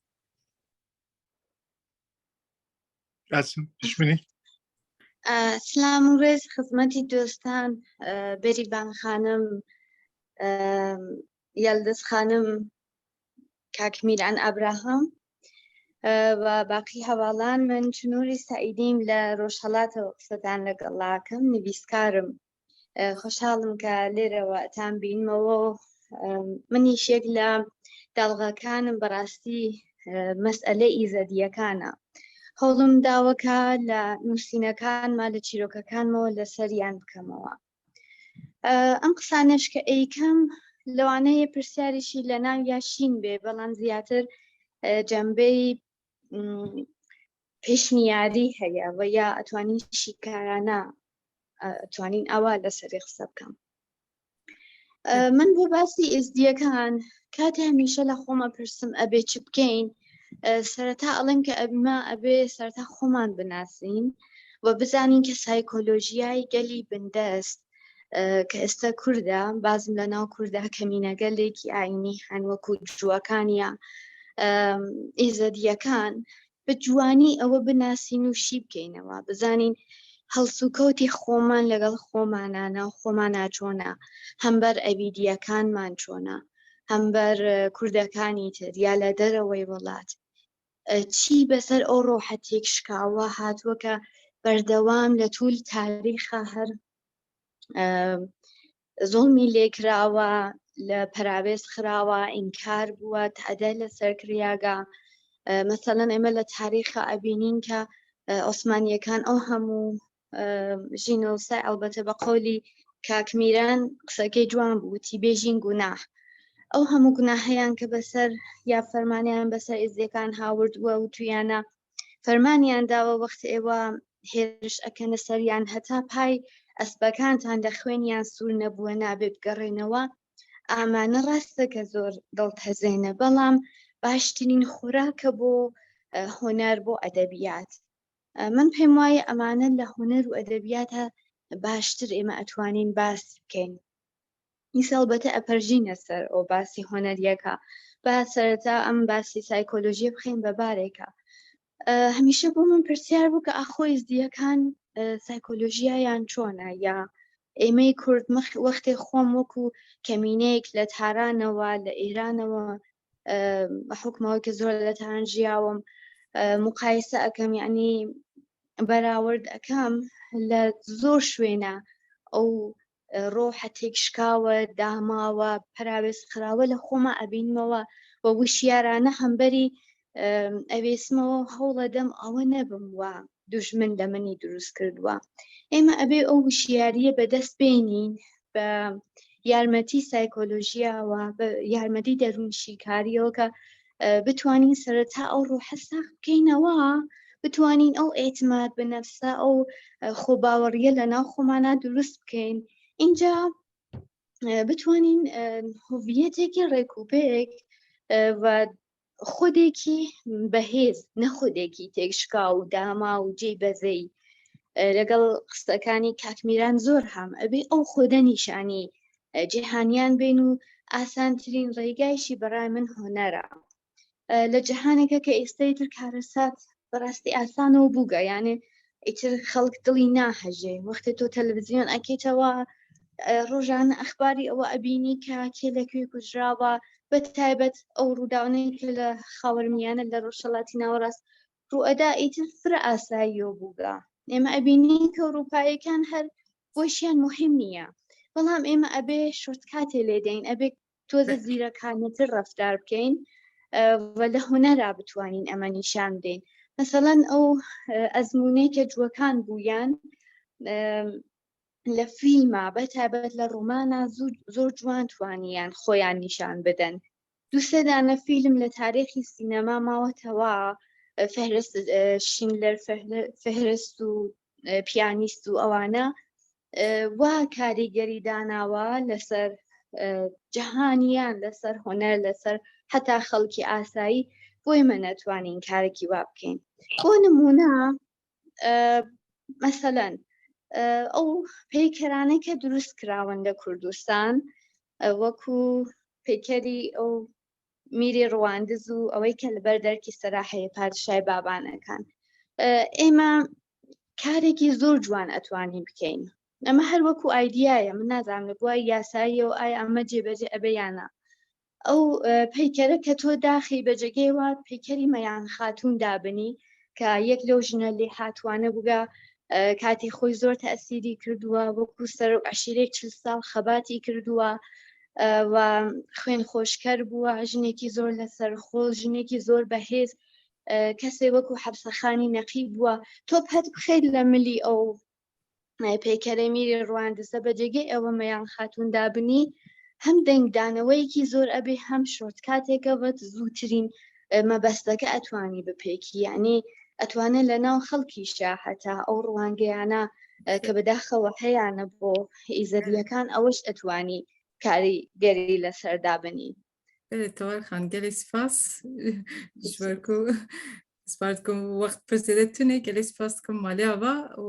Esim pişminî. سلام و ڕێز خزمەتی دۆستان بێریڤان خانم یەلدز خانم کاک میران ئابراهام و باقی هەواڵان من چنووری سعیدیم لە ڕۆژهەڵاتەوە قسەتان لەگەڵاکەم نویسکارم خۆشحاڵم کە لێرەوە ئەتان بینمەوە منیش یەک لە داڵغەکانم بەڕاستی مەسئلە ئیزەدیەکانە هەوڵم داوەکە لە نووسینەکانما لە چیرۆکەکانمەوە لەسەریان بکەمەوە ئەم قسانەش کە ئەیکەم لەوانەیە پرسیاریشی لە ناو یاشین بێ بەڵام زیاتر جەمبەی پێشنیاری هەیە و یا ئەتوانین شیکارانە توانین ئەوە لەسەری قسە بکەم من بۆ باسی ئێزدیەکان کاتێ هەمیشە لە خۆمە پرسم ئەبێ چ بکەین سەرەتا ئەڵێم کە ئەبمە ئەبێ سەرتا خۆمان بناسین و بزانین کە سایکۆلۆژیای گەلی بندەست کە ئێستا کوردە بازم لە ناو کووردا کەمینەگەلێکی ئاینی هەن وەکو جووەکانە ئێزەدیەکان بە جوانی ئەوە بناسین و شی بکەینەوە بزانین هەڵسوکەوتی خۆمان لەگەڵ خۆمانە ناو خۆمانە چۆنە هەمبەر ئەویدیەکانمان چۆنە هەمبەر کوردەکانی تر یا لە دەرەوەی وڵات چی بەسەر ئەو ڕۆحە تێکشکاوە هاتووە کە بەردەوام لە طول تاریخە هەر زوڵمی لێکراوە لە پەراوێز خراوە ئینکار بووە تەعدای لەسەر کریاگە مەسەلەن ئێمە لە تاریخە ئەبینین کە عوسمانیەکان ئەو هەموو ژینۆسای ئەلبەتە بە قەولی کاک میران قسەکەی جوان بوو وتی بێژین گوناه ئەو هەموو گوناهەیان کە بەسەر یا فەرمانیان بەسەر ئێزدیەکان هاوردووە و تویانە فەرمانیان داوە وەخت ئێوە هێرش ئەکەنە سەریان هەتا پای ئەسپەکانتان لە خوێنیان سوور نەبووە نابێ بگەڕێنەوە ئامانە ڕاستە کە زۆر دڵتەزێنە بەڵام باشترین خۆراکە بۆ هۆنەر بۆ ئەدەبیات من پێم وایە ئەمانە لە هونەر و ئەدەبیاتە باشتر ئێمە ئەتوانین باسی بکەین ئیسە ئەڵبەتە ئەپەرژینە سەر ئەو باسی هۆنەریەکە با سەرەتا ئەم باسی سایکۆلۆژیە بخەین بە بارێکە هەمیشە بۆ من پرسیار بوو کە ئاخۆ ئێزدیەکان سایکۆلۆژیایان چۆنە یا ئێمەی کورد وەختێ خۆم وەکو کەمینەیەک لە تارانەوە لە ئێرانەوە بە حکمەوە کە زۆر لە تاران ژیاوم مقایسە ئەەکەم یعنی بەراورد ئەەکەم لە زۆر شوێنە ئەو ڕۆحە تێکشکاوە، داماوە، پەراوێز خراوە لە خۆما ئەبینمەوە و وشیارانە هەمبەری ئەوێسمەوە هەوڵەدەم ئەوە نەبم وە. دوژمن لە منی دروست کردووە. ئێمە ئەبێ ئەو وشیاریە بەدەست بێنین بە یارمەتی سایکۆلۆژیاوە، بە یارمەتی دەروونشیکاریەوە کە بتوانین سەرەتا ئەو ڕۆحە ساغ بکەینەوە، بتوانین ئەو ئێتماد بە نەفسە، ئەو خۆباوەڕیە لە ناو خۆمانە دروست بکەین، اینجا بتوانین هویەتێکی ڕێکوپێک و خودێکی بەهێز، نە خودێکی تێکشکا و داما و جێی بەزەی. لەگەڵ قسەکانی کاک میران زۆر هەم ئەبێ ئەو خودە نیشانی جیهانیان بین و ئاسانترین ڕێگایشی بەڕای من هۆنەرە لە جیهانێکە کە ئێستای تر کارەسات بەڕاستی ئاسانەوە بووگە، یانێ ئیتر خەڵک دڵی ناهەژێ. وەختێ تۆ تەلەڤزیۆن ئەکەیتەوە ڕۆژانە ئەخباری ئەوە ئەبینی کە کێ لەکوێ کوژراوە، بە تایبەت ئەو ڕووداوانەی کە لە خاوەرمیانە لە ڕۆژهەڵاتی ناوەڕاست ڕوئەدا ئیتر فرە ئاساییەوە بووگە. ئێمە ئەبینین کە ئەوروپاییەکان هەر بۆشیان مهم نییە، بەڵام ئێمە ئەبێ شۆرتکاتێ لێدەین، ئەبێ تۆزە زیرەکانەتر ڕەفتار بکەین و لە هونەرا بتوانین ئەمە نیشان بدەین. مەسەڵەن ئەو ئەزمونەی کە جووەکان بوویان لە فیلما، بە تایبەت لە ڕۆمانە زۆر جوان توانیان خۆیان نیشان بدەن. دوو سێ دانە فیلم لە تاریخی سینەما ماوەتەوە، فهرست شینلەر فهرست و پیانیست و ئەوانە وا کاریگەری داناوە لەسەر جەهانیان، لەسەر هونەر، لەسەر حتا خەڵکی ئاسایی. بۆی مە نەتوانین کارێکی وا بکەین؟ بۆ نمونە مەسەلەن ئەو پەیکەرانەی کە دروست کراون لە کوردستان، وەکو پەیکەری ئەو میری ڕواندز و ئەوەی کە لەبەر دەرکی سەرا هەیە پادشای بابانەکان، ئێمە کارێکی زۆر جوان ئەتوانین بکەین. ئەمە هەر وەکو ئایدیایە، من نازانم لە بواری یاساییەوە ئایا ئەمە جێبەجێ ئەبێ یانە. ئەو پەیکەرە کە تۆ داخی بە جێگەیەوە پەیکەری مەیان خاتوون دابنی کە یەک لەو ژنە لێ هاتوانە بووگە، کاتی خۆی زۆر تەسیری کردووە، وەکو سەر و عشیرێک 40 ساڵ خەباتی کردووە و خوێن خۆشکەر بووە، ژنێکی زۆر لەسەر خۆ، ژنێکی زۆر بەهێز، کەسێ وەکو حەبسەخانی نەقیب بووە. تۆ پەت بخەیت لە ملی ئەو پەیکەرەی میری ڕواندزە، بە جێگەی ئەوە مەیان خاتوون دابنی، هەم دەنگدانەوەیەکی زۆر ئەبێ، هەم شۆرت کاتێکە وەت زووترین مەبەستەکە ئەتوانی بپێکی، یعنی ئەتوانێت لە ناو خەڵکیشا هەتا ئەو ڕوانگەیانە کە بەداخەوە هەیانە بۆ ئیزەدیەکان ئەوەش ئەتوانی کاریگەری لەسەر دابنی. تەوار خان گەلێ سپاس ژبەرکو سپاس دکم وەخت پر زێدە تونێ گەلێ سپاس دکم مالێ ئاوا و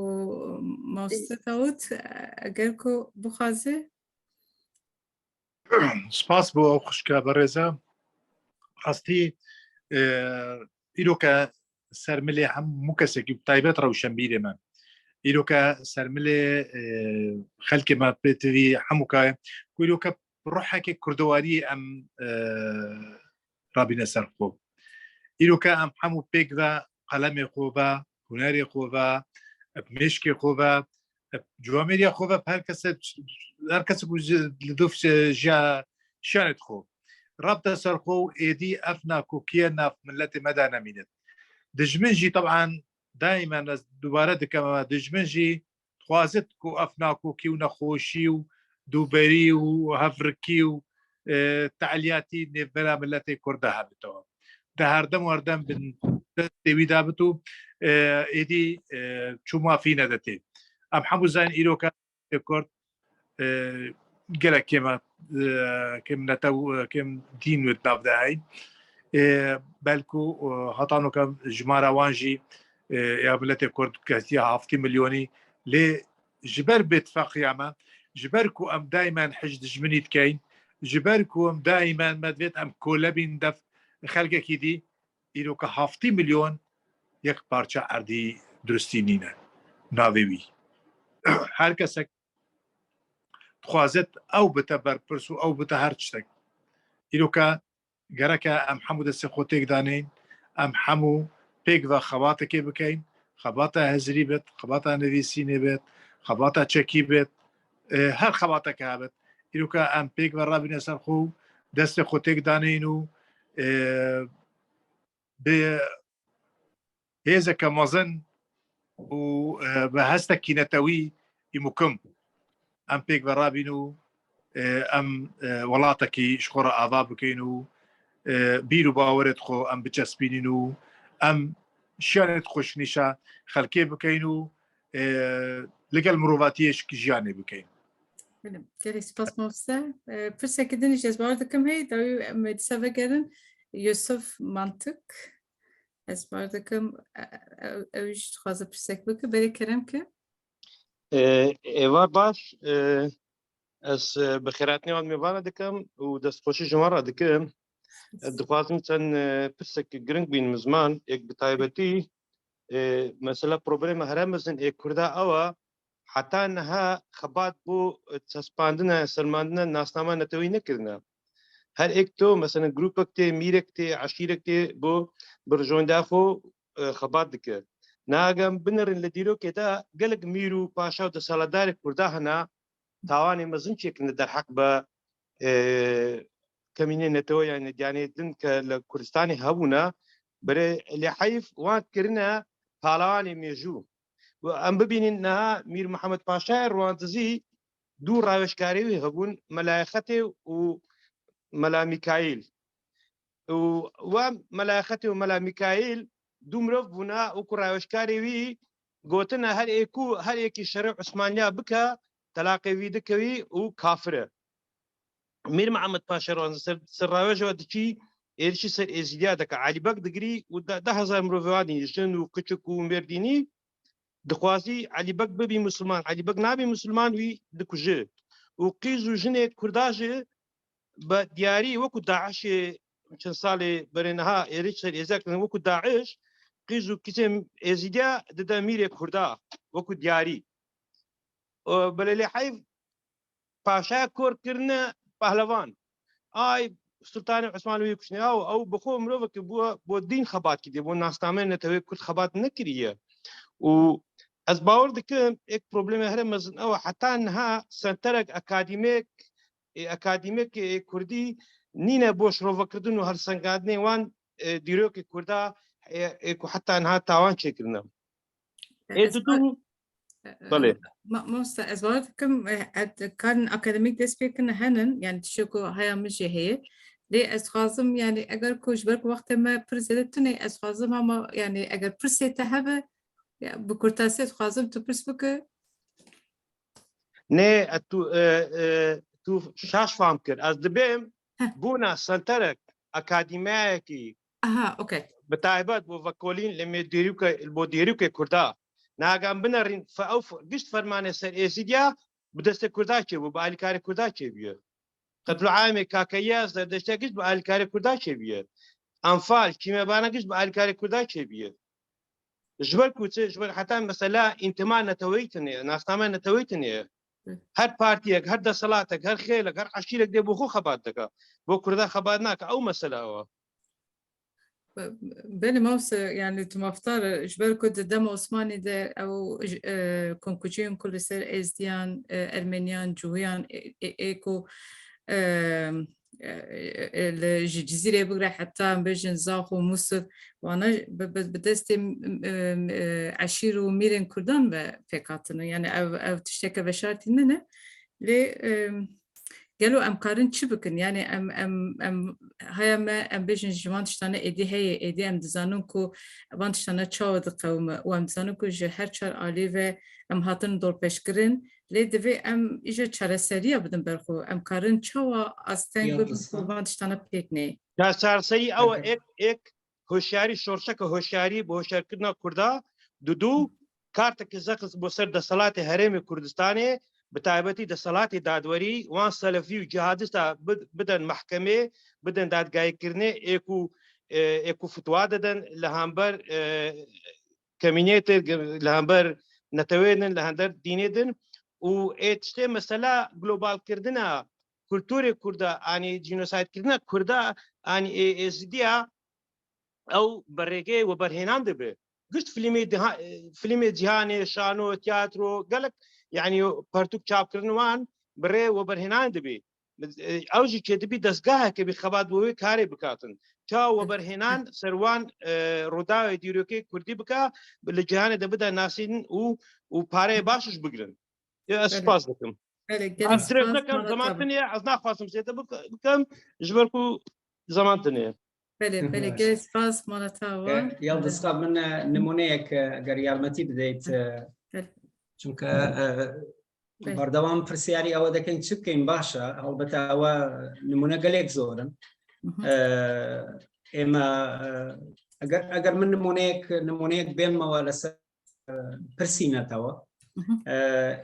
ماوسە تاوت ئەگەر کو بخوازێ. سپاس بۆ ئەو خوشکە بەڕێزە. ڕاستی ئیرۆکە سەرملێ هەموو کەسێکی تایبەت ڕەوشەنبیرێ مە ئیرۆکە سەرملێ خەلکێ مە پێتوی هەموو کایە کویرۆکە ڕۆحێکی کوردەواری ئەم ڕابینە سەر خۆ. ئیرۆکە ئەم هەموو پێکڤ قەلەمێ خۆ بە هوەرێ خۆ بە مشکێ خۆ بە جوامێریا خۆ بە هەر کەسە هەر کەس لە دۆف ژیا شانت خۆ ڕابتە سەرخۆ و ئێدی ئەف ناکۆکیە ناف ملەتی مەدا نەمینێت. دژمن ژی طبعاان دایما دووبارە دکەمەوە، دژمن ژی خوازت کو ئەف ناکۆکی و نەخۆشی و دووبەری و هەڤرکی و تەعلیاتی نێڤەرا ملەتی کوردە هەبتەوە دە هەردەم وەردەم بن دەستێوی دابت و ئێدی چوو مافی نەدەتێ. ئەم هەموو زان ئیرۆکە کورد گەلە کێمە کێم نەتەو کێم دین وت ناودای، بەلکو هەتانۆکە ژمارە وانژی یا ملەتێ کورد کەسیە هەفتی ملیۆنی لێ ژبەر بێتفاقیامە، ژبەر کو ئەم دایمان حج دژمنی دکەین، ژبەر کو ئەم دایمان مەدوێت ئەم کۆلە بین دەف خەلکێکی دی. ئیرۆکە هەفتی ملیۆن یەک پارچە ئەردی درستی نینە ناوێوی. هەر کەسێک خوازێت ئەو بتە بەرپرس و ئەو بتە هەر شتێک. ئیرۆکە گەرەکە ئەم هەموو دەستی خۆ تێکدانین، ئەم هەموو پێکڤ خەباتەکەی بکەین، خەباتە هزری بێت، خەباتە نویسینێ بێت، خەباتە چەکی بێت، هەر خەباتەکە هەبێت. ئیرۆکە ئەم پێکڤ ڕابینە سەر خۆ و دەستی خۆ تێکدانین و بێ هێزەکە مەزن. و بە هەستەکی نەتەوی ئیموکم ئەم پێک بە ڕابین و ئەم وڵاتەکی شخۆڕە ئاوا بکەین و بیر و باوەرت خۆ ئەم بچەسپینین و ئەم شیانێت خۆشنیشە خەلکێ بکەین و لەگەڵ مرۆڤاتیش ژیانێ بکەین. گەلێک سپاس مامۆستا. پرسێکی دنیش ez bawer dikim heye dawî em ê dîsa vegerin Yusuf Mantık ez bawer dikim ew jî dixwaze pirsek bike berê kerem ke. Êvar baş ez bi xêratnê wan mêvana dikim û destxweşî ji wan re dikim. Dixwazim çend pirsek giring bînim ziman yek bi taybetî mesela problema here mezin ê Kurda ew e heta niha xebat bo çespandina selmandina nasnama netewî nekirine. Her êk to mesela grûpek tê mîrek tê eşîrek tê bo birjonda xwe xebat dike. Nagem binêrin li dîrokê de gelek mîr û paşa û deselatdarê Kurda hene tawanê mezin çêkirine derheq bi kemînê netewe yan yanê din ke li Kurdistanê hebûne birê lê heyf wan kirine palawanê mêjû. Em bibînin niha Mîr Mihemed Paşayê Rwandizî دوو ڕاوێژکاری wî hebûn Melayê Xetê û Mela Mîkaîl. û wa Melayê Xetê û Mela Mîkaîl دوو مرۆڤ بوونە وەکو ڕاوێژکاری wî گۆتنە هەر ێکو هەر ێکی شەڕی عوسمانیا بکە تەلاقێ وی دکەوی و کافرە. میر محەممەد پاشای ڕوانزی سەر ڕاوێژەوە دچی ێرشی سەر ئێزیدیا دەکە عەلی بەگ دگری و 10,000 مرۆڤوانی ژن و کچک و مێردینی دخوازی عەلی بەگ ببی مسلمان عەلی بەگ نابی مسلمان وی دکوژێ و قیز و ژنێک کورداژێ بە دیاری وەکو داعشێ چەند ساڵێ بەرێنەها ئێرش سەر ئێزا کردن وەکو داعش قیز و کچێ ئێزیدیا دەدا میرێ کوردا وەکو دیاری بەلێ لێ حەیف پاشا کۆرکردنە پەهلەوان ئای سلتانی عوسمانوی کوشتنی ئەو ئەو بەخۆ مرۆڤێک بووە بۆ دین خەبات کردی بۆ ناسنامەی نەتەوەی کورد خەبات نەکردیە و ئەس باوەڕ دکەم یەک پرۆبلێمە هەرە مەزن ئەوە حتا نها سنتەرێک ئەکادیمێک ئەکادیمێک کوردی نینە بۆ شرۆڤەکردن و هەرسەنگاندنی وان دیرۆکی کووردا حتا نها تاوان چێکردنە بەڵێ مامۆستا ez bawer dikim karên akademîk dest pê kirine henin yani tiştê ku heya min jî heye lê ez dixwazim yani eger ku ji ber ku wextê me pir zêde tune ez dixwazim hema yani eger pirsê te hebe bi kurtasê dixwazim tu pirs bike Nê tu tu şaş fam kir ez dibêm bûna senterek akadîmeyekî Aha, okey. Bi taybet bo vekolîn li mêdîrûke bo dîrûkê Kurda. Nagan binerîn fe ew gişt fermanê ser Êzîdiya bi destê Kurda çêbû, bi alîkarê Kurda çêbûye. Qetlûamê Kakeyiya Zerdeştiya gişt bi alîkarê Kurda çêbûye. Enfal, kîmyebana gişt bi alîkarê Kurda çêbûye. Ji ber ku çi ji ber heta mesela întima neteweyî tune ye, nasname neteweyî tune ye. Her partiyek, her deselatek, her xêlek, her eşîrek dê bo xwe xebat dike. Bo Kurda xebat nake. Ew mesela ew e. Belê mamoste yani tu mafdar ji ber ku di dema Osmanî de ew komkujiyên ku li ser Êzdiyan, Ermeniyan, Cûhiyan ê ku li ji Cizîrê bigre heta em bêjin Zax û Mûsil wana bi destê eşîr û mîrên Kurdan ve pêk hatin yani ev ev tişteke veşartî nine lê Gelo em karin çi bikin? Yani em em em haya me em bêjin ji van tiştane êdî heye êdî em dizanin ku van tiştane çawa diqewime û em dizanin ku ji her çar alî ve em hatin dorpêçkirin lê divê em îja çareseriya bidin ber xwe em karin çawa asteng bibin ku van tiştane pêk neyê. Çareserî ew e êk êk هۆشیاری شۆڕشەکە هۆشیاری بۆ هۆشیارکردنا کوردا دوو کارتێکی زەخت بۆ سەر دەسەڵاتی هەرێمی کوردستانێ بە تایبەتی دەسەڵاتی دادوەری وان سەلەفی و جیهادستا بدەن مەحکەمێ بدەن دادگاییکردنێ ئێک و ئێک و فتوا دەدەن لە هەمبەر کەمینێتر لە هەمبەر نەتەوێنن لە هەندەر دینێ دن و ئێ تشتێ مەسەلا گلۆبالکردنە کولتوری کوردە ئانی جینۆسایدکردنە کوردە ئانی ئێزیدیە ئەو بە ڕێگەی وەبەرهێنان دەبێ گشت فیلمی فیلمی جیهانێ شانۆ تیاترۆ گەلک یعنی پەرتوک چاپکردنوان بڕێ وەبەرهێنان دەبێ. ئەو ژی چێدبی دەستگاهێکە بی خەبات بۆ وێ کارێ بکاتن تا وەبەرهێنان سەروان ڕووداوی دیرۆکەی کوردی بکە لە جیهانێ دەبدا ناسین و و پارەیە باشش بگرن سپاس دەکەم درێژ نەکەم زەمانتنیە ئەس ناخواستم زێدە بکەم ژبەرکو زەمانتنیە بەلێ بەلێ گەلێ سپاس ماڵەتاوە یاڵدز خان من نمونەیەک گەر یارمەتی بدەیت چونکە بەردەوام پرسیاری ئەوە دەکەین چ بکەین باشە هەڵبەتە ئەوە نمونە گەلێک زۆرن ئێمە ئەگەر ئەگەر من نمونەیەک نمونەیەک بێنمەوە لەسەر پرسی نەتەوە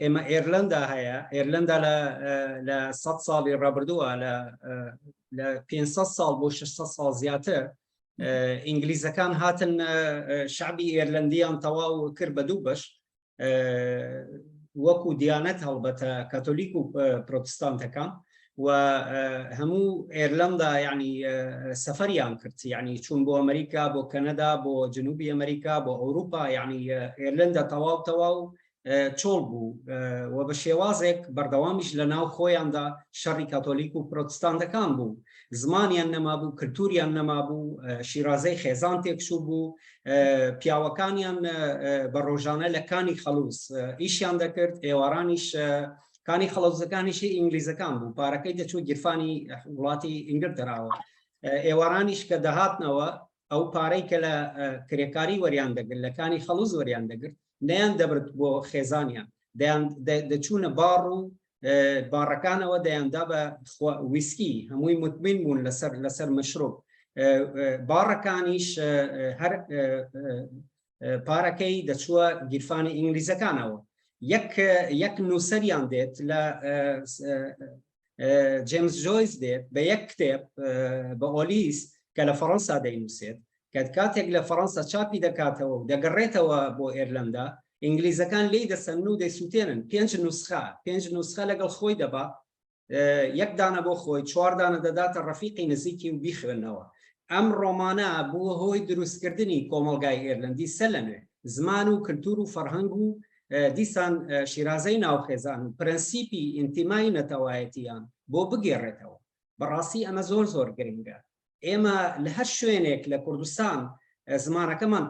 ئێمە ئێرلندا هەیە ئێرلندا لە 100 ساڵی ڕابردووە لە 500 ساڵ بۆ 600 ساڵ زیاتر ئینگلیزەکان هاتن شعبی ئێرلندیان تەواو کرد بە دوو بەش وەکو دیانەت هەڵبەتە کاتۆلیک و پرۆتستانتەکان و هەموو ئێرلەندا یعنی سەفەریان کرد یعنی چوون بۆ ئەمریکا بۆ کەنەدا بۆ جنوبی ئەمریکا بۆ ئەوروپا یعنی ئێرلەندا تەواو تەواو چۆڵ بوو و بە شێوازێک بەردەوامیش لە ناو خۆیاندا شەڕی کاتۆلیک و پرۆتستانتەکان بوو زمانیان نەمابوو کللتوریان نەمابوو شیرازەی خێزان تێکچوو بوو پیاوەکانیان بە ڕۆژانە لە کانی خەڵوز ئیشیان دەکرد ئێوارانیش کانی خەڵوزەکانیشی ئینگلیزەکان بوو پارەکەی دەچوو گیرفانی وڵاتی ئینگلتەراوە ئێوارانیش کە دەهاتنەوە ئەو پارەی کە لە کرێکاری وەریان دەگرت لە کانی خەڵوز وەریان دەگرت نەیان دەبرد بۆ خێزانیان دەیان دەچوونە باڕ و باڕەکانەوە دەیاندا بە ویسکی هەمووی متمین بوون لەسەر لەسەر مەشروب باڕەکانیش هەر پارەکەی دەچووە گیرفانی ئینگلیزەکانەوە یەک یەک نووسەریان دێت لە جێمز جۆیس دێت بە یەک کتێب بە ئۆلیس کە لە فەڕەنسا دەینووسێت کە کاتێک لە فەڕەنسا چاپی دەکاتەوە و دەگەڕێتەوە بۆ ئێرلەندا ئینگلیزەکان لێی دەسەن و دەیسووتێنن پێنج نوسخە پێنج نوسخە لەگەڵ خۆی دەبا یەک دانە بۆ خۆی چوار دانە دەداتە ڕەفیقی نزیکی و بیخوێنەوە ئەم ڕۆمانە بووە هۆی دروستکردنی کۆمەڵگای ئێرلەندی سەر لە نوێ زمان و کللتور و فەرهەنگ و دیسان شیرازەی ناوخێزان و پرەنسیپی ئینتیمای نەتەوایەتیان بۆ بگێڕێتەوە بەڕاستی ئەمە زۆر زۆر گرنگە ئێمە لە هەر شوێنێک لە کوردستان زمانەکەمان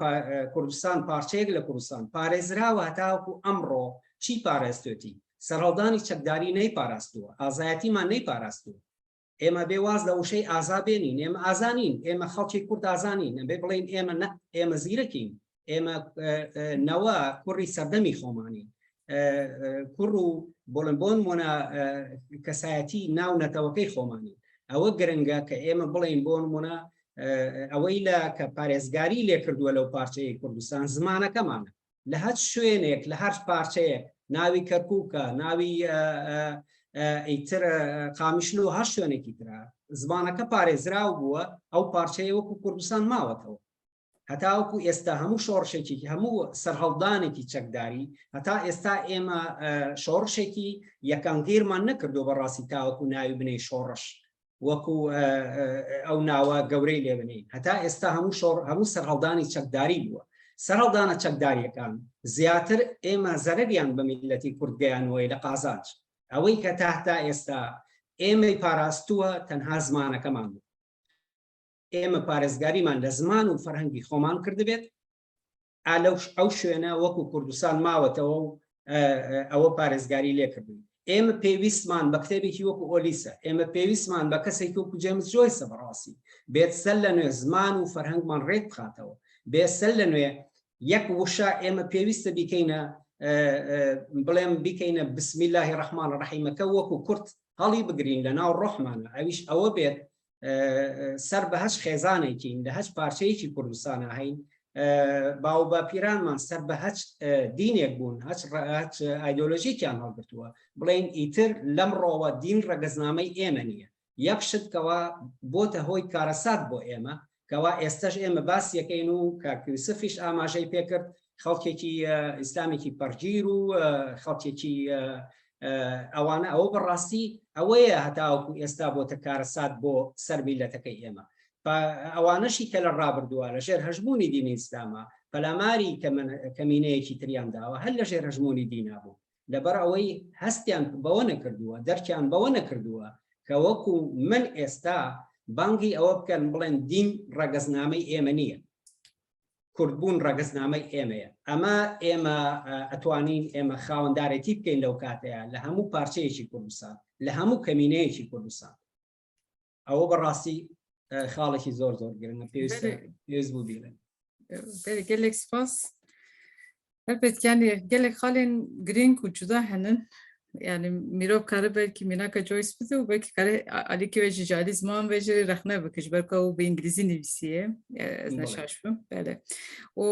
کوردستان پارچەیەک لە کوردستان پارێزراوە هەتاوەکو ئەمڕۆ چی پارێزتێتی سەرهەڵدانی چەکداری نەیپاراستووە ئازایەتیمان نەیپاراستووە ئێمە بێ واز لە وشەی ئازا بێنین ئێمە ئازانین ئێمە خەڵکی کورد ئازانین ئەبێ بڵین ئێمە نە ئێمە زیرەکین ئێمە نەوە کوڕی سەردەمی خۆمانین کوڕ و بڵن بۆن مۆنە کەسایەتی ناو نەتەوەکەی خۆمانی ئەوە گرنگە کە ئێمە بڵین بۆن مونە ئەوەی لە کە پارێزگاری لێکردووە لەو پارچەیە کوردستان زمانەکەمانە لە هەر شوێنێک لە هەر پارچەیەک ناوی کەرکووکە ناوی ئیتر قامیشل و هەر شوێنێکی ترە زمانەکە پارێزراو بووە ئەو پارچەیە وەکو کوردستان ماوەتەوە هەتاوەکو ئێستا هەموو شۆڕشێکی هەموو سەرهەڵدانێکی چەکداری هەتا ئێستا ئێمە شۆڕشێکی یەکانگیرمان نەکردو بەڕاستی تاوەکو ناوی بنەی شۆڕش وەکو ئەو ناوە گەورەی لێ بنین هەتا ئێستا هەموو شۆڕ هەموو سەرهەڵدانی چەکداری بووە سەرهەڵدانە چەکداریەکان زیاتر ئێمە زەرەریان بە میلەتی کورد گەیانەوەی لە قازانج ئەوەی کە تا هەتا ئێستا ئێمەی پاراستووە تەنها زمانەکەمان بوو ئێمە پارێزگاریمان لە زمان و فەرهەنگی خۆمان کردبێت ئالەو ئەو شوێنە وەکو کوردستان ماوەتەوە و ئەوە پارێزگاری لێکردن ئێمە پێویستمان بە کتێبێکی وەکو ئۆلیسە ئێمە پێویستمان بە کەسێکی وەکو جێمز جۆیسە بەڕاستی بێت سەر لە نوێ زمان و فەرهەنگمان ڕێک بخاتەوە بێ سەر لە نوێ یەک وشە ئێمە پێویستە بیکەینە بڵێم بیکەینە بسمی الله ڕەحمان ڕەحیمەکە وەکو کورت هەڵی بگرین لە ناو ڕۆحمانە ئەویش ئەوە بێت سەر بە هەچ خێزانێکین لە هەچ پارچەیەکی کوردستانە هەین باو باپیرانمان سەر بە هەچ دینێک بوون هەچ هەچ ئایدۆلۆژیکیان هەڵگرتووە بڵێن ئیتر لەمڕۆوە دین ڕەگەزنامەی ئێمە نییە یەک شت کەوا بۆتە هۆی کارەسات بۆ ئێمە کەوا ئێستش ئێمە باس یەکەین و کاک یوسفیش ئاماژەی پێکرد خەڵکێکی ئیسلامێکی پەرگیر و خەڵکێکی ئەوانە ئەوە بەڕاستی ئەوەیە هەتاوەکو ئێستا بۆتە کارەسات بۆ سەر میلەتەکەی ئێمە ئەوانەشی کە لە ڕابردووە لە ژێر هەژمونی دینی ئیسلامە پەلاماری کەمینەیەکی تریان داوە هەر لە ژێر هەژمونی دینا بوو لەبەر ئەوەی هەستیان بەوە نەکردووە دەرکیان بەوە نەکردووە. کە وەکو من ئێستا بانگی ئەوە بکەن بڵێن دین ڕەگەزنامەی ئێمە نییە کوردبوون ڕەگەزنامەی ئێمەیە ئەمە ئێمە ئەتوانین ئێمە خاوەندارێتی بکەین لەو کاتەیە لە هەموو پارچەیەکی کوردستان لە هەموو کەمینەیەکی کوردستان ئەوە بەڕاستی خاڵێکی زۆر زۆر گرنگە پێویست پێویست بوو بیڵێن gelek spas Elbet yani gelek xalên girîng û cuda henin. Yani mirov kare belkî mînaka Joyce bide û belkî kare alîkê ve jî ji alî ziman ve jî rexne bike ji ber ku ew bi îngilîzî nivîsiye. Ez ne şaş bim. Belê. Û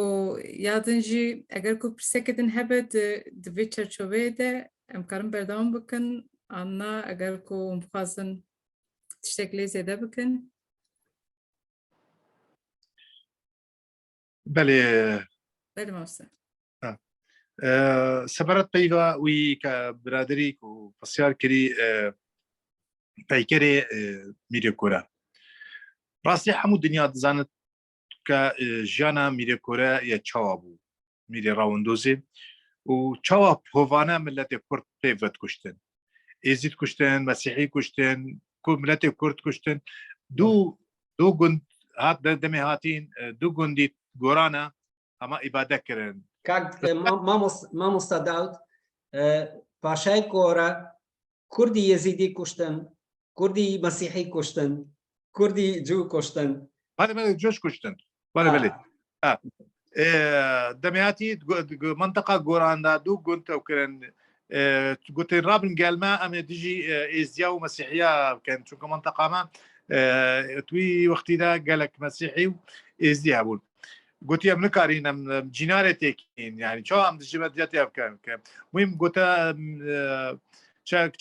ya din jî eger ku pirseke din hebe di di vê çerçoveyê de em karin berdewam bikin an na eger ku hûn bixwazin tiştek lê zêde bikin. Belê. Belê mamoste. Sebaret peyva wî ke biraderî ku pirsiyar kirî peykerê Mîrê Kore. Rastî hemû dinya dizanit ke jiyana Mîrê Kore ye çawa bû Mîrê Rawendozê û çawa hovane miletê Kurd pê vedikuştin. Êzîd kuştin, Mesîhî kuştin, ku miletê Kurd kuştin. Du du gund hat demê hatîn du gundî gorana hema îbade kirin. Kak mamosta Daud پاشای کۆرە کوردی یەزیدی کوشتن کوردی مەسیحی کوشتن کوردی جوو کوشتن بەڵێ بەڵێ جۆش کوشتن بەڵێ بەڵێ دەمێاتی منطقە گۆراندا دوو گوند تەوکردن گوتین ڕابن گەلمە ئەمێ دژی ئێزیا و مەسیحیا بکەن چونکە منطقامە توی وەختیدا گەلک مەسیحی و ئێزدی هەبوون گوتی ئەم نکارین ئەم جینارێ تێکین یعنی چاو ئەم دژی بەدیە تێ بکەن کە مهم گوتە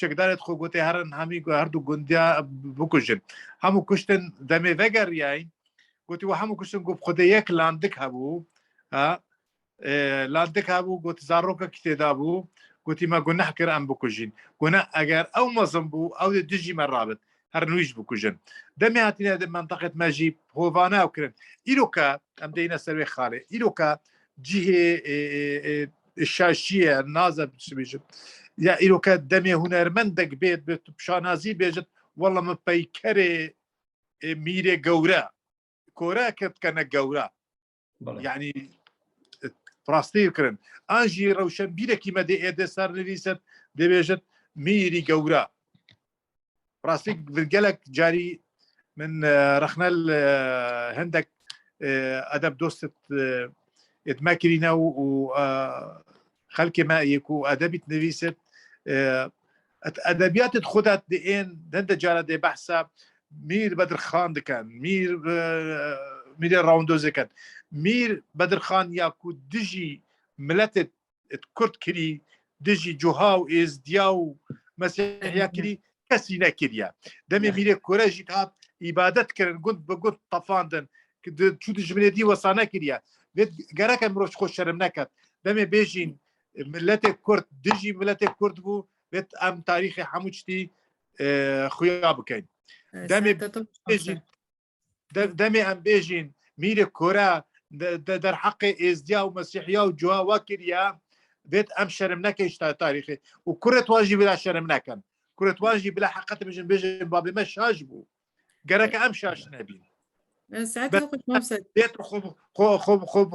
چەکدارێت خۆ گوتی هەرن هەمی هەردوو گوندیا بکوژن هەموو کوشتن دەمێ ڤەگەریاین گوتی و هەموو کوشتن گوت خودێ یەک لاندک هەبوو لاندک هەبوو گوت زارۆکە تێدا بوو گوتی مە گوناح کرد ئەم بکوژین گونە ئەگەر ئەو مەزم بوو ئەو دژی مە ڕابت هەر نویش بکوژن دەمی هاتینە منطقت مەژی هۆڤانە کرن ئیرۆکە ئەم دەینە سەروێ خاڵێ ئیرۆکە جیهێ شاشیە نازە بچبێژم یا ئیرۆکە دەمێ هوەرمەندێک بێت بێت شانازی بێژت وەڵە مە پەیکەرێ میرێ گەورە کۆرە کرد کەنە گەورە یعنی ڕاستی کردن ئاژی ڕەوشە بیرێکی مەدێ ئێدێ سەر نویسەت دەبێژت میری گەورە ڕاستی گەلک جاری من ڕخنە هەندێک ئەدەب دۆستت اتماکرینە و خەلکی ما یەک و ئەدەبیت نویست ئەدەبیاتت خودات دێن هەندە جارە دێ بەحسە میر بەدرخان دکەن میر میرێ ڕاوندۆزەکەن میر بەدرخان یاکو دژی ملەتت کورد کری دژی جوها و ئێزدیا و مەسیحیا کری کەسی نەکردە دەمێ میرێ کۆرەژی هات ئیبادەت کردن گوند بە گوند تەفاندن چوو دژمنێ دی وەسا نەکردە بێت گەرەکە مرۆڤ خۆ شەرم نەکات دەمێ بێژین ملەتێک کورد دژی ملەتێک کورد بوو بێت ئەم تاریخی هەموو شتی خویا بکەین دەمێ بێژین دەمێ ئەم بێژین میرە کۆرە دەرحەقی ئێزدیا و مەسیحیا و جووا کردیا بێت ئەم شەرم نەکەیشتا تاریخی و کوڕێت واژی بلا شەرم نەکەن کوڕێت واژی بلا حقەت بژن بێژن بابێ مە شاش بوو گەرەکە ئەم شاش نەبین بێت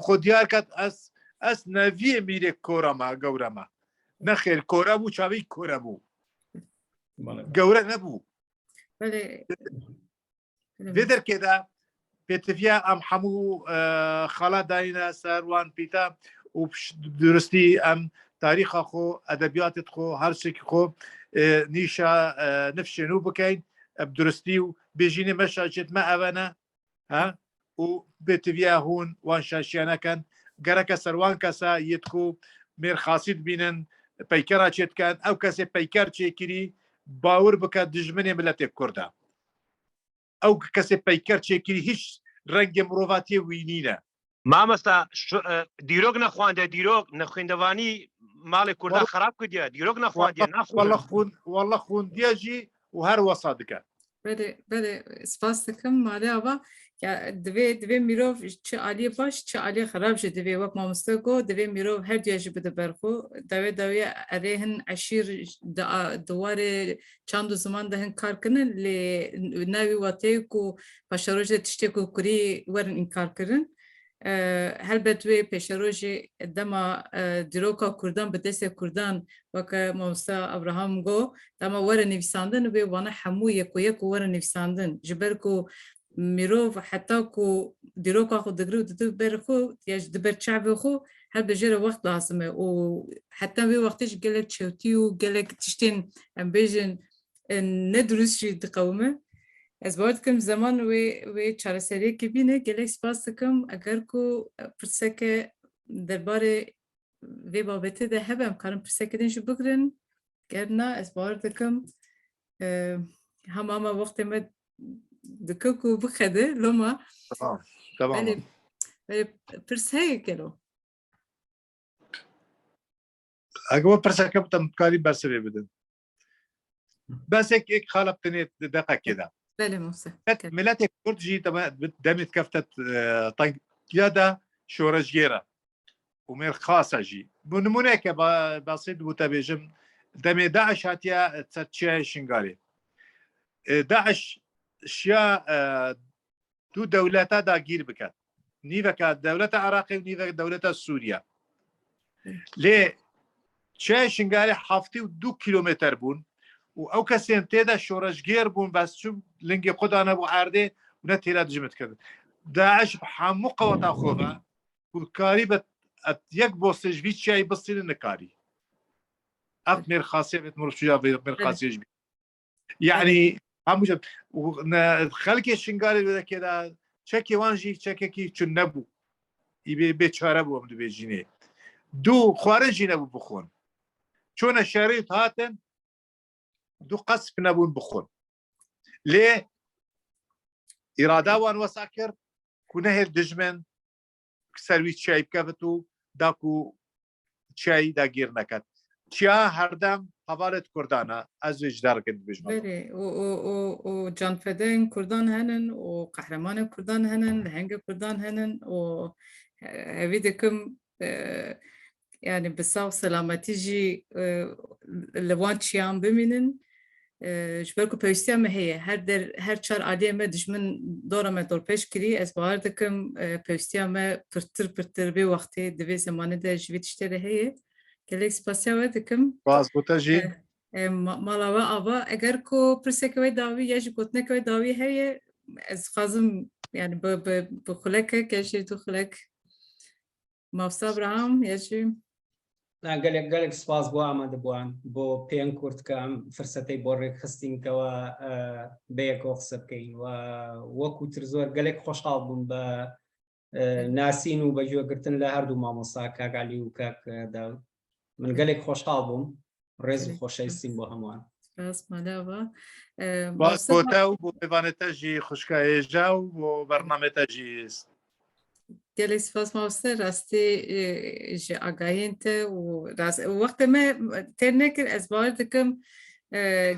خۆ دیار کات ئەس ئەس نەڤیە میرێک کۆرەما گەورەمە نەخێر کۆرە بوو چاوی کۆرە بوو گەورە نەبوو لێ دەرکێدا پێتڤیا ئەم هەموو خاڵا داینە سەروان پیتە و درستی ئەم تاریخە خۆ ئەدەبیاتت خۆ هەرسێکی خۆ نیشە نفشێن و بکەین درستی و بێژینە مەشاچێت مە ئەوەنە ها و بێتڤیا هون وان شاشیانەکەن گەرەکە سەروان کەسە یەتکو مێرخاسیت بینن پەیکەرا چێتکەن ئەو کەسێ پەیکەر چێکری باور بکە دژمنێ ملەتێک کوردە ئەو کەسێ پەیکەر چێکری هیچ ڕەنگێ مرۆڤاتیە وینینە. مامۆستا دیرۆک نەخواندە دیرۆک نەخوێندەوانی ماڵی کووردا خراپ کردە دیرۆک نەخواندە ناخواللە خون واللە خوندیە ژی و هەر وەسا دکە. بەێ بەێ سپاس دەکەم مالێ ئاوا. Divê divê mirov çi aliyê baş çi aliyê xerab jî divê wek mamoste got divê mirov her duya jî bide ber xwe. Dawê dawiyê erê hin eşîr di warê çand û ziman de hin kar kirin lê navî wateyê ku paşerojê tiştê ku kurî werin înkarkirin. Helbet wê pêşerojê dema dîroka Kurdan bi destê Kurdan weke mamoste Abraham got dema were nivîsandin wê wana hemû yek û yek were nivîsandin ji ber ku mirov heta ku dîroka xwe digire û dide ber xwe ya ji di ber çavê xwe her bi jê re wext lazim e û heta wê wextê jî gelek çewtî û gelek tiştên em bêjin ne dirust jî diqewime. Ez bawer dikim zeman wê wê çareseriyekê bîne gelek spas dikim eger ku pirseke derbarê vê babetê de hebe em karin pirseke din jî bigirin ger na ez bawer dikim hema hema wextê me dike ku bixede loma Tamam. Tamam. Belê belê pirs heye gelo Eger we pirseke bitem karî bersivê bidin. Besek ek xala tenê deqekê de. Belê Musa. Miletê Kurd jî demê dikefte teng ya de şoreşgêr e û mêrxas e jî. Bi nimûneyeke basît bû te bêjim demê DAIŞ hatiye ser çiyayê Şingalê. DAIŞ şiya Du dewleta dagîr bike. Nîveka dewleta Iraqê û nîvek dewleta Sûriye. Lê çiyayê Şingalê 72 kîlometer bûn û ew kesên tê de şoreşgêr bûn bes çû lingê xwe danebû erdê û ne têra dijmin dikirin. DAIŞ bi hemû qeweta xwe ve ku karî be yek bostê ji vî çiyayî bistîne nikarî. Ev mêrxasiyê vê mirov çûya vê mêrxasiyê ji Yani hemû xelkê Şingalê li dekê de çekê wan jî çekekî çun nebû. Îbê bê çare bû em dibêjînê. Du xwarin jî nebû bixwin. Çûne şerît hatin du qesp nebûn bixwin. Lê îrada wan wesa kir ku nehêl dijmin ser wî çiyayî bikevit û da ku çiyayî dagîr neket. Çiya herdem hevalê Kurdan e. Ez wê ji derkin dibêjim. Belê û û û û canfedeyên Kurdan henin û qehremanên Kurdan henin, lehengê Kurdan henin û hevî dikim yani bi sax selametî jî li wan çiyan bimînin. Ji ber ku pêwîstiya me heye her der her çar aliyê me dijmin dora me dorpêç kirî ez bawer dikim pêwîstiya me pirtir pirtir vê wextê di vê zemanê de ji vê tiştê re heye. Gelek spasiya we dikim. Spas bo te jî. Mala we ava eger ku pirseke wê dawî ya jî gotineke wê dawî heye ez dixwazim yani bi bi bi xulekek ya jî du xulek Mamosta Abraham ya jî Na gelek gelek spas بۆ ئامادەبووان بۆ پێن کورد کە ئەم فرسەتەی بۆ ڕێکخستین کەەوە بەیەکەوە قسە بکەین و وەکو تر زۆر گەلێک خۆشحاڵ بووم بە ناسین و بە گوێگرتن لە هەردوو مامۆستا کاک عەلی و کاک داود من گەلێک خۆشحاڵ بووم ڕێز و خۆشەویستیم بۆ هەمووان سپاس مالاوە باس بۆ تا و بۆ میوانێتە ژی خوشکە هێژا و بۆ بەرنامێتە ژی gelek spas mamoste rastî ji agahiyên te û rast wextê me têr nekir ez bawer dikim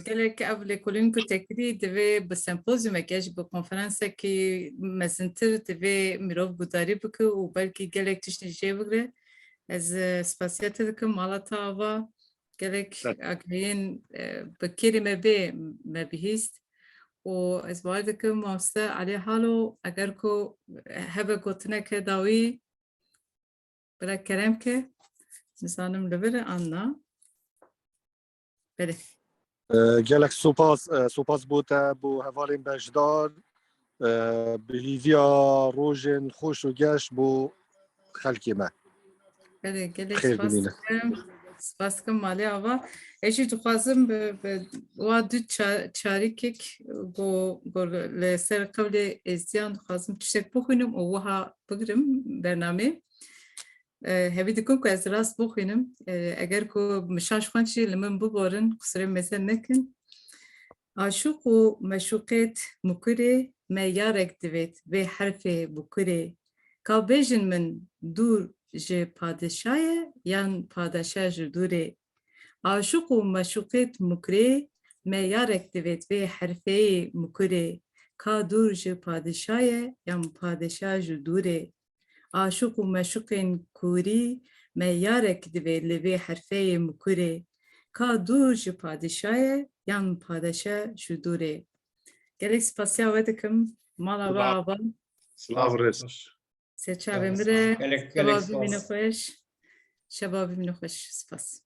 gelek ev lêkolîn ku te kirî divê bi sempozyumekê ji bi konferansekî mezintir divê mirov gudarî bike û belkî gelek tiştên jê bigire ez spasiya te dikim mala te ava gelek agahiyên bi kêrê me bê me bihîst û ez bawer dikim mamoste Elî Halo eger ku hebe gotineke dawî bila kerem ke nizanim li vir e an na. Belê. Gelek sopas sopas bo te bo hevalên beşdar bi hîviya rojên xweş û geş bo xelkê me. Belê gelek spas dikim. Spas dikim malê ava. Ez jî dixwazim bi bi wa du çarîkek go go li ser qewlê êzdiyan dixwazim tiştek bixwînim û wiha bigirim bernameyê. Hevî dikim ku ez rast bixwînim. Eger ku min şaş xwend jî li min biborin, qusirê mezin nekin. Aşûq û meşûqêt mukurê me yarek divêt vê herfê bukurê. Ka bêjin min dûr ji padişa ye yan padeşa ji dûrê. Aşûq û meşûqêt mukurê me yarek divêt vê herfê mukurê. Ka dûr ji padişa ye yan padişa ji dûrê? Aşiq û meşuqên kûrî me yarek divê li vê herfeyê mikurê. Ka dûr ji padişa ye yan padeşa ji dûrê? Gelek spasiya we dikim. Mala we ava. Silav rêz. Serçavê min re. Şeva bimîne xweş. Şeva bimîne xweş. Spas.